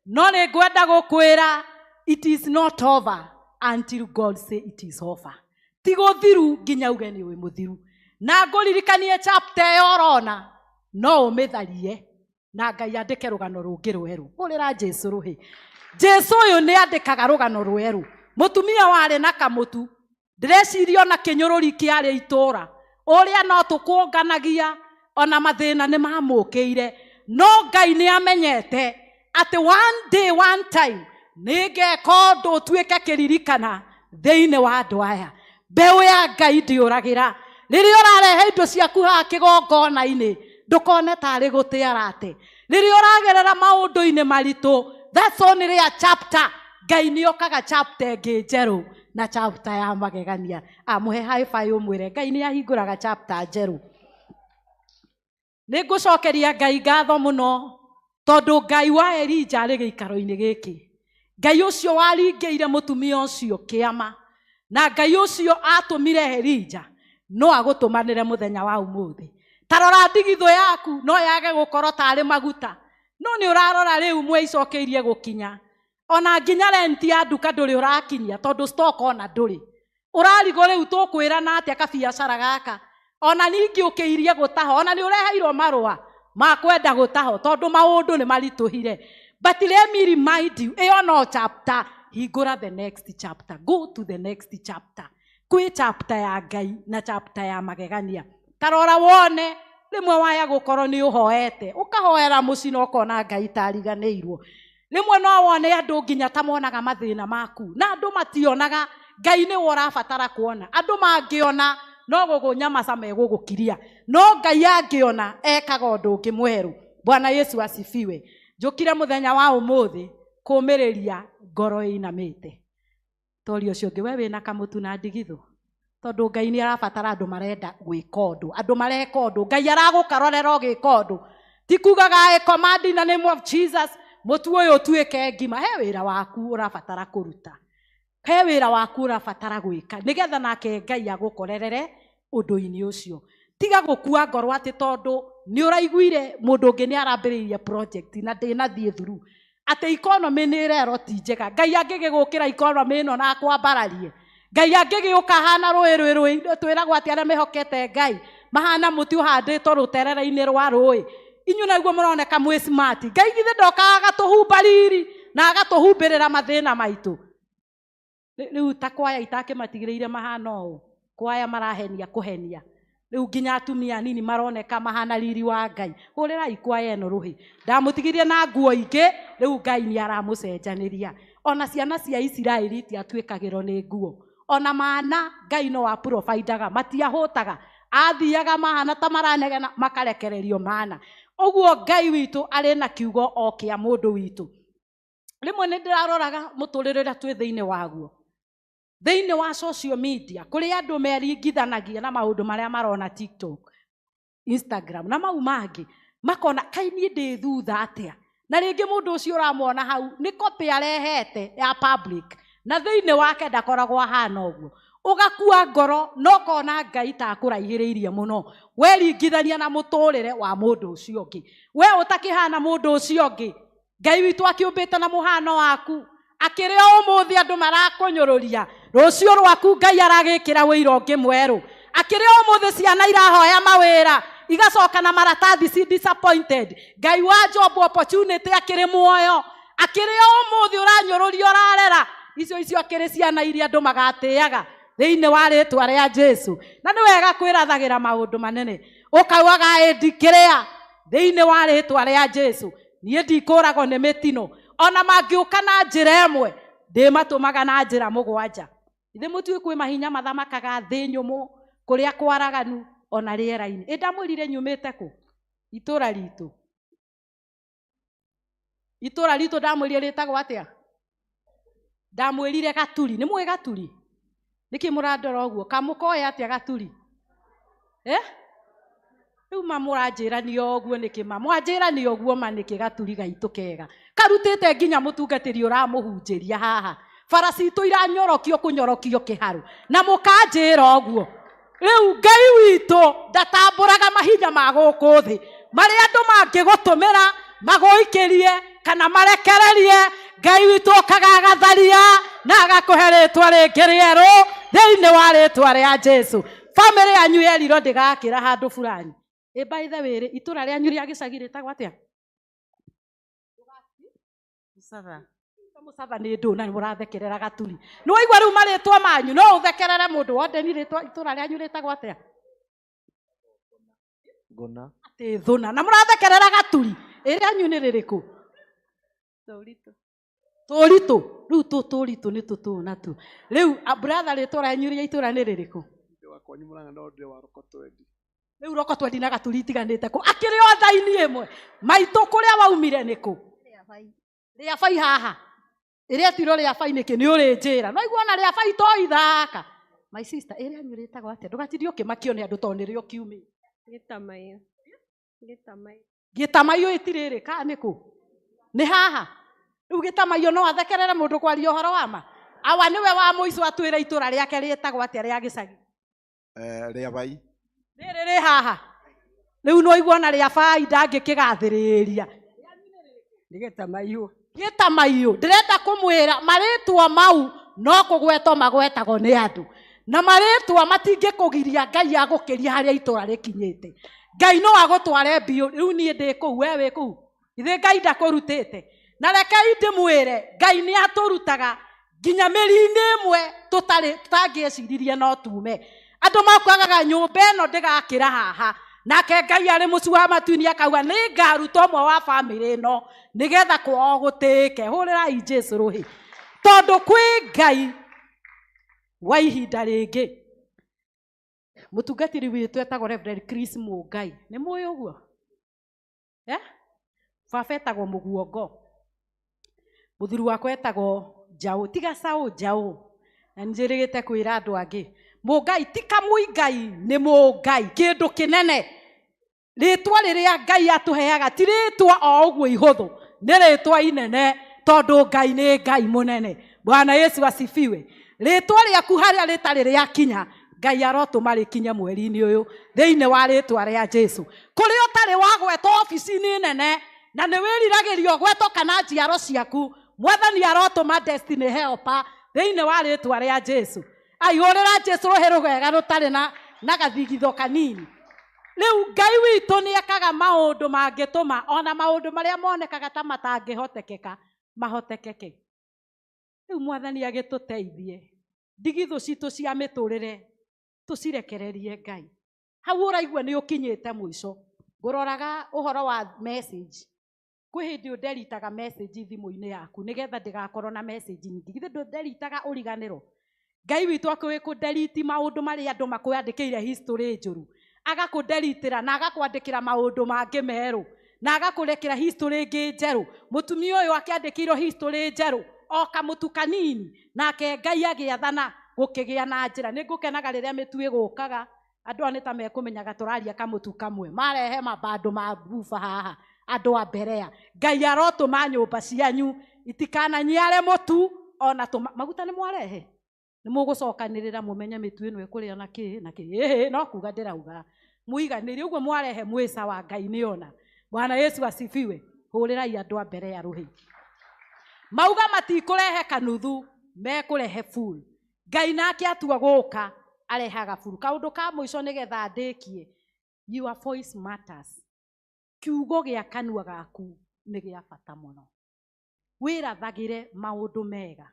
no nĩ ngwenda gũkwĩra it is not over until God say it is over. Ti gũthiru nginya uge nĩ wĩ mũthiru. Na ngũririkanie chapter ĩyo ũrona no ũmĩtharie na Ngai andĩke rũgano rũngĩ rwerũ. Hũrĩra Jesũ rũhĩ. Jesũ ũyũ nĩ andĩkaga rũgano rwerũ. Mũtumia warĩ na kamũtu, ndĩreciria ona kĩnyũrũri kĩarĩ itũũra, ũrĩa no tũkũnganagia ona mathĩna nĩ mamũkĩire, no Ngai nĩ amenyete atĩ one day one time nĩ ngeka ũndũ ũtuĩke kĩririkana thĩinĩ wa andũ aya. Mbeũ ya Ngai ndĩũragĩra. Rĩrĩa ũrarehe indo ciaku haha kĩgongona-inĩ, ndũkone tarĩ gũte arate. Rĩrĩa ũragerera maũndũ-inĩ maritũ, that's only a chapter. Ngai nĩ okaga chapter ĩngĩ njerũ na chapter ya magegania. Amũhe high five ũmwĩre Ngai nĩ ahingũraga chapter njerũ. Nĩ ngũcokeria Ngai ngatho mũno tondũ Ngai wa Elija arĩ gĩikaro-inĩ gĩkĩ. Ngai ũcio waringĩire mũtumia ũcio kĩama, na Ngai ũcio atũmire Elija no agũtũmanĩre mũthenya wa ũmũthĩ. Ta rora ndigithũ yaku no yage gũkorwo tarĩ maguta, no nĩ ũrarora rĩu mwĩcokeirie gũkinya. Ona nginya rent ya nduka ndũrĩ ũrakinyia tondũ stock ona ndũrĩ. Ũrarigwo rĩu tũkwĩrana atĩa kabiacara gaka. Ona ningĩ ũkĩirie gũtaho, ona nĩ ũreheirwo marũa ma kwenda gũtaho tondũ maũndũ nĩ maritũhire. But let me remind you, ĩyo no chapter. Hingũra the next chapter. Go to the next chapter. Kwĩ chapter ya Ngai na chapter ya magegania. Ta rora wone rĩmwe waya gũkorwo nĩ ũhoete, ũkahoera mũciĩ na ũkona Ngai tariganĩirwo. Rĩmwe no wone andũ nginya ta monaga mathĩna maku, na andũ mationaga. Ngai nĩwe ũrabatara kuona. Andũ mangĩona no gũgũnyamaca megũgũkiria, no Ngai angĩona ekaga ũndũ ũngĩ mwerũ. Bwana Yesu asifiwe. Njũkire mũthenya wa ũmũthĩ kũmĩrĩria ngoro ĩinamĩte. Toria ũcio ũngĩ, we wĩna kamũtu na ndigithũ, tondũ Ngai nĩ arabatara andũ marenda gwĩka ũndũ, andũ mareka ũndũ. Ngai aragũkarorera ũgĩka ũndũ. Ti kugaga I command in the name of Jesus, Mũtu ũyũ ũtuĩke ngima. He wĩra waku ũrabatara kũruta, he wĩra waku ũrabatara gwĩka nĩgetha nake Ngai agũkorerere ũndũ-inĩ ũcio. Tiga gũkua ngoro atĩ tondũ nĩ ũraiguire mũndũ ũngĩ nĩ arambĩrĩirie project na ndĩnathiĩ through, atĩ economy nĩ ĩrerwo ti njega. Ngai angĩgĩgũkĩra economy ĩno na akwambararie, Ngai angĩgĩũka hana rũĩ rwĩ twĩragwo atĩ arĩa mehokete Ngai mahana mũtĩ ũhandĩtwo rũterere-inĩ rwa rũĩ. Inyuĩ naguo mũroneka mwĩ smart. Ngai githĩ ndokaga agatũhumba riri na agatũhumbĩrĩra mathĩna maitũ. Rĩu ta kwaya itakĩmatigĩrĩire mahana ũũ, kwaya marahenia kũhenia. Rĩu nginya atumia anini maroneka mahana riri wa Ngai. Hũrĩrai kwaya ĩno rũhĩ. Ndamũtigirie na nguo ingĩ, rĩu Ngai nĩ aramũcenjanĩria. Ona ciana cia Isiraeli itiatuĩkagĩrwo nĩ nguo. Ona mana Ngai no aprovidaga, matiahũtaga. Athiaga mahana ta maranegena makarekererio mana. Ũguo Ngai witũ arĩ na kiugo o kĩa mũndũ witũ. Rĩmwe nĩ ndĩraroraga mũtũrĩre ũrĩa twĩ thĩinĩ waguo. Thĩinĩ wa social media kũrĩ andũ meringithanagia na maũndũ marĩa marona TikTok, Instagram na mau mangĩ, makona kai niĩ ndĩ thutha atĩa. Na rĩngĩ mũndũ ũcio ũramwona hau nĩ copy arehete ya public, na thĩinĩ wake ndakoragwo ahana ũguo. Ũgakua ngoro na ũkona Ngai ta akũraihĩrĩirie mũno weringithania na mũtũrĩre wa mũndũ ũcio ũngĩ. We ũtakĩhana mũndũ ũcio ũngĩ, Ngai witũ akĩũmbĩte na mũhano waku. Akĩrĩ o ũmũthĩ andũ marakũnyũrũria, rũciũ rwaku Ngai aragĩkĩra wĩira ũngĩ mwerũ. Akĩrĩ o ũmũthĩ ciana irahoya mawĩra igacoka na maratathi ci disappointed, Ngai wa job opportunity akĩrĩ muoyo. Akĩrĩ o ũmũthĩ ũranyũrũria ũrarera, icio icio akĩrĩ ciana iria andũ magatĩaga thĩinĩ wa rĩtwa rĩa Jesu. Na nĩ wega kwĩrathagĩra maũndũ manene, ũkaugaga ĩ ndikĩrĩa thĩinĩ wa rĩtwa rĩa Jesu, niĩ ndikũragwo nĩ mĩtino. Ona mangĩũka na njĩra ĩmwe ndĩmatũmaga na njĩra mũgwanja. Ithe mũtiũĩ kwĩ mahinya mathamakaga thĩ nyũmũ, kũrĩa kwaraganu ona rĩera-inĩ. Ĩ ndamwĩrire nyumĩte kũ? Itũra ritũ. Itũra ritũ ndamwĩrire rĩtagwo atĩa? Ndamwĩrire Gaturi. Nĩ mũĩ Gaturi? Nĩkĩ mũrandora ũguo? Kamũkoĩ atĩa Gaturi? Rĩu ma mũranjĩra ũguo nĩkĩ ma? Mwanjĩra nĩ ũguo ma nĩkĩ Gaturi gaitũ kega? Karutĩte nginya mũtungatĩri ũramũhunjĩria haha. Bara citũ iranyorokio kũnyorokio kĩharũ. Na mũkanjĩra ũguo. Rĩu Ngai witũ ndatambũraga mahinya ma gũkũ thĩ marĩa andũ mangĩgũtũmĩra magũikĩrie kana marekererie. Ngai witũ okaga agatharia na agakũhe rĩtwa rĩngĩ rĩerũ thĩinĩ wa rĩtwa rĩa Jesu. Bamĩrĩ yanyu yerirwo ndĩgakĩra handũ fulani. Ĩ by the way rĩ, itũra rĩanyu rĩa gĩcagi rĩtagwo atĩa? Mũcatha. Mũcatha nĩ ndũ na mũrathekerera Gaturi. Nĩ waigua rĩu marĩtwa manyu, no ũthekerere mũndũ wothe ni rĩtwa itũra rĩanyu rĩtagwo atĩa? Ngũna. Atĩ thũna. Na mũrathekerera Gaturi. Ĩ rĩanyu nĩ rĩrĩkũ? Tũritũ. Tũritũ. Rĩu tũritũ nĩ tũtũ na tu. Rĩu brother rĩtwa rĩanyu rĩa itũra nĩ rĩrĩkũ? Ndĩ wa kwanyu Mũrang'a no ndĩ wa Rokotwendi. Rĩu Rokotwendi na Gaturi itiganĩte kũ? Akĩrĩ o thaini ĩmwe. Maitũ kũrĩa waumire nĩ kũ? Rĩa bai haha. Ĩrĩa ĩtirwo rĩa bai nĩkĩ? Nĩ ũrĩnjĩra. No igua ona rĩa bai to ithaka. My sister, ĩrĩa yanyu rĩtagwo atĩa? Ndũgatinde ũkĩmakio nĩ andũ tondũ nĩrĩo kiumĩte. Gĩtamaiyũ. Gĩtamaiyũ. Gĩtamaiyũ ĩtirĩrĩ kana nĩ kũ? Nĩ haha. Rĩu gĩtamaiyũ no athekerere mũndũ kwaria ũhoro wa ma? Awa nĩwe wa mũico atwĩre itũra rĩake rĩtagwo atĩa rĩa gĩcagi? Rĩa bai. Rĩrĩ rĩ haha. Rĩu no igua ona rĩa bai ndangĩkĩgathĩrĩria. Nĩ gĩtamaiyũ. Gĩtamaiyũ. Ndĩrenda kũmwĩra marĩtwa mau no kũgwetwo magwetagwo nĩ andũ. Na marĩtwa matingĩkũgiria Ngai agũkĩria harĩa itũra rĩkinyĩte. Ngai no agũtware biũ. Rĩu niĩ ndĩ kũu, we wĩ kũu. Ithe Ngai ndakũrutĩte. Na rekei ndĩmwĩre, Ngai nĩ atũrutaga nginya mĩri-inĩ ĩmwe tũtarĩ tũtangĩeciririe no tume. Andũ makwagaga nyũmba ĩno ndĩgakĩra haha. Nake Ngai arĩ mũciĩ wa matu-inĩ akauga nĩ ngaruta ũmwe wa bamĩrĩ ĩno nĩgetha kwao gũtĩĩke. Hũrĩrai Jesu rũhĩ. Tondũ kwĩ Ngai wa ihinda rĩngĩ. Mũtungatĩri witũ etagwo Reverend Chris Mũngai. Nĩ mũĩ ũguo? Baba etagwo Mũguongo. Mũthuri wakwa etagwo Njaũ. Tiga caũ Njaũ. Na nĩ njĩrĩgĩte kwĩra andũ angĩ. Mũngai ti kamũigai, nĩ Mũngai. Kĩndũ kĩnene. Rĩtwa rĩrĩa Ngai atũheaga ti rĩtwa o ũguo ihũthũ. Nĩ rĩtwa inene tondũ Ngai nĩ Ngai mũnene. Bwana Yesu asifiwe. Rĩtwa rĩaku harĩa rĩtarĩ rĩakinya, Ngai arotũma rĩkinye mweri-inĩ ũyũ thĩinĩ wa rĩtwa rĩa Jesu. Kũrĩa ũtarĩ wagwetwo obici-inĩ nene na nĩ wĩriragĩria ũgwetwo kana njiaro ciaku, Mwathani arotũma destiny helper thĩinĩ wa rĩtwa rĩa Jesu. Aihũrĩra Jesu rũhĩ rũgega rũtarĩ na gathigitho kanini. Rĩu Ngai witũ nĩ ekaga maũndũ mangĩtũma ona maũndũ marĩa monekaga ta matangĩhotekeka mahotekeke. Rĩu Mwathani agĩtũteithie ndigithũ citũ cia mĩtũrĩre tũcirekererie Ngai. Hau ũraigua nĩ ũkinyĩte mũico. Ngũroraga ũhoro wa message. Kwĩ hĩndĩ ũnderitaga message thimũ-inĩ yaku nĩgetha ndĩgakorwo na message nyingĩ. Githĩ ndũnderitaga ũriganĩro? Ngai witũ akĩũĩ kũnderiti maũndũ marĩa andũ makwandĩkĩire history njũru. Agakũnderitĩra na agakwandĩkĩra maũndũ mangĩ merũ. Na agakũrekera history ĩngĩ njerũ. Mũtumia ũyũ akĩandĩkĩirwo history njerũ o kamũtu kanini, nake Ngai agĩathana gũkĩgĩa na njĩra. Nĩ ngũkenaga rĩrĩa mĩtu ĩgũkaga, andũ aya nĩ ta mekũmenyaga tũraria kamũtu kamwe, marehe mabandũ ma buba haha andũ a Berea. Ngai arotũma nyũmba cianyu itikananyiare mũtu ona tũma maguta nĩ mwarehe. Nĩ mũgũcokanĩrĩra mũmenye mĩtu ĩno ĩkũrĩa na kĩ na kĩ. Ĩhĩ, no kuga ndĩrauga mũiganĩrie ũguo mwarehe mwĩ sawa, Ngai nĩona. Bwana Yesu asifiwe. Hũrĩrai andũ a Berea rũhĩ. Mauga matikũrehe kanuthu, mekũrehe full. Ngai nake atua gũka arehaga full. Kaũndũ ka mũico nĩgetha ndĩkie, your voice matters. Kiugo gĩa kanua gaku nĩ gĩa bata mũno. Wĩrathagĩre maũndũ mega.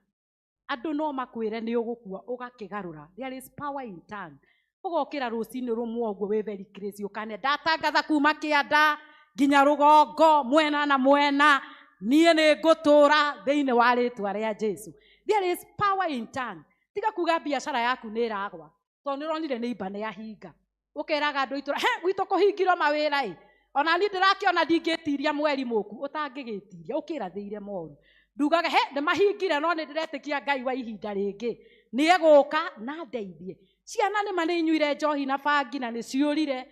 Andũ no makwĩre nĩ ũgũkua ũgakĩgarũra. There is power in tongue. Ũgokĩra rũcinĩ rũmwe ũguo wĩ very crazy ũkane ndatangatha kuma kĩanda nginya rũgongo mwena na mwena, niĩ nĩ ngũtũra thĩinĩ wa rĩtwa rĩa Jesu. There is power in tongue. Tiga kuga biacara yaku nĩ ĩragwa tondũ nĩ ũronire nĩ imba nĩ ahinga. Ũkeraga andũ itũra, he gwitũ kũhingirwo mawĩra ĩ, ona niĩ ndĩrakĩona ndingĩtiria mweri mũku, ũtangĩgĩtiria ũkĩrathĩire moru. Ndugaga he nĩ mahingire no nĩ ndĩretĩkia Ngai wa ihinda rĩngĩ nĩ egũka na ndeithie. Ciana nĩ ma nĩ inyuire njohi na bangi na nĩ ciũrire,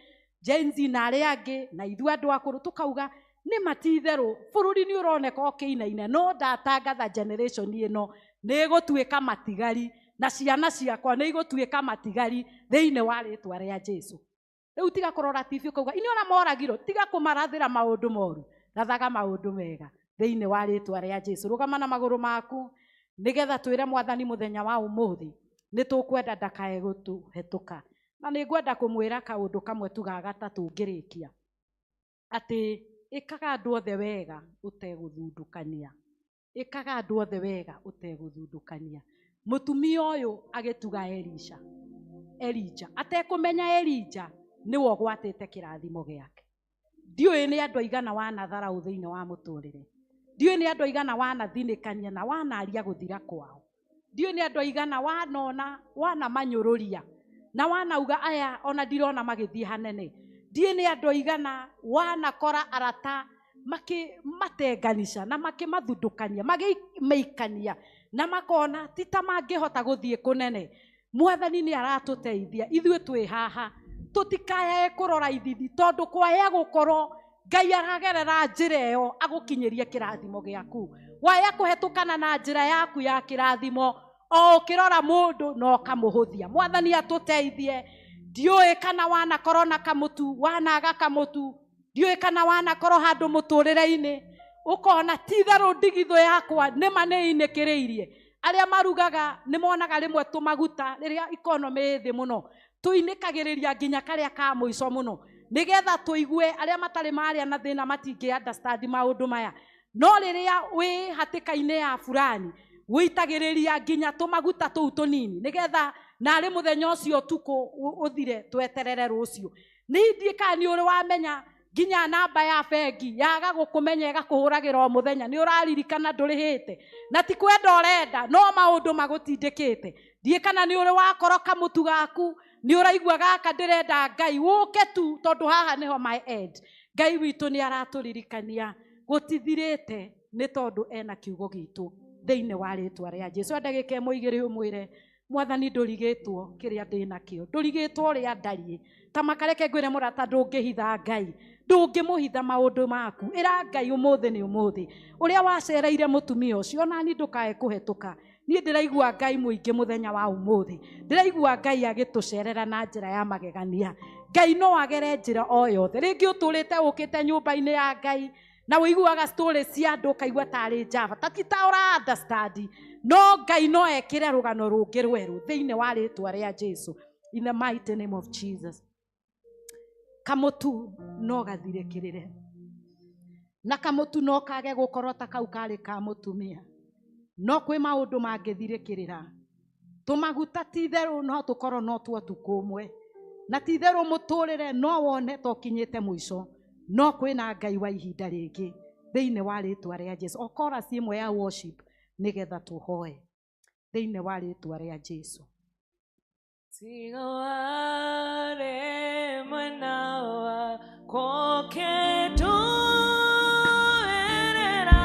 Gen Z na arĩa angĩ na ithuĩ andũ akũrũ tũkauga nĩ matitherũ bũrũri nĩ ũroneka ũkĩinaina, no ndatangatha generation ĩno nĩ ĩgũtuĩka matigari na ciana ciakwa nĩ igũtuĩka matigari thĩinĩ wa rĩtwa rĩa Jesu. Rĩu tiga kũrora TV ũkauga inyuĩ ona moragirwo, tiga kũmarathĩra maũndũ moru, rathaga maũndũ mega thĩinĩ wa rĩtwa rĩa Jesu. Rũgama na magũrũ maku nĩgetha twĩre Mwathani mũthenya wa ũmũthĩ nĩ tũkwenda ndakae gũtũhetũka. Na nĩ ngwenda kũmwĩra kaũndũ kamwe tu ga gatatũ ngĩrĩkia, atĩ ĩkaga andũ othe wega ũtegũthundũkania. Ĩkaga andũ othe wega ũtegũthundũkania. Mũtumia ũyũ agĩtuga Elisha, Elija atekũmenya Elija nĩwe ũgwatĩte kĩrathimo gĩake. Ndiũĩ nĩ andũ aigana wanatharaũ thĩinĩ wa mũtũrĩre, ndiũĩ nĩ andũ aigana wanathinĩkania na wanaria gũthira kwao, ndiũĩ nĩ andũ aigana wanona wanamanyũrũria na wanauga aya ona ndirona magĩthiĩ hanene, ndiũĩ nĩ andũ aigana wanakora arata makĩmatenganisha na makĩmathundũkania magĩmeikania na makona ti ta mangĩhota gũthiĩ kũnene. Mwathani nĩ aratũteithia ithuĩ twĩ haha tũtikayae kũrora ithithi, tondũ kwaya gũkorwo Ngai aragerera njĩra ĩyo agũkinyĩrie kĩrathimo gĩaku. Waya kũhetũkana na njĩra yaku ya kĩrathimo o ũkĩrora mũndũ na ũkamũhũthia. Mwathani atũteithie. Ndiũĩ kana wanakorwo na kamũtu, wanaga kamũtu, ndiũĩ kana wanakorwo handũ mũtũrĩre-inĩ ũkona ti itherũ ndigithũ yakwa nĩ ma nĩ inĩkĩrĩirie. Arĩa marugaga nĩ monaga rĩmwe tũmaguta rĩrĩa economy ĩ thĩ mũno, tũinĩkagĩrĩria nginya karĩa ka mũico mũno nĩgetha tũigue. Arĩa matarĩ marĩa na thĩna matingĩ understand maũndũ maya, no rĩrĩa wĩ hatĩka-inĩ ya fulani wĩitagĩrĩria nginya tũmaguta tũu tũnini nĩgetha narĩ mũthenya ũcio ũtukũ ũthire tweterere rũciũ. Nĩ ndiĩ kana nĩ ũrĩ wamenya nginya namba ya bengi yaga gũkũmenya ĩgakũhũragĩra o mũthenya, nĩ ũraririkana ndũrĩhĩte na ti kwenda ũrenda no maũndũ magũtindĩkĩte. Ndiĩ kana nĩ ũrĩ wakorwo kamũtu gaku nĩ ũraigua gaka ndĩrenda Ngai ũke tu tondũ haha nĩho my end. Ngai witũ nĩ aratũririkania gũtithirĩte nĩ tondũ ena kiugo gitũ thĩinĩ wa rĩtwa rĩa Jesu. Ndagĩka ĩmwe igĩrĩ ũmwĩre Mwathani ndũrigĩtwo kĩrĩa ndĩnakĩo, ndũrigĩtwo ũrĩa ndariĩ. Ta makareke ngwĩre mũrata, ndũngĩhitha Ngai. Ndũngĩmũhitha maũndũ maku. Ĩra Ngai ũmũthĩ nĩ ũmũthĩ. Ũrĩa wacereire mũtumia ũcio, onani ndũkae kũhetũka. Niĩ ndĩraigua Ngai mũingĩ mũthenya wa ũmũthĩ. Ndĩraigua Ngai agĩtũcerera na njĩra ya magegania. Ngai no agere njĩra o yothe. Rĩngĩ ũtũrĩte ũkĩte nyũmba-inĩ ya Ngai na ũiguaga story cia andũ ũkaigua tarĩ njaba, ta ti ta ũra understand. No Ngai no ekĩre rũgano rũngĩ rwerũ thĩinĩ wa rĩtwa rĩa Jesu. In the mighty name of Jesus. Kamũtu no gathirĩkĩrĩre, na kamũtu no kage gũkorwo ta kau karĩ ka mũtumia, no kwĩ maũndũ mangĩthirĩkĩrĩra. Tũmaguta ti itherũ no tũkorwo no twa ũtukũ ũmwe, na ti itherũ mũtũrĩre no wone ta ũkinyĩte mũico, no kwĩna Ngai wa ihinda rĩngĩ thĩinĩ wa rĩtwa rĩa Jesu. O chorus ĩmwe ya worship nĩgetha tũhoe thĩinĩ wa rĩtwa rĩa Jesu. Tiga ware mwena wakwa ũkĩndũĩrĩra.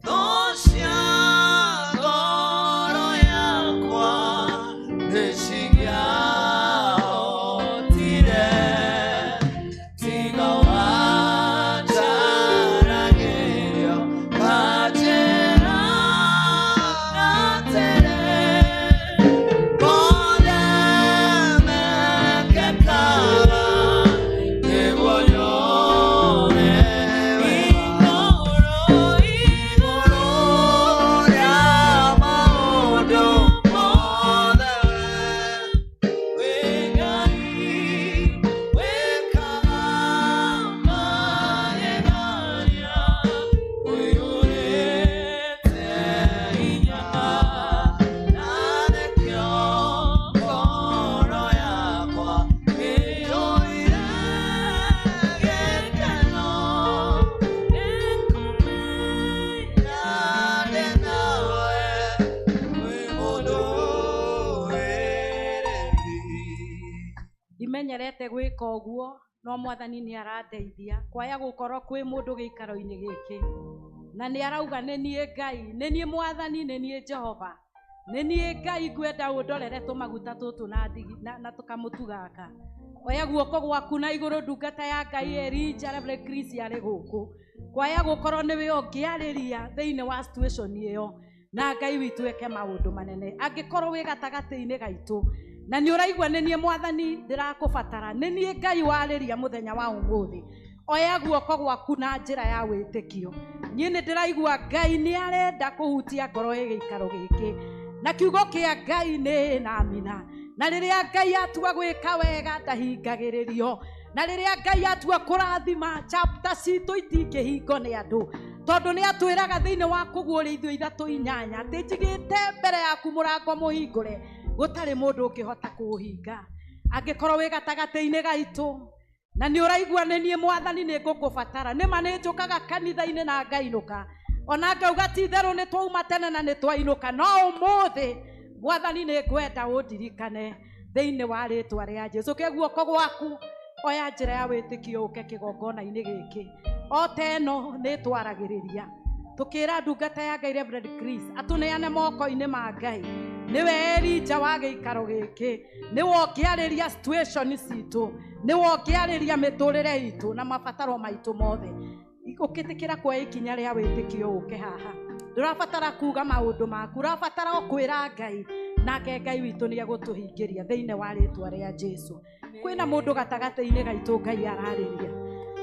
Thũ cia ngoro yakwa nĩcingĩahotire, tiga wanjaragĩria ũkanjĩra atĩrĩ, mothe mekĩkaga nĩguo nyone wega. Igũrũ rĩa maũndũ mothe, wĩ Ngai wĩkaga magegania, ũiyũrĩte hinya, na nĩkĩo ngoro yakwa ĩiyũire gĩkeno. Nĩngũmenya ndĩ nawe, wĩ mũndũĩrĩri. Ndimenyerete gwĩka ũguo, no mwathani nĩ arandeithia kwaya gũkorwo kwĩ mũndũ gĩikaro-inĩ gĩkĩ, na nĩ arauga nĩ niĩ Ngai, nĩ niĩ mwathani, nĩ niĩ Jehova, nĩ niĩ Ngai, ngwenda ũndorere tũmaguta tũtũ na ndigi na tũkamũtu gaka. Oya guoko gwaku na igũrũ, ndungata ya Ngai Elijah Reverend Chris arĩ gũkũ. Kwaya gũkorwo nĩwe ũngĩarĩria thĩinĩ wa situation ĩyo, na Ngai witũ eke maũndũ manene. Angĩkorwo wĩ gatagatĩ-inĩ gaitũ na nĩ ũraigua nĩ niĩ mwathani ndĩrakũbatara, nĩ niĩ Ngai warĩria mũthenya wa ũmũthĩ, oya guoko gwaku na njĩra ya wĩtĩkio. Niĩ nĩ ndĩraigua Ngai nĩ arenda kũhutia ngoro ĩ gĩikaro gĩkĩ, na kiugo kĩa Ngai nĩ na amina. Na rĩrĩa Ngai atua gwĩka wega ndahingagĩrĩrio, na rĩrĩa Ngai atua kũrathima chapter citũ itingĩhingo nĩ andũ, tondũ nĩ atwĩraga thĩinĩ wa kũguũria ithuĩ 3:8 atĩ njigĩte mbere yaku mũrango mũhingũre, gũtarĩ mũndũ ũngĩhota kũũhinga. Angĩkorwo wĩ gatagatĩ-inĩ gaitũ na nĩ ũraigua nĩ niĩ mwathani nĩ ngũkũbatara, nĩ ma nĩ njũkaga kanitha-inĩ na ngainũka, ona ngauga ti itherũ nĩ twauma tene na nĩ twainũka, no ũmũthĩ mwathani nĩ ngwenda ũndirikane thĩinĩ wa rĩtwa rĩa Jesu. Kĩa guoko gwaku, oya njĩra ya wĩtĩkio ũke kĩgongona-inĩ gĩkĩ. O ta ĩno nĩ twaragĩrĩria tũkĩra ndungata ya Ngai Reverend Chris atũneane moko-inĩ ma Ngai. Nĩwe Elijah wa gĩikaro gĩkĩ, nĩwe ũngĩarĩria situation citũ, nĩwe ũngĩarĩria mĩtũrĩre itũ na mabataro maitũ mothe. Ũkĩtĩkĩra kuoya ikinya rĩa wĩtĩkio ũke haha, ndũrabatara kuga maũndũ maku, ũrabatara o kwĩra Ngai, nake Ngai witũ nĩ egũtũhingĩria thĩinĩ wa rĩtwa rĩa Jesu. Kwĩna mũndũ gatagatĩ-inĩ gaitũ Ngai ararĩria.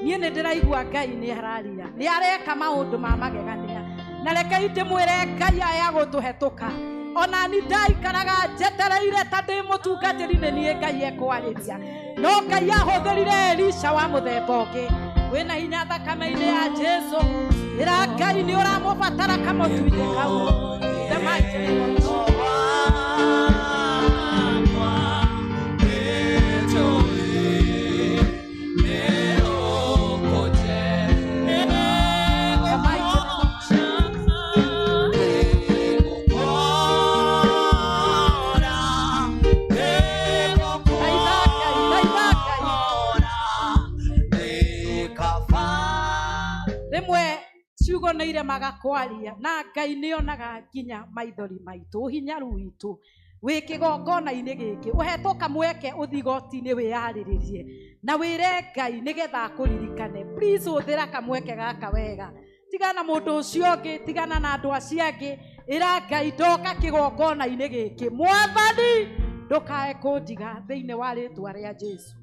Niĩ nĩ ndĩraigua Ngai nĩ araria, nĩ areka maũndũ ma magegania, na rekei ndĩmwĩre Ngai aya gũtũhetũka. Ona ni ndaikaraga njetereire ta ndĩ mũtungatĩri nĩ niĩ Ngai ekwarĩria, no Ngai ahũthĩrire Elisha wa mũthemba ũngĩ. Wĩna hinya thakame-inĩ ya Jesu. Ĩra Ngai nĩ ũramũbatara kamũtu-inĩ kau. The mighty name of Jesus. The mighty name of Jesus. Thaitha Ngai, thaitha Ngai. Rĩmwe ciugo nĩ iremaga kwaria, na Ngai nĩ onaga nginya maithori maitũ, ũhinyaru witũ. Wĩ kĩgongona-inĩ gĩkĩ ũhetwo kamweke ũthiĩ igoti-inĩ wĩyarĩrĩrie na wĩre Ngai nĩgetha akũririkane. Please hũthĩra kamweke gaka wega, tigana mũndũ ũcio ũngĩ, tigana na andũ acio angĩ, ĩra Ngai ndoka kĩgongona-inĩ gĩkĩ, Mwathani ndũkae kũndiga thĩinĩ wa rĩtwa rĩa Jesu.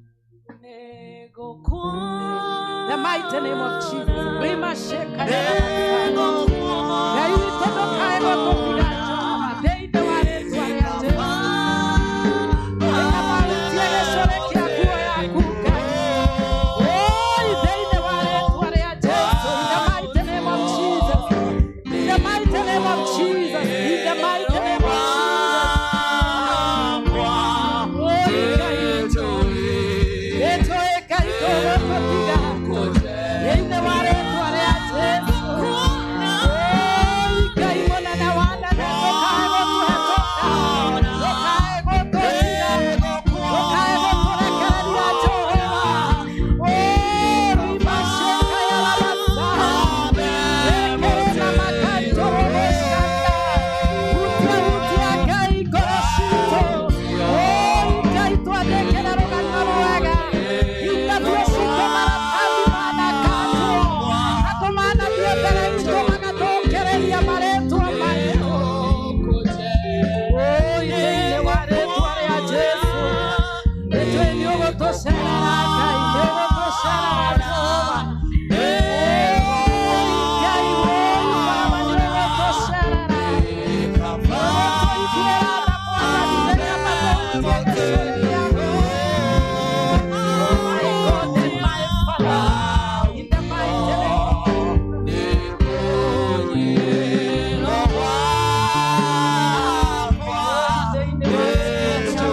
The mighty name of Jesus. Rima sheka ya Ngai witũ ndũkae gũtũtiga Jehova thĩinĩ wa rĩtwa rĩa Jesu. Ĩkabarutie gĩcũrĩ kĩa nguo yaku Ngai. Oi, thĩinĩ wa rĩtwa rĩa Jesu. In the mighty name of Jesus. In the mighty name of Jesus. In the mighty name of Jesus. Oi, Ngai. Nĩtũĩ Ngai ndũgũtũtiga thĩinĩ wa rĩtwa rĩa Jesu. Oi, Ngai mũnene wa nene, ndũkae gũtũhetũka, ndũkae gũtũtiga, ndũkae gũtũrekereria Jehova. Oi, rimasheka ya rabasa, ĩkĩrĩma makantũrũgũcanga, hutia hutia Ngai ngoro citũ. Oi, Ngai twandĩkĩre rũgano rwega, interview citũ maratathi manakandwo, andũ manathiĩ mbere itũ magatũkĩrĩria marĩtwa maitũ. Oi, thĩinĩ wa rĩtwa rĩa Jesu, nĩtũĩ nĩ ũgũtũcerera Ngai, nĩ ũgũtũcerera Jehova. Oi, Ngai, oi, Baba, nĩ ũgũtũcerera. Nĩ ũgũtũiguĩra tha Mwathani, nĩgetha tũhutie gĩcũrĩ gĩaku. Oh my God and my Father, in the mighty name of Jesus. Thĩinĩ wa rĩtwa rĩa Jesu.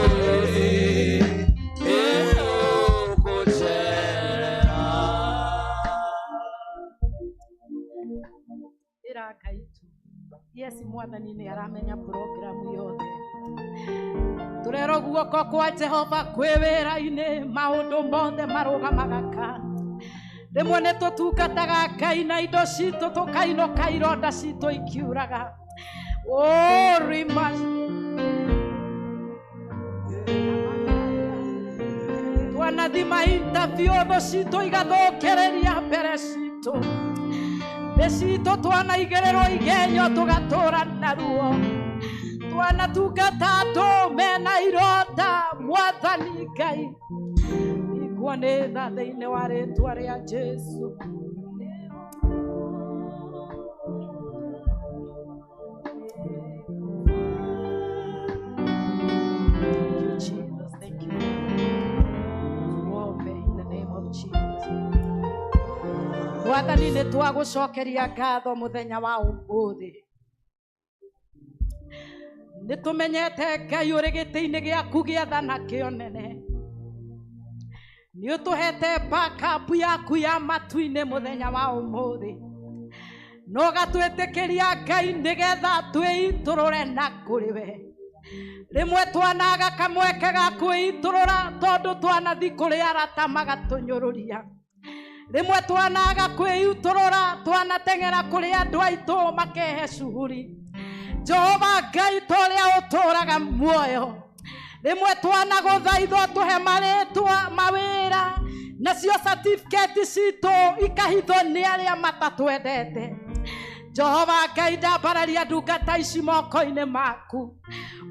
Ĩra Ngai tu yes, Mwathani nĩ aramenya programu yothe. Tũrerwo guoko kwa Jehova kwĩ wĩra-inĩ, maũndũ mothe marũgamaga ka rĩmwe nĩ tũtungataga Ngai na indo citũ tũkainũka ironda citũ ikiuraga. Ũrima twanathima interview thũ citũ igathũkĩrĩria mbere citũ, thĩ citũ twanaigĩrĩrwo igenyo tũgatũra naruo, twanatungata andũ mena ironda. Mwathani Ngai, igua nĩ tha thĩinĩ wa rĩtwa rĩa Jesu. Thank you, Jesus. Thank you. Tuombe in the name of Jesus. Mwathani nĩ twagũcokeria ngatho mũthenya wa ũmũthĩ. Nĩ tũmenyete Ngai ũrĩ gĩtĩ-inĩ gĩaku gĩathana kĩonene. Nĩ ũtũhete backup yaku ya matu-inĩ mũthenya wa ũmũthĩ. Na ũgatwĩtĩkĩria Ngai nĩgetha twĩitũrũre na kũrĩ we. Rĩmwe twanaga kamweke ga kwĩitũrũra tondũ twanathi kũrĩ arata magatũnyũrũria. Rĩmwe twanaga kwĩitũrũra twanateng'era kũrĩ andũ aitũ makehe cuhuri. Jehova Ngai ta ũrĩa ũtũũraga muoyo, rĩmwe twanagũthaithwo tũhe marĩtwa mawĩra, nacio certificate citũ ikahithwo nĩ arĩa matatwendete. Jehova Ngai, ndambararia ndungata ici moko-inĩ maku.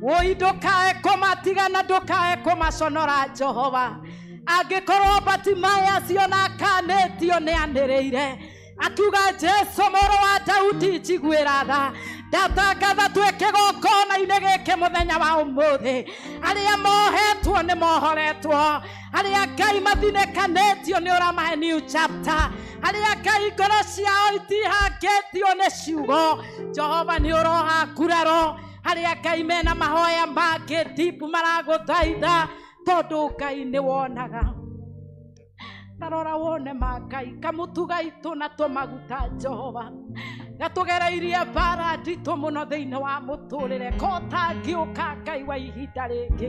Wũi, ndũkae kũmatiga na ndũkae kũmaconora Jehova. Angĩkorwo Bartimayo acio na akanĩtio nĩ anĩrĩire akiuga, Jesu mũrũ wa Daudi, njiguĩra tha. Ndatangatha twĩ kĩgongona-inĩ gĩkĩ mũthenya wa ũmũthĩ, arĩa mohetwo nĩ mohoretwo, arĩa Ngai mathinĩkanĩtio nĩ ũramahe new chapter, arĩa Ngai ngoro ciao itihangĩtio nĩ ciugo, Jehova nĩ ũroha nguraro, arĩa Ngai mena mahoya mangĩ deep maragũthaitha, tondũ Ngai nĩ wonaga. Tarora wone ma Ngai kamũtu gaitũ na tũmaguta Jehova. Gatũgereirie mbara nditũ mũno thĩinĩ wa mũtũrĩre, kotangĩũka Ngai wa ihinda rĩngĩ.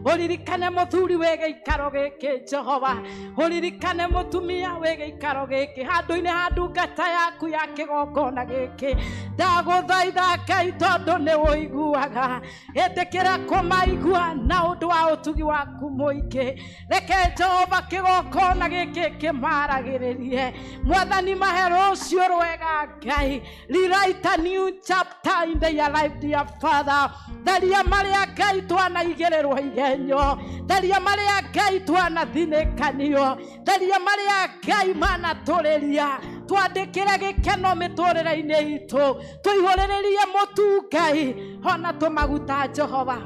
Ũririkane mũthuri wĩ gĩikaro gĩkĩ Jehova, ũririkane mũtumia wĩ gĩikaro gĩkĩ, handũ-inĩ ha ndungata yaku ya kĩgongona gĩkĩ. Ndagũthaitha Ngai, tondũ nĩ ũiguaga, ĩtĩkĩra kũmaigua na ũndũ wa ũtugi waku mũingĩ. Reke Jehova kĩgongona gĩkĩ kĩmaragĩrĩrie. Mwathani, mahe rũciũ rwega Ngai. Rewrite a new chapter in their life, dear Father. Tharia marĩa Ngai twanaigĩrĩrwo igenyo, tharia marĩa Ngai twanathinĩkanio, tharia marĩa Ngai manatũrĩria. Twandĩkĩre gĩkeno mĩtũrĩre-inĩ itũ, tũihũrĩrĩrie mũtu Ngai ona tũmaguta Jehova.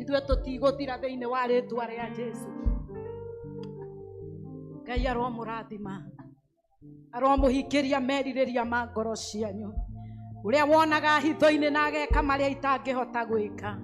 Ithuĩ tũtigũthira thĩinĩ wa rĩtwa rĩa Jesu. Ngai aromũrathima, aromũhingĩria merirĩria ma ngoro cianyu. Ũrĩa wonaga hitho-inĩ na ageka marĩa itangĩhota gwĩka,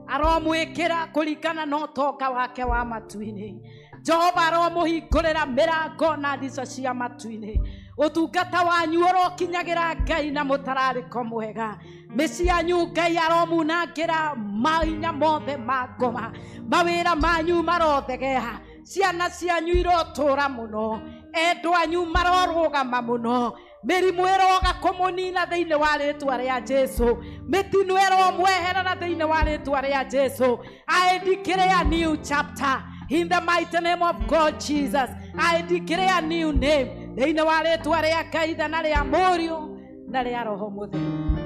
aromwĩkĩra kũringana na ũtonga wake wa matu-inĩ. Jehova aromũhingũrĩra mĩrango na ndica cia matu-inĩ. Ũtungata wanyu ũrokinyagĩra Ngai na mũtararĩko mwega. Mĩciĩ yanyu Ngai aromunangĩra mahinya mothe ma ngoma. Mawĩra manyu marothegea, ciana cianyu irotũra mũno, endwa anyu marorũgama mũno, mĩrimũ ĩroga kũmũnina thĩinĩ wa rĩtwa rĩa Jesu, mĩtino ĩromweherera thĩinĩ wa rĩtwa rĩa Jesu. I declare a new chapter in the mighty name of God Jesus. I declare a new name thĩinĩ wa rĩtwa rĩa Ngai Ithe na rĩa Mũriũ na rĩa Roho Mũtheru.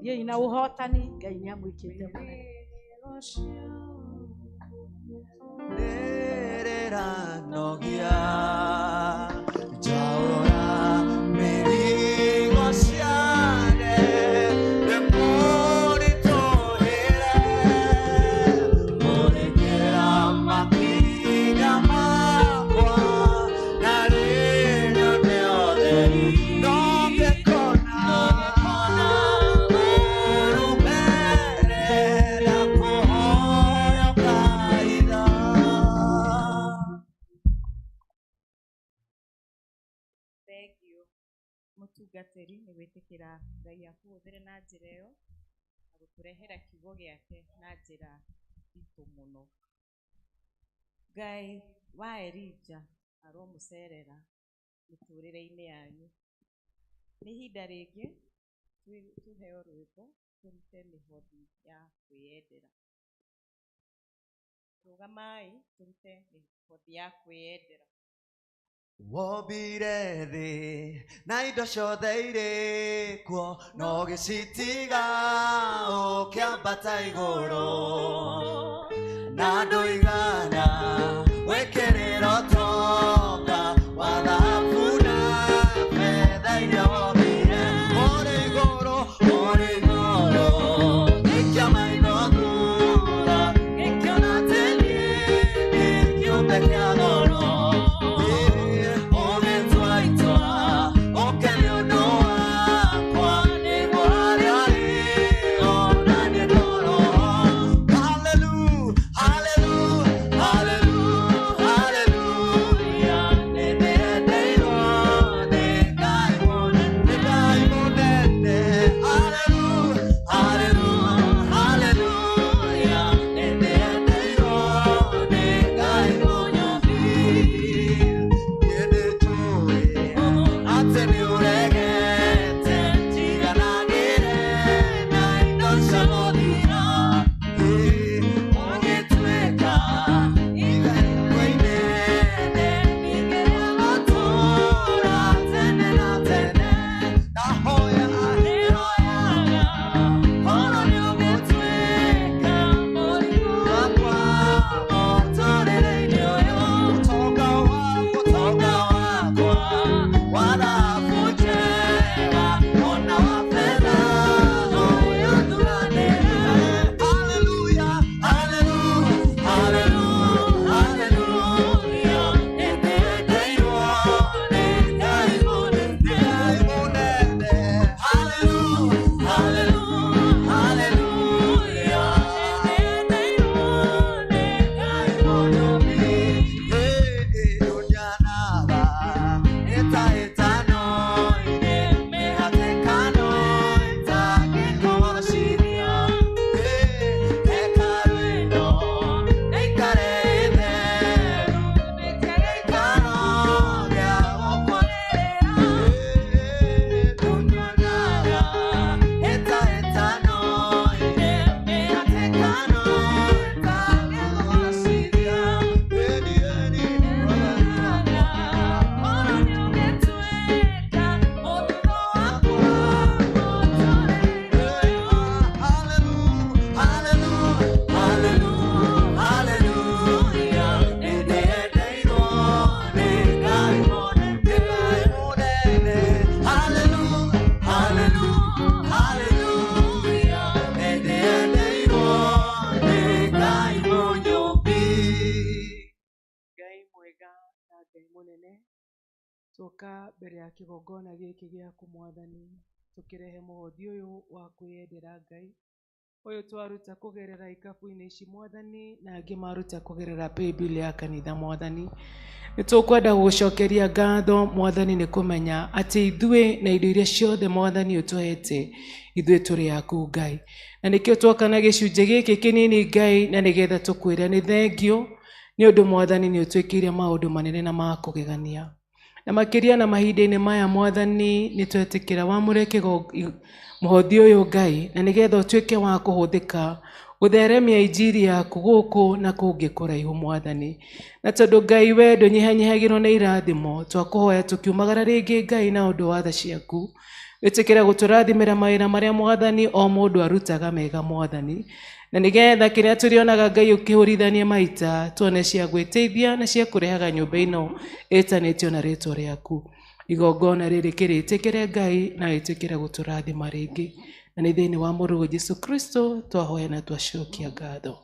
Thiĩi na ũhotani, Ngai nĩ amwĩkĩte mũnene. Nĩrĩranogia njaũra mĩrigo ciane nĩmũritũhĩre mũrĩkĩra makinya makwa na rĩrĩo nĩ ũtheri ndũngĩkona ũru mbere ndakũhoya ũkaitha. Thank you mũtungatĩri nĩ gwĩtĩkĩra Ngai akũhũthĩre na njĩra ĩyo na gũtũrehera kiugo gĩake na njĩra nditũ mũno. Ngai wa Elija aromũcerera mĩtũrĩre-inĩ yanyu. Nĩ ihinda rĩngĩ tũheo rwĩmbo tũrute mĩhothi ya kwĩyendera. Rũgamai tũrute mĩhothi ya kwĩyendera. Wombire thĩ na indo ciothe irĩ kuo, no gĩcitiga ũkĩambata igũrũ na ndũigana gwĩkĩrĩra ũtonga wa thahabu na betha iria wombire. Ũrĩ igũrũ, ũrĩ igũrũ, ngĩikia maitho thutha, ngĩkĩona atĩ niĩ ndĩ kĩũmbe kĩa goro. Ũgĩtua itua, ũke nĩ ũndũ wakwa, nĩguo harĩa ũrĩ onanie ngoro. Tuoka mbere ya kĩgongona gĩkĩ gĩaku Mwathani, tũkĩrehe mũhothi ũyũ wa kwĩyendera Ngai, ũyũ twaruta kũgerera ikabu-inĩ ici Mwathani, na angĩ maruta kũgerera paybill ya kanitha Mwathani. Nĩ tũkwenda gũgũcokeria ngatho Mwathani nĩ kũmenya atĩ ithuĩ na indo iria ciothe Mwathani ũtũhete, ithuĩ tũrĩ aku Ngai. Na nĩkĩo twoka na gĩcunjĩ gĩkĩ kĩnini Ngai, na nĩgetha tũkwĩre nĩ thengio, nĩ ũndũ Mwathani nĩ ũtwĩkĩire maũndũ manene na ma kũgegania. Na makĩria na mahinda-inĩ maya Mwathani, nĩ twetĩkĩra wamũre mũhothi ũyũ Ngai, na nĩgetha ũtuĩke wa kũhũthĩka gũtheremia injiri yaku gũkũ na kũngĩ kũraihu Mwathani. Na tondũ Ngai we ndũnyihanyihagĩrwo nĩ irathimo, twakũhoya tũkiumagara rĩngĩ Ngai na ũndũ wa tha ciaku, wĩtĩkĩre gũtũrathimĩra mawĩra marĩa Mwathani o mũndũ arutaga mega Mwathani, na nĩgetha kĩrĩa tũrĩonaga Ngai ũkĩhũrithania maita, tuone cia gwĩteithia na cia kũrehaga nyũmba ĩno ĩtanĩtio na rĩtwa rĩaku. Igongona rĩrĩ kĩrĩtĩkĩre Ngai na wĩtĩkĩre gũtũrathima rĩngĩ. Na nĩ thĩinĩ wa Mũrũguo Jesu Kristo twahoya na twacokia ngatho.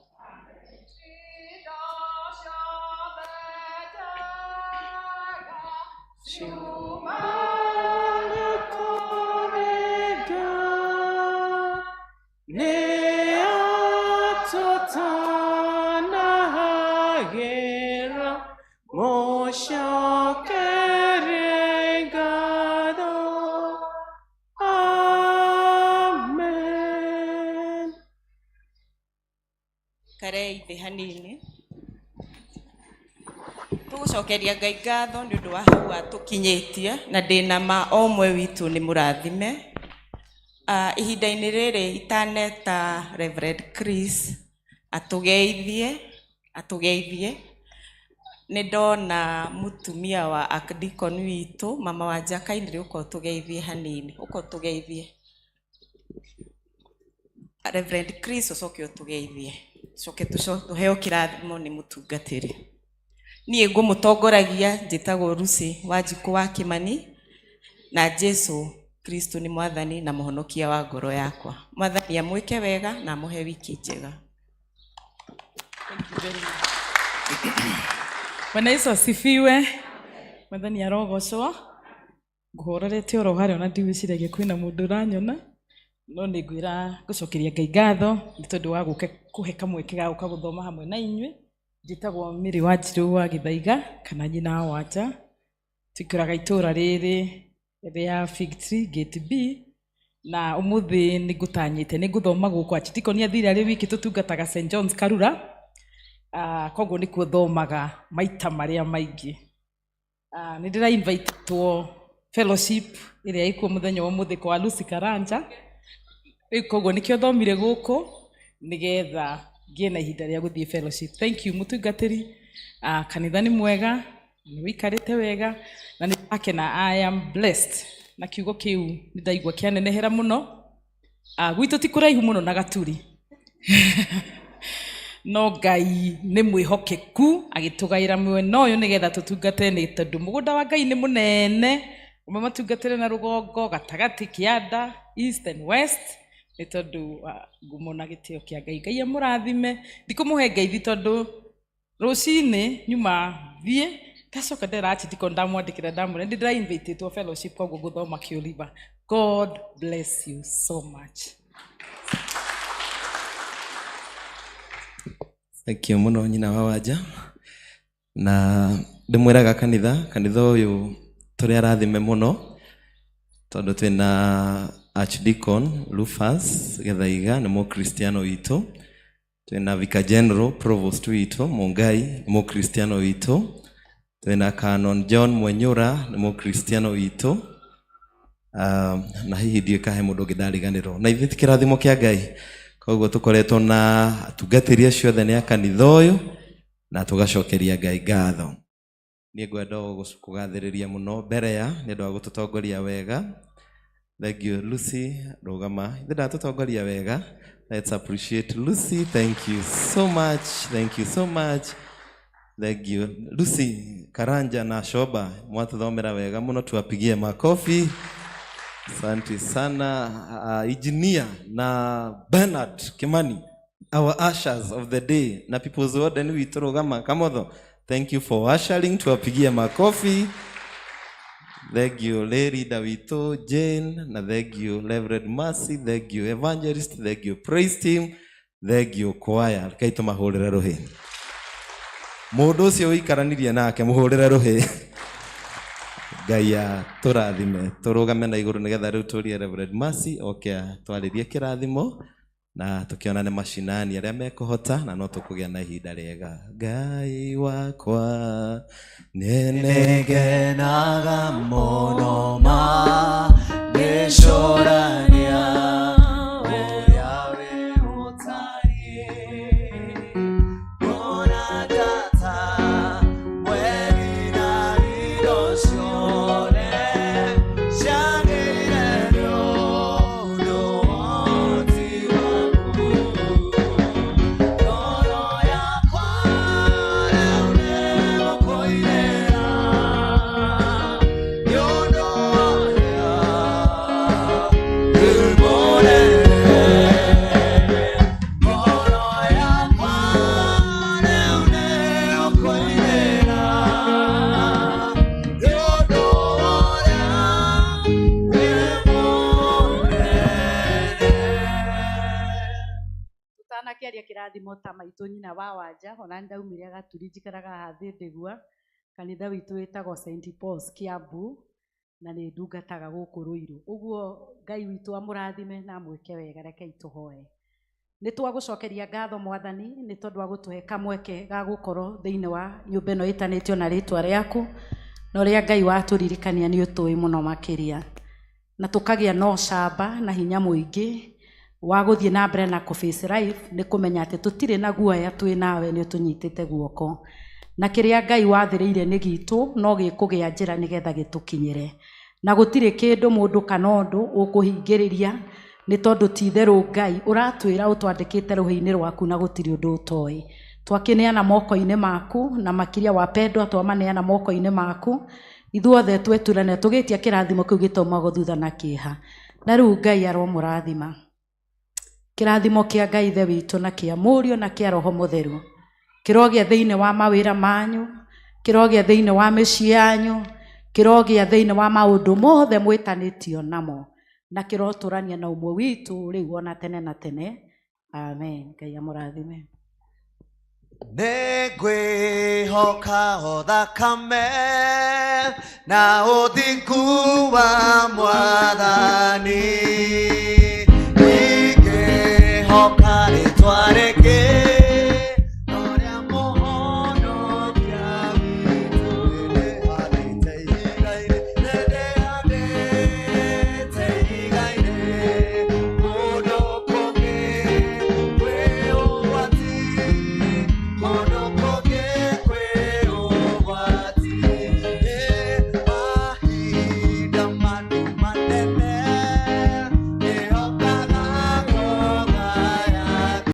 Amen. Karei thĩ hanini. Tũgũcokeria Ngai ngatho nĩ ũndũ wa hau atũkinyĩtie, na ndĩna ma o ũmwe witũ nĩ mũrathime. Ihinda-inĩ rĩrĩ itaneta Reverend Chris atũgeithie, nĩ ndona mũtumia wa Archdeacon witũ, mama wa Jakainĩ, ũka ũtũgeithie hanini, ũka ũtũgeithie. Reverend Chris ũcoke ũtũgeithie, ũcoke tũheo kĩrathimo nĩ mũtungatĩri. Niĩ ngũmũtongoragia njĩtagwo Lucy Wanjikũ wa Kĩmani, na Jesu Kristo nĩ Mwathani na Mũhonokia wa ngoro yakwa. Mwathani amwĩke wega na amũhe wiki njega. Thank you very much. Bwana Yesu asifiwe. Mwathani arogocwo. Ngũhorerete oro harĩa ona ndigwĩciragia kwĩna mũndũ ũranyona, no nĩ ngwĩra ngũcokeria Ngai ngatho nĩ tondũ wa gũka kũhe kamweke ga gũka gũthoma hamwe na inyuĩ. Njĩtagwo Mary Wanjirũ wa Gĩthaiga kana nyina wa Wanja. Tũikaraga itũũra rĩrĩ rĩa Fig Tree Gate B, na ũmũthĩ nĩ ngũtanyĩte nĩ ngũthoma gũkũ. Archdeacon athire arĩ wiki tũtungataga St John's Karura, koguo nĩkuo thomaga maita marĩa maingĩ. Nĩ ndĩra invitwo fellowship ĩrĩa ĩkuo mũthenya wa ũmũthĩ kwa Lucy Karanja, rĩu koguo nĩkĩo thomire gũkũ nĩgetha ngĩe na ihinda rĩa gũthiĩ fellowship. Thank you mũtungatĩri. Kanitha nĩ mwega, nĩ wĩikarĩte wega na nĩ ndakena. I am blessed na kiugo kĩu nĩ ndaigua kĩanenehera mũno. Gwitũ ti kũraihu mũno na Gaturi, no Ngai nĩ mwĩhokeku agĩtũgaĩra mwena ũyũ nĩgetha tũtungate, nĩ tondũ mũgũnda wa Ngai nĩ mũnene. Ũmwe matungatĩre na rũgongo, gatagatĩ, kĩanda, east and west, nĩ tondũ wa ngumo na gĩtĩo kĩa Ngai. Ngai amũrathime. Ndikũmũhe ngeithi tondũ rũcinĩ nyuma thiĩ ndacoka ndera Archdeacon ndamwandĩkĩra ndamwĩra ndĩ ndĩra invitĩtwo fellowship, koguo ngũthoma kĩũriba. God bless you so much. Thank you mũno nyina wa Wanja. Na ndĩmwĩraga kanitha ũyũ tũrĩ arathime mũno tondũ twĩna Archdeacon Rufus Gĩthaiga nĩ mũkristiano witũ, twĩna Vicar General Provost witũ Mũngai nĩ mũkristiano witũ, twĩna Canon John Mwenyura nĩ mũkristiano witũ, na hihi ndiũĩ kahe mũndũ ũngĩ ndariganĩrwo. Na ithuĩ ti kĩrathimo kĩa Ngai, koguo tũkoretwo na atungatĩri acio othe nĩ a kanitha ũyũ na tũgacokeria Ngai ngatho. Niĩ ngwenda kũgathĩrĩria mũno mbere ya nĩ ũndũ wa gũtũtongoria wega. Thank you Lucy, rũgama. Ithe ndatũtongoria wega. Let's appreciate Lucy. Thank you so much. Thank you so much. Thank you Lucy Karanja na Shoba, mwatũthomera wega mũno, tuwapigie makofi. Asante sana. Engineer na Bernard Kimani, our ushers of the day, na people's warden witũ rũgama Kamotho. Thank you for ushering, tuwapigie makofi. Thank you lay leader witũ Jane, na thank you Reverend Mercy, thank you evangelist, thank you praise team, thank you choir. Rekei tũmahũrĩre rũhĩ. Mũndũ ũcio ũikaranirie nake mũhũrĩre rũhĩ. Ngai atũrathime. Tũrũgame na igũrũ nĩgetha rĩu tũrie Reverend Mercy oke atwarĩrie kĩrathimo na tũkĩonane macinani arĩa mekũhota na no tũkũgĩa na ihinda rĩega. Ngai wakwa Nĩngenaga mũno ma ngĩcũrania ũrĩa wĩ ũtariĩ. Ngona njata, mweri na indo ciothe ciagĩrĩire nĩ ũndũ wa ũhoti waku. Ngoro yakwa rĩu nĩgũkũinĩra nĩ ũndũ ũrĩa wĩ mũnene. Ngoro yakwa rĩu nĩgũkũinĩra nĩ ũndũ ũrĩa wĩ mũnene. Tũtanakĩaria kĩrathimo ta maitũ nyina wa Wanja, ona nĩ ndaumire Gaturi, njikaraga haha Thĩndĩgua. Kanitha witũ wĩtagwo St Paul's Kiambu, na nĩ ndungataga gũkũ Ruiru. Ũguo Ngai witũ amũrathime na amwĩke wega. Rekei tũhoe. Nĩ twagũcokeria ngatho Mwathani nĩ tondũ wa gũtũhe kamweke ga gũkorwo thĩinĩ wa nyũmba ĩno ĩtanĩtio na rĩtwa rĩaku, na ũrĩa Ngai watũririkania nĩ ũtũĩ mũno makĩria, na tũkagĩa na ũcamba na hinya mũingĩ wa gũthiĩ na mbere na kũ face life, nĩ kũmenya atĩ tũtirĩ na guoya, twĩ nawe nĩ ũtũnyitĩte guoko, na kĩrĩa Ngai wathĩrĩire nĩ gitũ no gĩkũgĩa njĩra nĩgetha gĩtũkinyĩre, na gũtirĩ kĩndũ mũndũ kana ũndũ ũkũhingĩrĩria, nĩ tondũ ti itherũ Ngai ũratwĩra ũtwandĩkĩte rũhĩ-inĩ rwaku na gũtirĩ ũndũ ũtoĩ. Twakĩneana moko-inĩ maku, na makĩria wapendwa twamaneana moko-inĩ maku, ithuothe tweturane tũgĩtia kĩrathimo kĩu gĩtaumagwo thutha na kĩeha. Na rĩu Ngai aromũrathima. Kĩrathimo kĩa Ngai Ithe witũ na kĩa Mũriũ na kĩa Roho Mũtheru kĩrogĩa thĩinĩ wa mawĩra manyu, kĩrogĩa thĩinĩ wa mĩciĩ yanyu, kĩrogĩa thĩinĩ wa maũndũ mothe mwĩtanĩtio namo, na kĩrotũrania na ũmwe witũ rĩu ona tene na tene. Amen. Ngai amũrathime. Nĩngwĩhoka o thakame na ũthingu wa Mwathani, ndingĩhoka rĩtwa rĩngĩ.